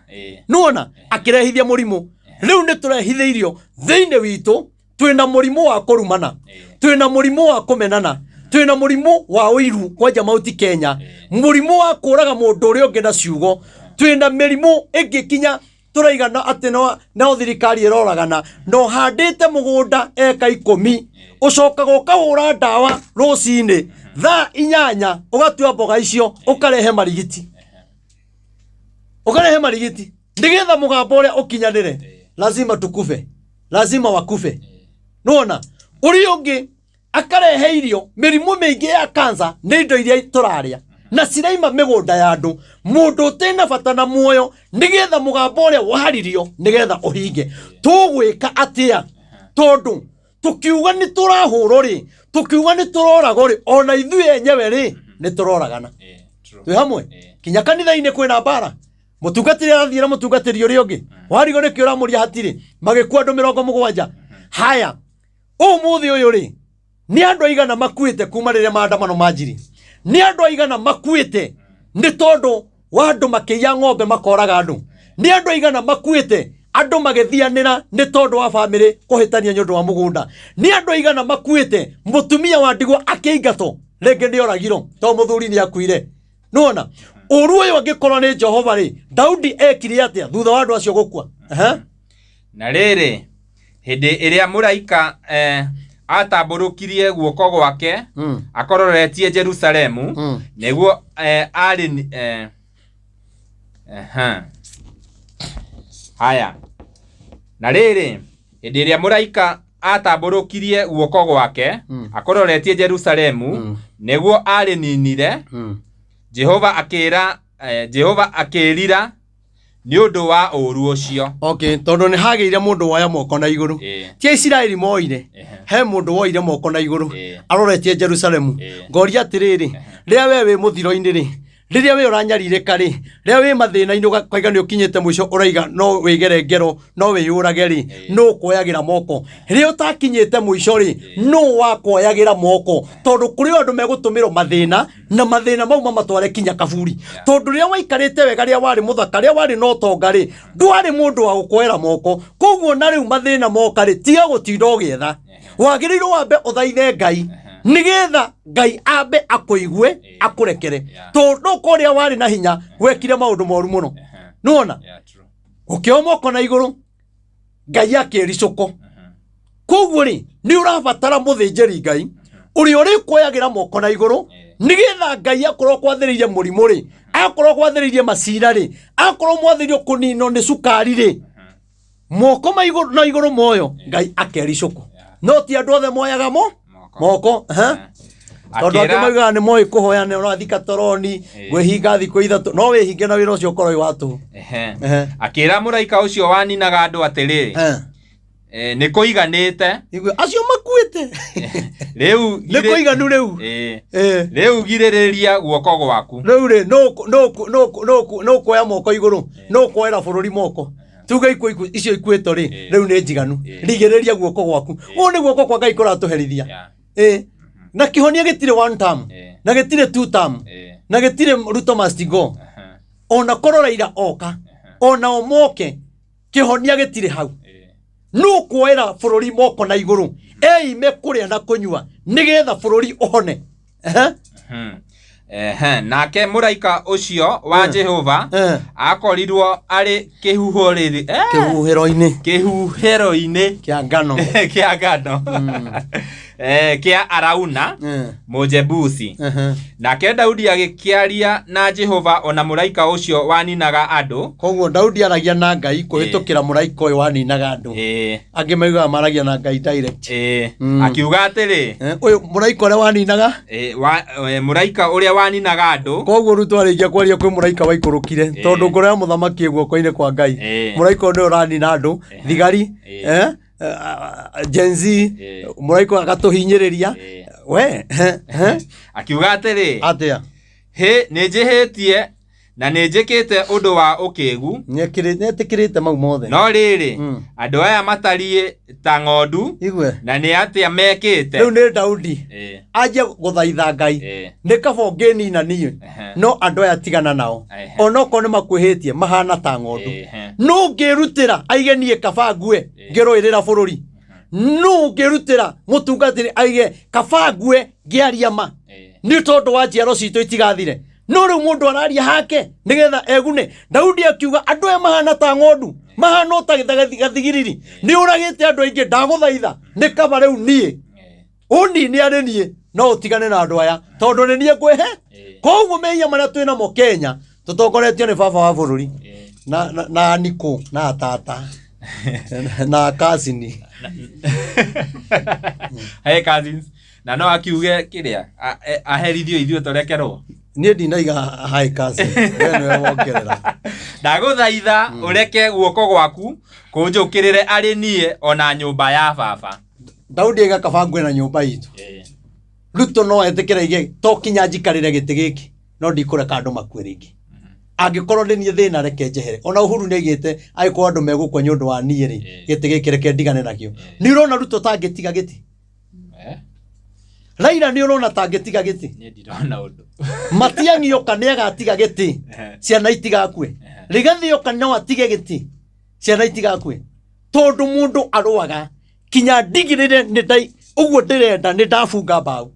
Nĩwona? Akĩrehithia mũrimũ. Rĩu nĩ tũrehithĩirio thĩinĩ witũ, twĩna mũrimũ wa kũrumana, twĩna mũrimũ wa kũmenana, twĩna mũrimũ wa ũiru kwanja Mount Kenya, mũrimũ wa kũraga mũndũ ũrĩa ũngĩ na ciugo, twĩna mĩrimũ ĩngĩ kinya tũraigana atĩ no thirikari ĩroragana, na ũhandĩte mũgũnda eka 10, ũcokaga ũkahũra ndawa rũcinĩ thaa 8, ũgatua mboga icio, ũkarehe marigiti. Ũkarehe marigiti nĩgetha mũgambo ũrĩa ũkinyanĩre. Lazima tukufe, lazima wakufe. Nĩwona? Ũrĩa ũngĩ akarehe irio, mĩrimũ mĩingĩ ya cancer nĩ indo iria tũrarĩa na ciraima mĩgũnda ya andũ, mũndũ ũtena bata na muoyo, nĩgetha mũgambo ũrĩa waririo nĩgetha ũhinge. Tũgwĩka atĩa? Tondũ tũkiuga nĩ tũrahũrwo rĩ, tũkiuga nĩ tũroragwo rĩ, ona ithuĩ enyewe rĩ nĩ tũroragana. Twĩ hamwe? Kinya kanitha-inĩ kwĩna mbara, mũtungatĩri arathiĩ na mũtungatĩri ũrĩa ũngĩ, warigwo nĩkĩ ũramũria hatirĩ, magĩkua andũ 70. Haya, ũmũthĩ ũyũ rĩ, nĩ andũ aigana makuĩte kuma rĩrĩa maandamano manjirie? Nĩ andũ aigana makuĩte nĩ tondũ wa andũ makĩiya ng'ombe makoraga andũ? Nĩ andũ aigana makuĩte andũ magĩthianĩra nĩ tondũ wa bamĩrĩ kũhĩtania nĩ ũndũ wa mũgũnda? Nĩ andũ aigana makuĩte mũtumia wa ndigwa akĩingatwo rĩngĩ nĩ oragirwo tondũ mũthuri nĩ akuire? Nĩwona ũru ũyũ angĩkorwo nĩ Jehova rĩ, Daudi ekire atĩa thutha wa andũ acio gũkua? Na rĩrĩ, hĩndĩ ĩrĩa mũraika atambũrũkirie guoko gwake akororetie Jerusalemu, nĩguo arĩ haya. Na rĩrĩ, hĩndĩ ĩrĩa mũraika atambũrũkirie guoko gwake akororetie Jerusalemu, nĩguo arĩninire, Jehova akĩra Jehova akĩrira nĩ ũndũ wa ũũru ũcio. Okay, tondũ nĩ hagĩire mũndũ woya moko na igũrũ. Ti Aisiraeli moire, he mũndũ woire moko na igũrũ aroretie Jerusalemu. Ngoria atĩrĩrĩ, rĩrĩa we wĩ mũthiro-inĩ rĩ, Rĩrĩa we ũranyarirĩka rĩ, rĩrĩa wĩ mathĩna-inĩ ũkaiga nĩ ũkinyĩte mũico, ũraiga no wĩgere ngero, no wĩyũrage rĩ, nũ ũkuoyagĩra moko? Rĩrĩa ũtakinyĩte mũico rĩ, nũ wakuoyagĩra moko? Tondũ kũrĩ o andũ megũtũmĩrwo mathĩna, na mathĩna mau mamatware kinya kaburi. Tondũ rĩrĩa waikarĩte wega, rĩrĩa warĩ mũthaka, rĩrĩa warĩ na ũtonga rĩ, ndwarĩ mũndũ wa gũkuoera moko. Koguo na rĩu mathĩna moka rĩ, tiga gũtinda ũgĩetha. Wagĩrĩirwo wambe ũthaithe Ngai, nĩgetha Ngai ambe akũigue, akũrekere. Tondũ kũrĩa warĩ na hinya, wekire maũndũ moru mũno. Nĩwona? Ũkĩoya moko na igũrũ, Ngai akĩricũkwo. Koguo rĩ, nĩ ũrabatara mũthĩnjĩri Ngai ũrĩa ũrĩkuoyagĩra moko na igũrũ, nĩgetha Ngai akorwo kwathĩrĩirie mũrimũ rĩ, akorwo gwathĩrĩirie macira rĩ, akorwo mwathĩrĩirio kũninwo nĩ cukari rĩ, moko ma igũrũ na igũrũ moyo, Ngai akericũkwo. No ti andũ othe moyaga mo moko, ha? Tondũ angĩ maugaga nĩ moĩ kũhoya, nĩ ũrathika toroni, gwĩhinga thikũ 3, no wĩhinge na wĩra ũcio ũkorwo wĩ wa tũhũ. Akĩra mũraika ũcio waninaga andũ atĩrĩ, nĩ kũiganĩte. Igua, acio makuĩte. Rĩu Nĩ kũiganu rĩu. Rĩu girĩrĩria guoko gwaku. Rĩu rĩ, nũ kuoya moko igũrũ, nũ kuoera bũrũri moko. Tuge ikuũ icio ikuĩtwo rĩ, rĩu nĩ njiganu. Rigĩrĩria guoko gwaku. Ũũ nĩ guoko kwa Ngai kũratũherithia. Na kĩhonia gĩtirĩ one term, na gĩtirĩ two term, na gĩtirĩ Ruto must go. Ona korwo Raila oka, ona omoke, kĩhonia gĩtirĩ hau. Nũ kuoera bũrũri moko na igũrũ, eime kũrĩa na kũnyua, nĩgetha bũrũri ũhone. Nake mũraika ũcio wa Jehova akorirwo arĩ kĩhuhĩro-inĩ. Kĩhuhĩro-inĩ kĩa ngano. Kĩa ngano. Kĩa Arauna Mũjebusi. Nake Daudi agĩkĩaria na Jehova ona mũraika ũcio waninaga andũ. Koguo Daudi aragia na Ngai kũhĩtũkĩra mũraika ũyũ waninaga andũ. Angĩ maugaga maragia na Ngai direct. Akiuga atĩrĩ, Ũyũ mũraika ũrĩa waninaga? Mũraika ũrĩa waninaga andũ. Koguo Ruto arĩkia kwaria kwĩ mũraika waikũrũkire, tondũ ngoro ya mũthamaki ĩ guoko-inĩ kwa Ngai. Mũraika ũyũ nĩwe ũranina andũ, thigari, Gen Z, mũraika ũyũ agatũhinyĩrĩria. We, Akiuga atĩrĩ, Atĩa? Hĩ, nĩnjĩhĩtie na nĩnjĩkĩte ũndũ wa ũkĩgu. Nĩetĩkĩrĩte mau mothe. No rĩrĩ, andũ aya matariĩ ta ng'ondu, Igue. na nĩ atĩa mekĩte? Rĩu nĩ Daudi. Anjie gũthaitha Ngai. Nĩ kaba ũngĩnina niĩ, no andũ aya tigana nao. Onokorwo nĩ makwĩhĩtie, mahana ta ng'ondu. Nũ ũngĩrutĩra aige niĩ kaba ngue ngĩrũĩrĩra bũrũri? Nũ ũngĩrutĩra mũtungatĩri aige kaba ngue ngĩaria ma? Nĩ tondũ wa njiaro citũ itigathire. No rĩu mũndũ araria hake nĩgetha egune. Daudi akiuga andũ aya mahana ta ng'ondu, mahana o ta gathigiriri. Nĩ ũragĩte andũ aingĩ, ndagũthaitha nĩ kaba rĩu niĩ ũnini arĩ niĩ, no ũtigane na andũ aya tondũ nĩ niĩ ngwĩhe. Koguo mehia marĩa twĩ namo Kenya tũtongoretio nĩ baba wa bũrũri na Nikũ na tata na cousin. Hey cousins. Na no akiuge kĩrĩa, aherithio ithuĩ tũrekerwo. Niĩ ndinaiga hi cousin, we nĩwe wongerera. Ndagũthaitha ũreke guoko gwaku kũnjũkĩrĩre arĩ niĩ ona nyũmba ya baba. Daudi aiga kaba ngwe na nyũmba itũ. Ruto no etĩkĩre aige to kinya njikarĩre gĩtĩ gĩkĩ, no ndikũreka andũ makue rĩngĩ. Angĩkorwo nĩ niĩ thĩna reke njehere. Ona Uhuru nĩ aigĩte angĩkorwo andũ megũkua nĩ ũndũ wa niĩ rĩ, gĩtĩ gĩkĩ reke ndigane nakĩo. Nĩ ũrona Ruto tangĩtiga gĩtĩ? Raila nĩ ũrona tangĩtiga gĩtĩ? Niĩ ndirona ũndũ. Matiang'i oka nĩ agatiga gĩtĩ, ciana itigakue. Rigathi oka no atige gĩtĩ, ciana itigakue. Tondũ mũndũ arũaga kinya ndigĩrĩre nĩ ndai ũguo ndĩrenda nĩ ndabunga mbaũ.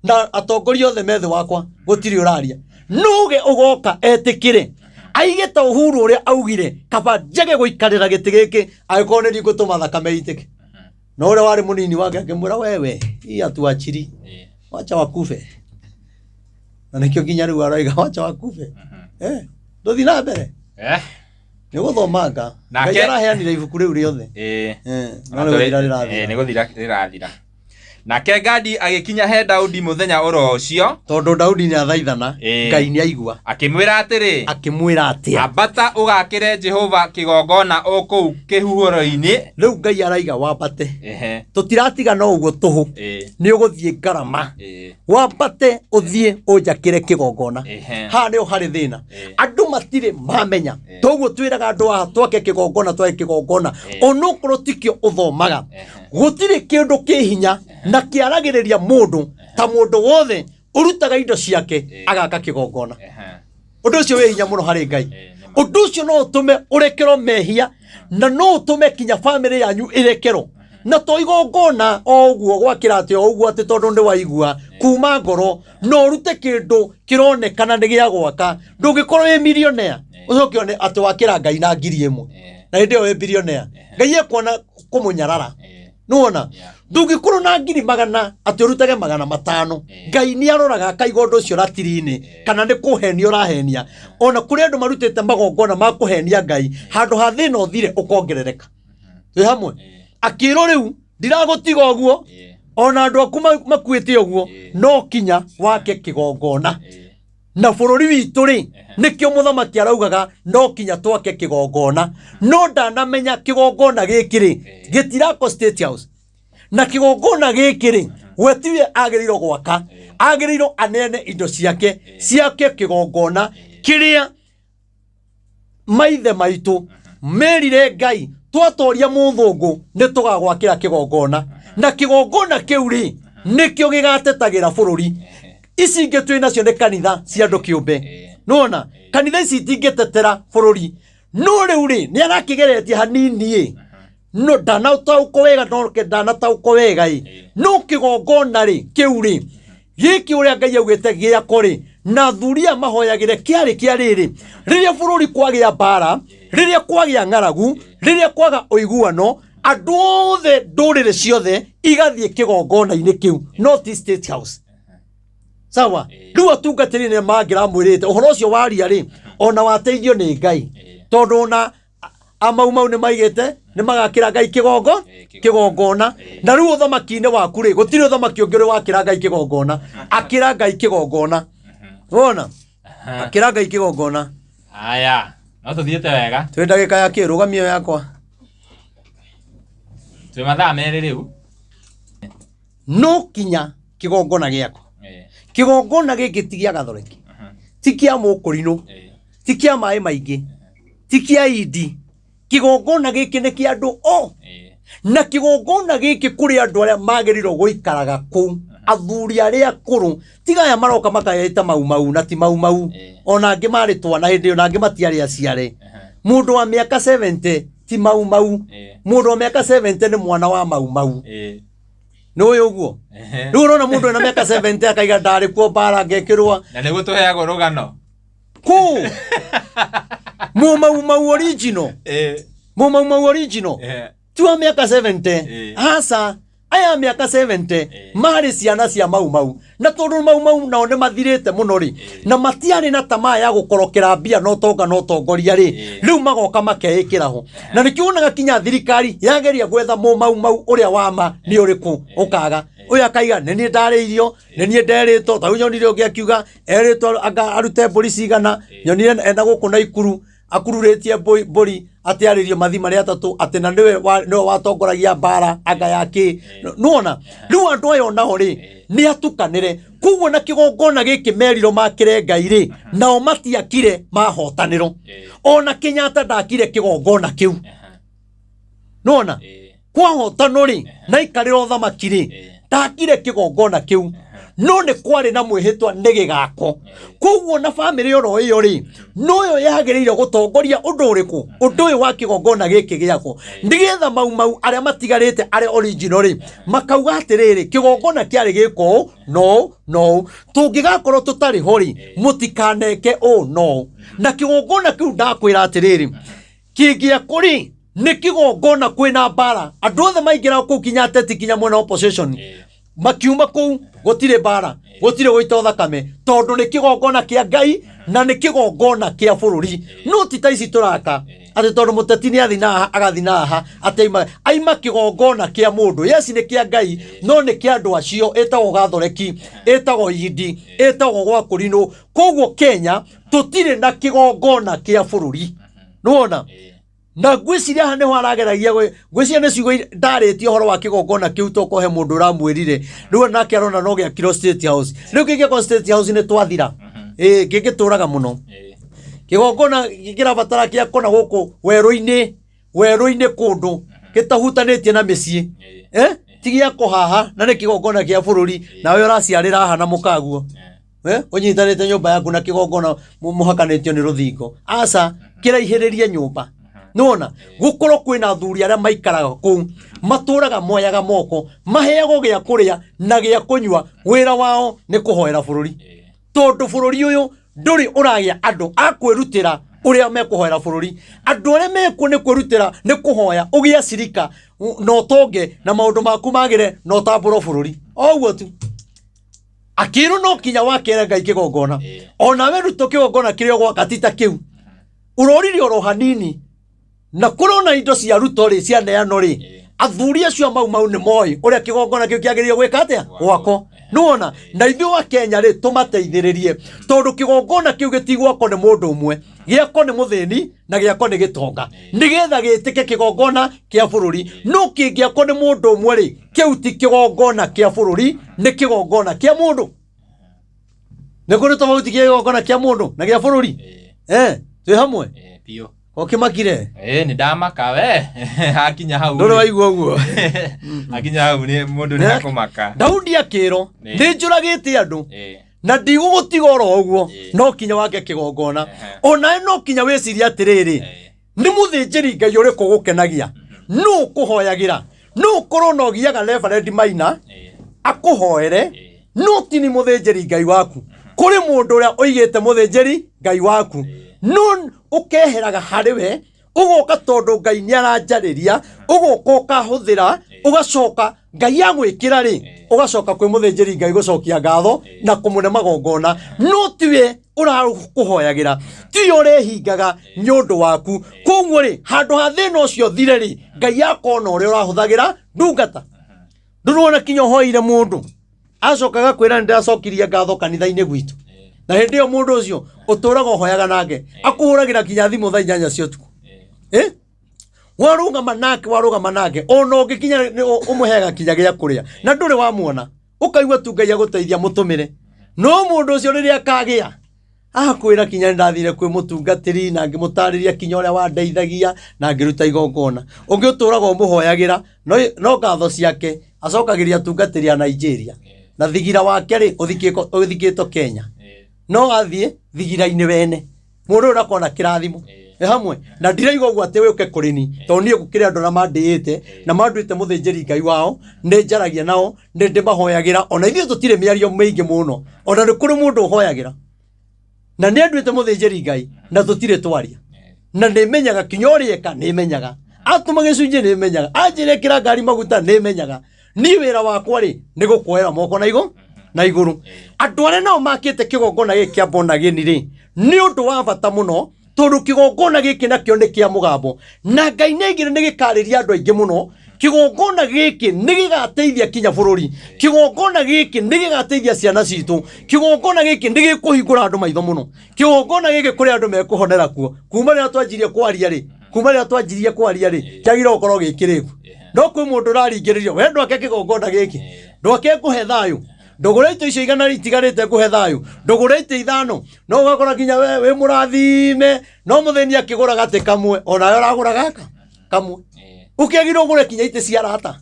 Na atongoria othe me thĩ wakwa gũtirĩ ũraria. Nũge ũgoka etĩkĩre aige ta Uhuru ũrĩa augire kaba njage gũikarĩra gĩtĩ gĩkĩ angĩkorwo nĩ ngũtũma thakame itĩke. Na ũrĩa warĩ mũnini wake akĩmwĩra wewe hii atuachiri wacha wakufe. Na nĩkĩo nginya rĩu aroiga wacha wakufe. Ndũthiĩ na mbere. Nĩ gũthomanga. Ngai araheanire ibuku rĩu rĩothe. No nĩ gũthira rĩrathira. Nĩ gũthira rĩrathira. Nake Gadi agĩkinya he Daudi mũthenya oro ũcio. Tondũ Daudi nĩ athaithana, Ngai nĩ aigua. Akĩmwĩra atĩrĩ, Akĩmwĩra atĩa? Ambata ũgaakĩre Jehova kĩgongona o kũu kĩhuhĩro-inĩ. Rĩu Ngai araiga wambate. Ehe. Tũtiratigana o ũguo tũhũ. Nĩ ũgũthiĩ ngarama. Wambate ũthiĩ ũnjakĩre kĩgongona. Haha nĩho harĩ thĩna. Andũ matirĩ mamenya. Toguo twĩraga andũ haha twake kĩgongona, twake kĩgongona. Onokorwo tikĩo ũthomaga. Gũtirĩ kĩndũ kĩ hinya na kĩaragĩrĩria mũndũ ta mũndũ wothe ũrutaga indo ciake agaka kĩgongona. Ũndũ ũcio wĩ hinya mũno harĩ Ngai. Ũndũ ũcio no ũtũme ũrekerwo mehia na no ũtũme kinya bamĩrĩ yanyu ĩrekerwo. Na to igongona o ũguo gwakĩra atĩ o ũguo atĩ tondũ nĩ waigua kuma ngoro, no ũrute kĩndũ kĩronekana nĩ gĩa gwaka. Ndũngĩkorwo wĩ millionaire ũcoke one atĩ wakĩra Ngai na 1,000 na hĩndĩ ĩyo wĩ billionaire. Ngai ekuona kũmũnyarara. Nĩwona? Ndũngĩkorwo na 100,000 atĩ ũrutage 500. Ngai nĩ aroraga akaiga ũndũ ũcio ratiri-inĩ kana nĩ kũhenia ũrahenia. Ona kũrĩ andũ marutĩte magongona ma kũhenia Ngai, handũ ha thĩna ũthire ũkongerereka. Twĩ hamwe? Akĩrwo rĩu ndiragũtiga ũguo, ona andũ aku makuĩte ũguo, no kinya wake kĩgongona. Na bũrũri witũ rĩ, nĩkĩo mũthamaki araugaga no kinya twake kĩgongona. No ndanamenya kĩgongona gĩkĩ rĩ, gĩtirako State House. Na kĩgongona gĩkĩ rĩ, we tiwe agĩrĩirwo gwaka, agĩrĩirwo aneane indo ciake ciake kĩgongona kĩrĩa maithe maitũ merire Ngai twatoria mũthũngũ nĩ tũgagwakĩra kĩgongona. Na kĩgongona kĩu rĩ, nĩkĩo gĩgatetagĩra bũrũri. Ici ingĩ twĩ nacio nĩ kanitha cia andũ kĩũmbe. Nĩwona? Kanitha ici itingĩtetera bũrũri. No rĩu rĩ, nĩ arakĩgeretie hanini ĩ. No ndanataũkwo wega, no ndanataũkwo wega ĩ. No kĩgongona rĩ, kĩu rĩ, gĩkĩ ũrĩa Ngai augĩte gĩakwo rĩ, na athuri aya mahoyagĩre kĩarĩ kĩa rĩrĩ, rĩrĩa bũrũri kwagĩa mbara, rĩrĩa kwagĩa ng'aragu, rĩrĩa kwaga ũiguano, andũ othe ndũrĩrĩ ciothe igathiĩ kĩgongona-inĩ kĩu, no ti State House. Sawa? Rĩu atungatĩri nĩ mangĩramwĩrĩte ũhoro ũcio waria rĩ, ona wateithio nĩ Ngai. Tondũ ona amaumau nĩ maigĩte nĩ magakĩra Ngai kĩgongona. Na rĩu ũthamaki-inĩ waku rĩ, gũtirĩ ũthamaki ũngĩ ũrĩ wakĩra Ngai kĩgongona. Akĩra Ngai kĩgongona. Wona? Akĩra Ngai kĩgongona. Aya, no tũthiĩte wega. Twĩ ndagĩka ya kĩ, rũgamio yakwa. Twĩ mathaa merĩ rĩu. No kinya kĩgongona gĩakwa. Kĩgongona gĩkĩ ti gĩa Gathoreki, ti kĩa Mũkũrinũ, ti kĩa maĩ maingĩ, ti kĩa Indi. Kĩgongona gĩkĩ nĩ kĩa andũ o. Na kĩgongona gĩkĩ kũrĩ andũ arĩa magĩrĩirwo gũikaraga kũu, athuri arĩa akũrũ, tiga aya maroka makaeta mau mau na ti mau mau. Ona angĩ marĩ twana hĩndĩ ĩyo na angĩ matiarĩ aciare. Mũndũ wa mĩaka 70 ti mau mau. Mũndũ wa mĩaka 70 nĩ mwana wa mau mau. Nĩ ũĩ ũguo? Rĩu ũrona mũndũ ena mĩaka 70 akaiga ndarĩ kuo mbara ngekĩrwo. Na nĩguo tũheagwo rũgano. Kũ? Mũ mau mau original. Mũ mau mau original. Ti wa mĩaka 70. Aca. Aya mĩaka 70 marĩ ciana cia mau mau. Na tondũ mau mau nao nĩ mathirĩte mũno rĩ, na matiarĩ na tamaa ya gũkorokera mbia na ũtonga na ũtongoria rĩ, rĩu magoka makeĩkĩra ho. Na nĩkĩo wonaga kinya thirikari yageria gwetha mũ mau mau ũrĩa wa ma nĩ ũrĩkũ, ũkaga. Ũyũ akaiga nĩ niĩ ndarĩirio, nĩ niĩ nderĩtwo, ta rĩu nyonire ũngĩ akiuga erĩtwo anga arute mbũri cigana, nyonire ena gũkũ Naikuru akururĩtie mbũri atĩ arĩrio mathi marĩ atatũ atĩ na nĩwe nĩwe watongoragia mbara anga ya kĩ. Nĩwona? Rĩu andũ aya onao rĩ, nĩ atukanĩre. Koguo na kĩgongona gĩkĩ merirwo makĩre Ngai rĩ, nao matiakire mahotanĩro. Ona Kenyatta ndakire kĩgongona kĩu. Nĩwona? Kwahotanwo rĩ, na aikarĩra ũthamaki rĩ, ndakire kĩgongona kĩu. No nĩ kwarĩ na mwĩhĩtwa nĩ gĩgako. Koguo na bamĩrĩ oro ĩyo rĩ, noyo yagĩrĩire gũtongoria ũndũ ũrĩkũ? Ũndũ ũyũ wa kĩgongona gĩkĩ gĩakwo. Nĩgetha mau mau arĩa matigarĩte arĩa original rĩ, makauga atĩrĩrĩ, kĩgongona kĩarĩ gĩko ũũ, na ũũ, na ũũ. Tũngĩgakorwo tũtarĩ ho rĩ, mũtikaneke ũũ na ũũ. Na kĩgongona kĩu ndakwĩra atĩrĩrĩ, kĩngĩakwo rĩ, nĩ kĩgongona kwĩna mbara. Andũ othe maingĩra kũu kinya ateti kinya mwena opposition. Makiuma kũu gũtirĩ mbara, gũtirĩ gũita thakame, tondũ nĩ kĩgongona kĩa Ngai na nĩ kĩgongona kĩa bũrũri. No ti ta ici tũraka. Atĩ tondũ mũteti nĩ athi na haha agathi na haha atĩ aima kĩgongona kĩa mũndũ. Yes, nĩ kĩa Ngai, no nĩ kĩa andũ acio. Ĩtagwo Gathoreki, ĩtagwo Indi, ĩtagwo gwa Kũrinũ. Koguo Kenya tũtirĩ na kĩgongona kĩa bũrũri, nĩwona? Na ngwĩciria haha nĩho arageragia ngwĩciria nĩ ciugo ndarĩtie ũhoro wa kĩgongona kĩu, tokorwo he mũndũ ũramwĩrire. Rĩu nake arona no gĩakirwo State House. Rĩu kĩngĩakwo State House nĩ twathira, ĩĩ, kĩngĩtũraga mũno. Kĩgongona kĩrabatara kĩakwo na gũkũ werũ-inĩ, werũ-inĩ kũndũ gĩtahutanĩtie na mĩciĩ, eh? Ti gĩakwo haha na nĩ kĩgongona kĩa bũrũri, nawe ũraciarĩra haha na mũkaguo. Ũnyitanĩte nyũmba yaku na kĩgongona, mũhakanĩtio nĩ rũthingo. Aca, kĩraihĩrĩrie nyũmba, nĩwona? Gũkorwo kwĩna athuri arĩa maikaraga kũu, matũraga moyaga moko, maheagwo gĩa kũrĩa na gĩa kũnyua. Wĩra wao nĩ kũhoera bũrũri, tondũ bũrũri ũyũ ndũrĩ ũragĩa andũ a kwĩrutĩra ũrĩa mekũhoera bũrũri. Andũ arĩa mekuo nĩ kwĩrutĩra, nĩ kũhoya ũgĩe cirika na ũtonge na maũndũ maku magĩre na ũtambũrwo bũrũri, o ũguo tu. Akĩrwo no kinya wakĩre Ngai kĩgongona. Onawe Ruto, kĩgongona kĩrĩa ũgwaka ti ta kĩu ũrorire oro hanini, na kũrona indo cia Ruto rĩ cianeanwo rĩ, athuri acio a Mau Mau nĩ moĩ ũrĩa kĩgongona kĩu kĩagĩrĩire gwĩka atĩa gwakwo, nĩwona? Na ithuĩ wa Kenya rĩ, tũmateithĩrĩrie, tondũ kĩgongona kĩu gĩtigwakwo nĩ mũndũ ũmwe, gĩakwo nĩ mũthĩni na gĩakwo nĩ gĩtonga, nĩgetha gĩtĩke kĩgongona kĩa bũrũri. No kĩngĩakwo nĩ mũndũ ũmwe rĩ, kĩu ti kĩgongona kĩa bũrũri, nĩ kĩgongona kĩa mũndũ. Nĩ kũrĩ tofauti kĩa kĩgongona kĩa mũndũ na gĩa bũrũri. Twĩ hamwe? Biũ. Ũkĩmakire? Nĩ ndamaka we hakinya hau. Ndũrĩ waigua ũguo? Hakinya hau nĩ mũndũ nĩ akũmaka. Daudi akĩrwo, nĩ njũragĩte andũ na ndigũgũtiga oro ũguo, no kinya wake kĩgongona. Onawe no kinya wĩcirie atĩrĩrĩ, nĩ mũthĩnjĩri Ngai ũrĩkũ gũkenagia, nũ ũkũhoyagĩra? No ũkorwo na ũgiaga Reverend Maina akũhoere, no ti nĩ mũthĩnjĩri Ngai waku. Kũrĩ mũndũ ũrĩa ũigĩte mũthĩnjĩri Ngai waku, no ũkeheraga harĩ we, ũgoka tondũ Ngai nĩ aranjarĩria, ũgoka ũkahũthĩra, ũgacoka Ngai agwĩkĩra rĩ, ũgacoka kwĩ mũthĩnjĩri Ngai gũcokia ngatho na kũmũne magongona, no tiwe ũrakũhoyagĩra, tiwe ũrehingaga nĩ ũndũ waku. Koguo rĩ, handũ ha thĩna ũcio thire rĩ, Ngai akona ũrĩa ũrahũthagĩra ndungata. Ndũrona kinya ũhoeire mũndũ acoka agakwĩra nĩ ndĩracokirie ngatho kanitha-inĩ gwitũ, na hĩndĩ ĩyo mũndũ ũcio ũtũraga ũhoyaga nake akũhũragĩra kinya thimũ thaa 8 cia ũtukũ. Warũgama nake, warũgama nake, ona ũngĩkinya nĩ ũmũheaga kinya gĩa kũrĩa na ndũrĩ wamuona, ũkaigua tu Ngai agũteithia mũtũmĩre. No mũndũ ũcio rĩrĩa akagĩa akwĩra kinya nĩ ndathire kwĩ mũtungatĩri na ngĩmũtarĩria kinya ũrĩa wandeithagia na ngĩruta igongona. Ũngĩ ũtũraga ũmũhoyagĩra, no ngatho ciake acokagĩria atungatĩri a Nigeria, na thigira wake rĩ ũthikĩtwo Kenya, no athiĩ thigira-inĩ wene mũndũ ũyũ ndakona kĩrathimo. Nĩ hamwe na ndiraiga ũguo atĩ wĩũke kũrĩ ni, tondũ niĩ gũkĩrĩ andũ arĩa mandĩĩte na manduĩte mũthĩnjĩri Ngai wao, nĩ njaragia nao, nĩ ndĩmahoyagĩra. Ona ithuĩ tũtirĩ mĩario mĩingĩ mũno, ona nĩ kũrĩ mũndũ ũhoyagĩra na nĩ anduĩte mũthĩnjĩri Ngai na tũtirĩ twaria, na nĩ menyaga kinya ũrĩa eka, nĩ menyaga atũma gĩcunjĩ, nĩ menyaga anjĩra ĩkĩra ngari maguta, nĩ menyaga. Niĩ wĩra wakwa rĩ nĩ gũkuoera moko na igũ na igũrũ. Andũ arĩa nao makĩte kĩgongona gĩkĩ kĩa born again rĩ, nĩ ũndũ wa bata mũno, tondũ kĩgongona gĩkĩ nakĩo nĩ kĩa mũgambo, na Ngai nĩ aigire nĩ gĩkarĩria andũ aingĩ mũno. Kĩgongona gĩkĩ nĩ gĩgateithia kinya bũrũri, kĩgongona gĩkĩ nĩ gĩgateithia ciana citũ, kĩgongona gĩkĩ nĩ gĩkũhingũra andũ maitho mũno. Kĩgongona gĩkĩ kũrĩ andũ mekũhonera kuo. Kuma rĩrĩa twanjirie kwaria rĩ, kuma rĩrĩa twanjirie kwaria rĩ, kĩagĩrĩirwo gũkorwo gĩ kĩrĩku, no kwĩ mũndũ ũraringĩrĩrio, we ndwake kĩgongona gĩkĩ, ndwake ngũhe thayũ, ndũgũre itĩ icio 100 itigarĩte, ngũhe thayũ, ndũgũre itĩ 5. No ũgakora kinya we wĩ mũrathime, no mũthĩni akĩgũra gatĩ kamwe, onawe ũragũra gaka kamwe. Ũkĩagĩrĩirwo ũgũre kinya itĩ cia arata,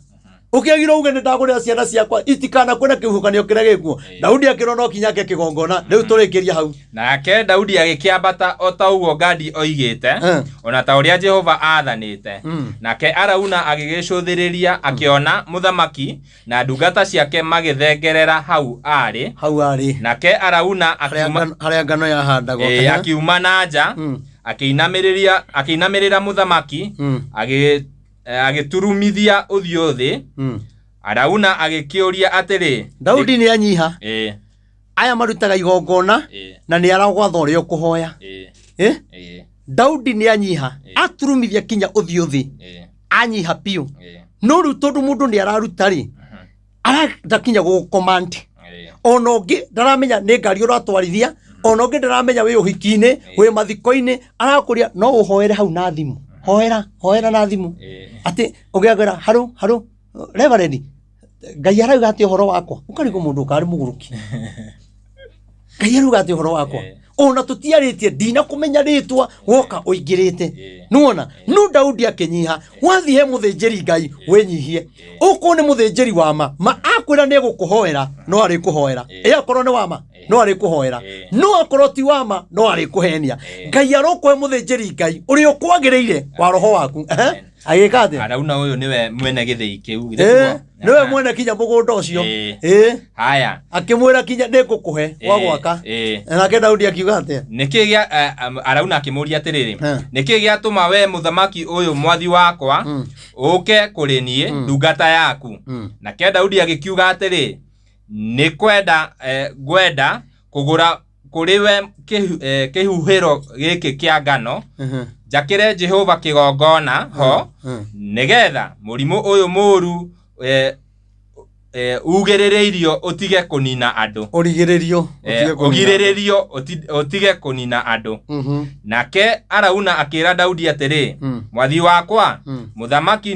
ũkĩagĩrĩirwo uge nĩ ndagũrĩra ciana ciakwa itikanakue na kĩhuhũkanio kĩrĩa gĩkuo. Daudi akĩrwo no kinya ake kĩgongona. Rĩu tũrĩkĩria hau. Nake Daudi agĩkĩambata o ta ũguo Gadi oigĩte, ona ta ũrĩa Jehova aathanĩte. Nake Arauna agĩgĩcũthĩrĩria, akĩona mũthamaki na ndungata ciake magĩthengerera hau aarĩ. Hau arĩ. Nake Arauna harĩa akiuma harĩa ngano yahandagwo. Akiuma na nja, akĩinamĩrĩra mũthamaki, agĩturumithia ũthiũ thĩ. Arauna agĩkĩũria atĩrĩ, Daudi nĩ anyiha. Aya marutaga igongona na nĩ aragwatha ũrĩa ũkũhoya. Daudi nĩ anyiha aturumithia kinya ũthiũ thĩ anyiha biũ no rĩu tondũ mũndũ nĩ araruta rĩ arenda kinya gũgũcommand ona ũngĩ ndaramenya nĩ ngari ũratwarithia ona ũngĩ ndaramenya wĩ ũhiki-inĩ wĩ mathiko-inĩ arakũria no ũhoere hau na thimũ hoera hoera na thimũ atĩ ũgĩakwĩra harũ harũ reverend Ngai arauga atĩ ũhoro wakwa ũkarigwo mũndũ ũkarĩ mũgũrũki Ngai arauga atĩ ũhoro wakwa ona tũtiarĩtie ndinakũmenya rĩtwa woka ũingĩrĩte nĩwona no Daudi akĩnyiha wathiĩ he mũthĩnjĩri Ngai wĩnyihie ũkorwo nĩ mũthĩnjĩri wa ma ma akwĩra nĩ egũkũhoera no arĩkũhoera ĩ akorwo nĩ wa ma no arĩkũhoera no akorwo ti wa ma no arĩkũhenia Ngai arokũhe mũthĩnjĩri Ngai ũrĩa ũkwagĩrĩire wa roho waku. Ehe, agĩka atĩa? Arauna ũyũ nĩwe mwene gĩthĩi kĩu githĩ Ĩ, tiguo? nĩwe mwene kinya mũgũnda ũcio. Ĩ, Haya. akĩmwĩra kinya nĩ ngũkũhe wa gwaka. Nake Daudi akiuga atĩa? Nĩkĩ gĩa Arauna akĩmũria atĩrĩrĩ, nĩkĩ gĩatũma we mũthamaki ũyũ mwathi wakwa ũke kũrĩ niĩ ndungata yaku? Nake Daudi agĩkiuga atĩrĩ, nĩ kwenda ngwenda kũgũra kũrĩ we kĩhuhĩro gĩkĩ kĩa ngano, njakĩre Jehova kĩgongona ho, nĩgetha mũrimũ ũyũ mũũru ugĩrĩrĩirio ũtige kũnina andũ. Ũrigĩrĩrio ũgirĩrĩrio ũtige kũnina andũ. Nake Arauna akĩra Daudi atĩrĩ, mwathi wakwa mũthamaki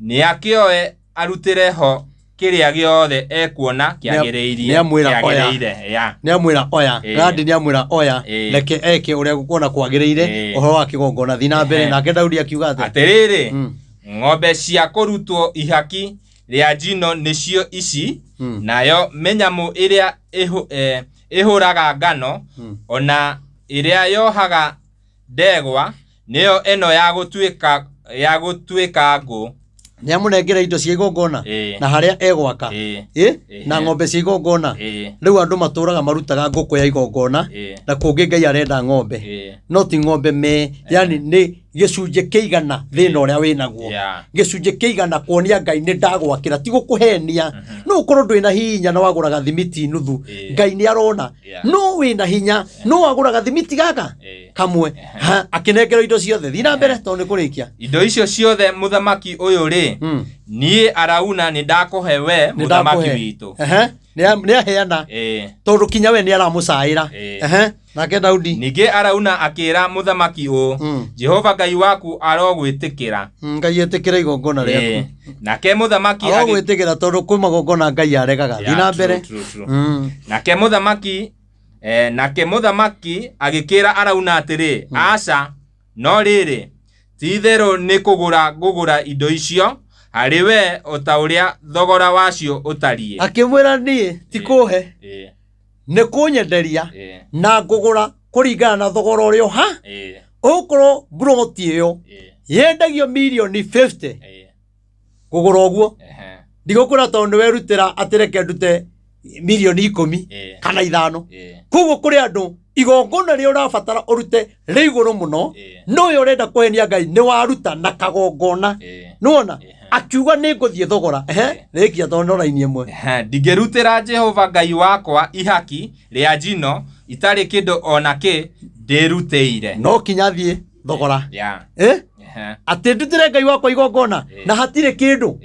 nĩakĩoe arutĩre ho kĩrĩa gĩothe ekuona kĩagĩrĩire. Nĩamwĩra oya. Nĩamwĩra oya. Gadi nĩamwĩra oya. Reke eke ũrĩa gũkuona kwagĩrĩire ũhoro wa kĩgongona. Thiĩ na mbere. Nake Daudi akiuga atĩa? Atĩrĩrĩ, ng'ombe cia kũrutwo ihaki rĩa njino nĩcio ici, nayo mĩnyamũ ĩrĩa ĩhũraga ngano, ona ĩrĩa yohaga ndegwa, nĩyo ĩno ya gũtuĩka ngũ. Nĩ amũnengera indo cia igongona na harĩa egwaka na ng'ombe cia igongona. Rĩu andũ matũraga marutaga ngũkũ ya igongona na kũngĩ Ngai arenda ng'ombe no ti ng'ombe me yani nĩ gĩcunjĩ kĩigana thĩna ũrĩa wĩnaguo, gĩcunjĩ kĩigana kuonia Ngai nĩ ndagwakĩra ti gũkũhenia. No ũkorwo ndwĩna hinya na wagũraga thimiti nuthu, Ngai nĩ arona no wĩna hinya no wagũraga thimiti gaka kamwe. Akĩnengerwo indo ciothe. Thiĩ na mbere tondũ nĩ kũrĩkia. Indo icio ciothe mũthamaki ũyũ rĩ, niĩ Arauna nĩ ndakũhe we mũthamaki witũ. Nĩ aheana tondũ kinya we nĩ aramũcaĩra. Nake Daudi. Ningĩ Arauna akĩra mũthamaki ũũ, Jehova Ngai waku arogwĩtĩkĩra. Ngai etĩkĩra igongona rĩaku. Nake mũthamaki arogwĩtĩkĩra tondũ kwĩ magongona Ngai aregaga. Thiĩ na mbere. Nake mũthamaki nake mũthamaki agĩkĩra Arauna atĩrĩ, aca, no rĩrĩ, ti-itherũ nĩ kũgũra ngũgũra indo icio harĩ we o ta ũrĩa thogora wacio ũtariĩ. Akĩmwĩra niĩ ti kũhe nĩ kũnyenderia na ngũgũra kũringana na thogora ũrĩa ũha. Ũgũkorwo mburoti ĩyo yendagio mirioni 50 kũgũra ũguo. Ndigũkwĩra tondũ nĩ werutĩra atĩ reke ndute mirioni 10 kana 5. Koguo kũrĩ andũ igongona rĩrĩa ũrabatara ũrute rĩ igũrũ mũno, no ũyũ ũrenda kũhenia Ngai nĩ waruta na kagongona. Nĩwona akiuga nĩ ngũthiĩ thogora. Rĩkia tondũ no raini ĩmwe. Ndingĩrutĩra Jehova Ngai wakwa ihaki rĩa njino itarĩ kĩndũ ona kĩ ndĩrutĩire. No kinya thiĩ thogora. Atĩ ndutĩre Ngai wakwa igongona na hatirĩ kĩndũ.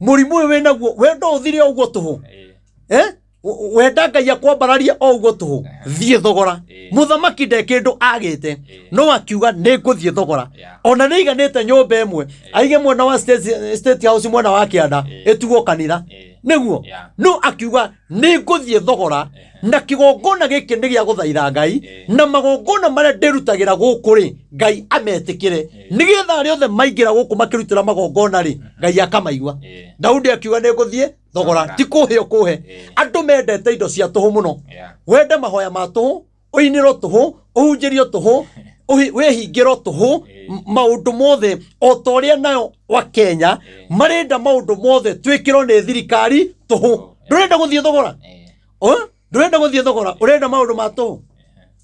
Mũrimũ ũyũ wĩnaguo wendo ũthire ũguo tũhũ. Wenda Ngai akwambararie o ũguo tũhũ, thiĩ thogora. Mũthamaki nde kĩndũ agĩte no akiuga nĩ ngũthiĩ thogora. Ona nĩ aiganĩte nyũmba ĩmwe aige mwena wa State House mwena wa kĩanda ĩtuo kanitha nĩguo, no akiuga nĩ ngũthiĩ thogora na kĩgongona gĩkĩ nĩ gĩa gũthaitha Ngai na magongona marĩa ndĩrutagĩra gũkũ rĩ Ngai ametĩkĩre nĩgetha arĩa othe maingĩra gũkũ makĩrutĩra magongona rĩ Ngai akamaigua. Daudi akiuga nĩ ngũthiĩ thogora, ti kũhe ũkũhe. Andũ mendete indo cia tũhũ mũno. Wende mahoya ma tũhũ, ũinĩrwo tũhũ, ũhunjĩrio tũhũ, wĩhingĩrwo tũhũ, maũndũ mothe o ta ũrĩa nayo wa Kenya marenda maũndũ mothe twĩkĩrwo nĩ thirikari tũhũ. Ndũrenda gũthiĩ thogora, ndũrenda gũthiĩ thogora, ũrenda maũndũ ma tũhũ,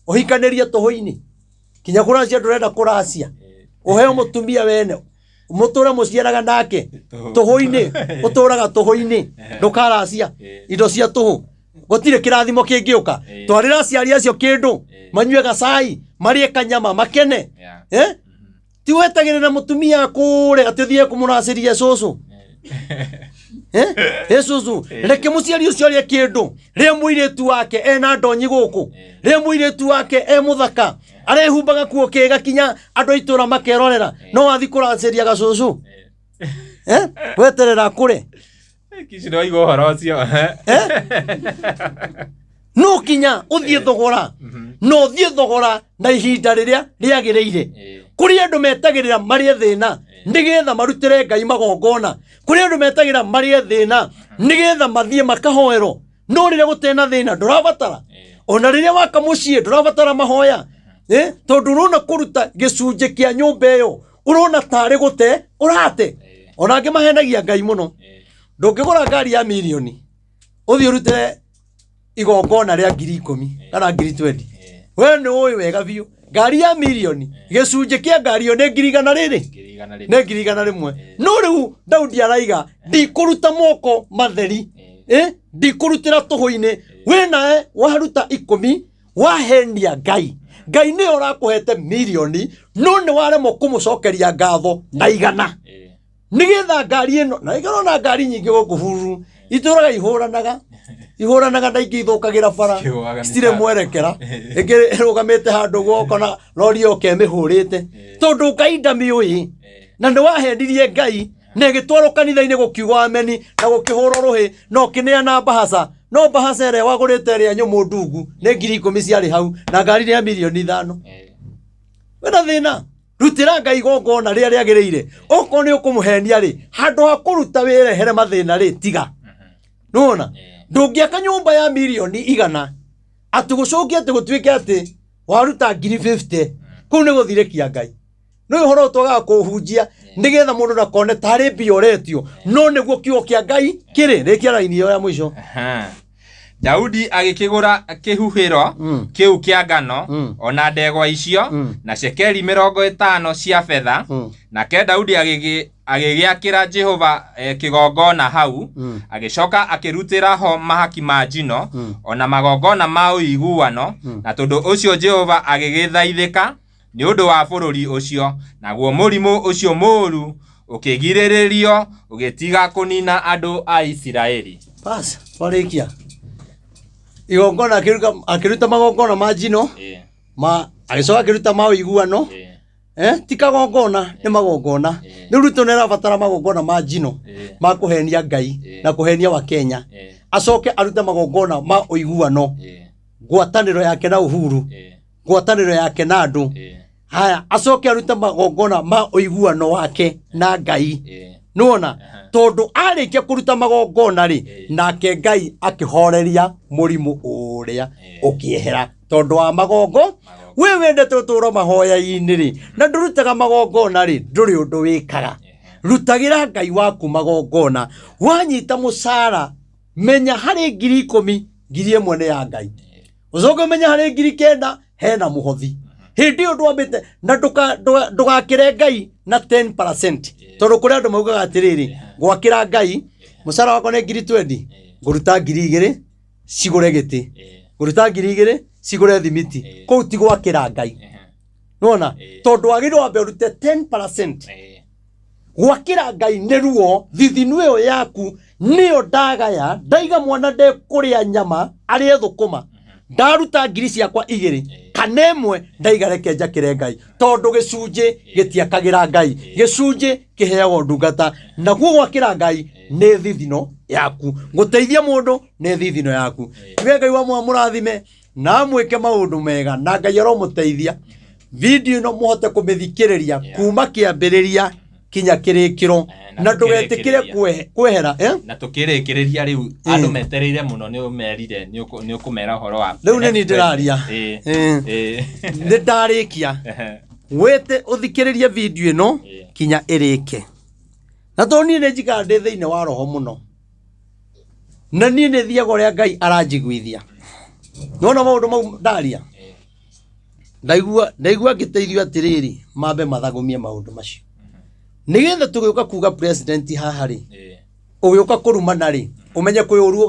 ũhikanĩrie tũhũ-inĩ kinya kũracia ndũrenda kũracia, ũheo mũtumia wene mũtũre mũciaraga nake tũhũ-inĩ, ũtũraga tũhũ-inĩ, ndũkaracia indo cia tũhũ. Gũtirĩ kĩrathimo kĩngĩũka. Twarĩra aciari acio kĩndũ, manyue gacai, marĩe kanyama, makene. Yeah. Eh? Ti wetagĩrĩra mũtumia kũrĩa atĩ ũthiĩ kũmũracĩria cũcũ. Eh? Ĩ cũcũ, reke mũciari ũcio arĩe kĩndũ. Rĩa mũirĩtu wake ena ndonyi gũkũ. Rĩa mũirĩtu wake e mũthaka. Arehumbaga kuo kĩga kinya andũ a itũra makerorera. No wathiĩ kũracĩria gacũcũ. Eh? Weterera akũre. Kici nĩ waigua ũhoro ũcio. No kinya ũthiĩ thogora. Na ũthiĩ thogora na ihinda rĩrĩa rĩagĩrĩire. Kũrĩ andũ metagĩrĩra marĩe thĩna nĩgetha marutĩre Ngai magongona. Kũrĩ andũ metagĩrĩra marĩe thĩna nĩgetha mathiĩ makahoerwo. No rĩrĩa gũtena thĩna ndũrabatara. Ona rĩrĩa waka mũciĩ ndũrabatara mahoya. Tondũ ũrona kũruta gĩcunjĩ kĩa nyũmba ĩyo ũrona tarĩ gũte ũrate. Ona angĩ mahenagia Ngai mũno. Ndũngĩgũra ngari ya mirioni ũthiĩ ũrute igongona rĩa 10,000 kana 20,000. We nĩ ũĩ wega biũ ngari ya mirioni gĩcunjĩ kĩa ngari ĩyo nĩ 100,000 rĩrĩ, nĩ 100,000. No rĩu Daudi araiga ndikũruta moko matheri, ndikũrutĩra tũhũ-inĩ. We nawe waruta 10 wahenia Ngai. Ngai nĩwe ũrakũhete mirioni no nĩ waremwo kũmũcokeria ngatho na 100. Nĩgetha ngari ĩno, na ĩkorwo na ngari nyingĩ gũkũ bururu, itũraga ihũranaga, ihũranaga na ingĩ ithũkagĩra bara, Cikĩgũaga citirĩ mĩtaro. mwerekera, ĩngĩ ĩrũgamĩte handũ guoko na rori yoka ĩmĩhũrĩte, tondũ Ngai ndamĩũĩ, na nĩ wahenirie Ngai, na ĩgĩtwarwo kanitha-inĩ gũkiugwo ameni, na gũkĩhũrwo rũhĩ, na ũkĩneana mbahaca, no mbahaca ĩrĩa wagũrĩte ĩrĩa nyũmũ ndungu, nĩ 10,000 ciarĩ hau, na ngari nĩ ya 5 mirioni. Wĩna thĩna. Rutĩra Ngai igongona rĩrĩa rĩagĩrĩire. Okorwo nĩ ũkũmũhenia rĩ, handũ ha kũruta wĩrehere mathĩna rĩ, tiga. Nĩwona? Ndũngĩaka nyũmba ya 100,000,000 atĩ gũcokie atĩ gũtuĩke atĩ waruta 50,000, kũu nĩ gũthirĩkia Ngai. Nĩ ũhoro ũyũ twagaga kũũhunjia nĩgetha mũndũ ndakone tarĩ mbia ũretio, no nĩguo kiugo kĩa Ngai kĩrĩ. Rĩkia raini ĩyo ya mũico. Daudi agĩkĩgũra kĩhuhĩro kĩu kĩa ngano ona ndegwa icio na cekeri 50 cia betha. Nake Daudi agĩgĩakĩra Jehova kĩgongona hau, agĩcoka akĩrutĩra ho mahaki ma njino ona magongona ma ũiguano, na tondũ ũcio Jehova agĩgĩthaithĩka nĩ ũndũ wa bũrũri ũcio, naguo mũrimũ ũcio mũũru ũkĩgirĩrĩrio ũgĩtiga kũniina andũ a Isiraeli. Bas, twarĩkia. Igongona akĩruta magongona ma njino, ma agĩcoka akĩruta ma ũiguano. Ti kagongona, nĩ magongona. Rĩu Ruto nĩ arabatara magongona ma njino, ma kũhenia Ngai na kũhenia wa Kenya. Acoke arute magongona ma ũiguano, ngwatanĩro yake na Uhuru, ngwatanĩro yake na andũ. Haya, acoke arute magongona ma ũiguano wake na Ngai. Nĩwona? Tondũ arĩkia kũruta magongona rĩ, nake Ngai akĩhoreria mũrimũ ũrĩa ũkĩehera tondũ wa magongo. We wendete ũtũũro mahoya-inĩ rĩ, na ndũrutaga magongona rĩ, ndũrĩ ũndũ wĩkaga. Rutagĩra Ngai waku magongona. Wanyita mũcara, menya harĩ 10,000, 1,000 nĩ ya Ngai. Ũcoke ũmenye harĩ 9,000 hena mũhothi. Hĩndĩ ĩyo ndwambĩte na ndũgakĩre Ngai na 10%. Tondũ kũrĩ andũ maugaga atĩrĩrĩ, gwakĩra Ngai mũcara wakwa nĩ 20,000, ngũruta 2,000 cigũre gĩtĩ, ngũruta 2,000 cigũre thimiti. Kũu ti gwakĩra Ngai. Nĩwona? Tondũ wagĩrĩirwo wambe ũrute 10%. Gwakĩra Ngai nĩ ruo, thithinu ĩyo yaku nĩyo ndagaya, ndaiga mwana ndekũrĩa nyama arĩe thũkũma, ndaruta ngiri ciakwa 2 kana 1 ndaiga reke njakĩre Ngai, tondũ gĩcunjĩ gĩtiakagĩra Ngai, gĩcunjĩ kĩheagwo ndungata. Naguo gwakĩra Ngai nĩ thithino yaku, gũteithia mũndũ nĩ thithino yaku. Tuge Ngai wa mũrathime na amwĩke maũndũ mega, na Ngai aromũteithia. Video ĩno mũhote kũmĩthikĩrĩria kuma kĩambĩrĩria kinya kĩrĩkĩro, na ndũgetĩkĩre kwehera, eh? Na tũkĩrĩkĩrĩria rĩu, andũ metereire mũno, nĩ ũmerire nĩ ũkũmera ũhoro wa Rĩu nĩ niĩ ndĩraria. Nĩ ndarĩkia. Wĩte ũthikĩrĩrie video ĩno kinya ĩrĩke. Na tondũ niĩ nĩ njikaraga ndĩ thĩinĩ wa roho mũno, na niĩ nĩ thiaga ũrĩa Ngai aranjiguithia. Nĩwona maũndũ mau ndaria? Ndaigua ngĩteithio atĩrĩrĩ, mambe mathagũmie maũndũ macio. Nĩgetha tũgĩũka kuga president haha rĩ, ũgĩũka kũrumana rĩ, ũmenye kwĩ ũru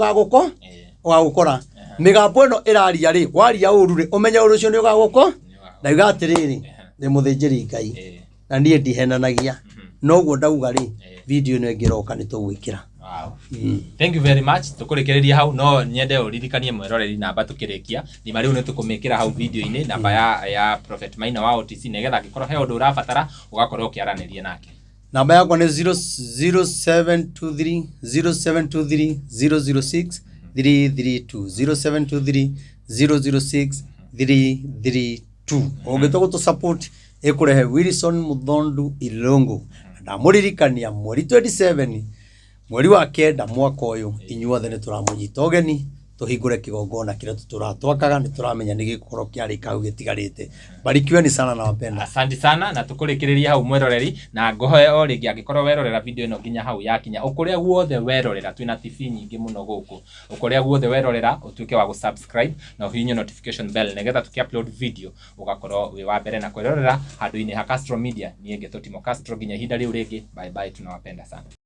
ũgagũkora. Mĩgambo ĩno ĩraria rĩ, waria ũru rĩ, ũmenye ũru ũcio nĩ ũgagũkũ. Ndauga atĩrĩrĩ, ndĩ mũthĩnjĩri Ngai na niĩ ndihenanagia, noguo ndauga rĩ, video ĩno ĩngĩroka nĩ tũgwĩkĩra. Wow. Thank you very much. Tũkũrĩkĩrĩria hau, no nyende ũririkanie mwĩroreri namba tũkĩrĩkia. Nima rĩu nĩ tũkũmĩkĩra hau video-inĩ, namba ya Prophet Maina wa OTC, nĩgetha angĩkorwo he ũndũ ũrabatara ũgakorwo ũkĩaranĩria nake. Namba yakwa nĩ 0723 0723 006 332, 0723 006 332. Ũngĩtua gũtũ support, ĩkũrehe Wilson Muthondu Ilongo. Na ndamũririkania mweri 27 mweri wa 9 mwaka ũyũ, inyuothe nĩ tũramũnyita ũgeni tũhingũre kĩgongona kĩrĩa tũtũraga twakaga, nĩ tũramenya nĩ gĩgũkorwo kĩarĩka hau gĩtigarĩte. Barikiweni sana na wapenda. Asante sana, na tũkũrĩkĩrĩria hau mwĩroreri, na ngũhoe o rĩngĩ angĩkorwo werorera video ĩno nginya hau yakinya, ũkũrĩa guothe werorera, twĩna TV nyingĩ mũno gũkũ, ũkũrĩa guothe werorera ũtuĩke wa gũ-subscribe na ũhihinye notification bell, nĩgetha tũkĩ-upload video ũgakorwo wĩ wa mbere na kwĩrorera handũ-inĩ ha Castro Media. Niĩ ngetwo Timo Castro, nginya ihinda rĩu rĩngĩ, bye bye, tunawapenda sana.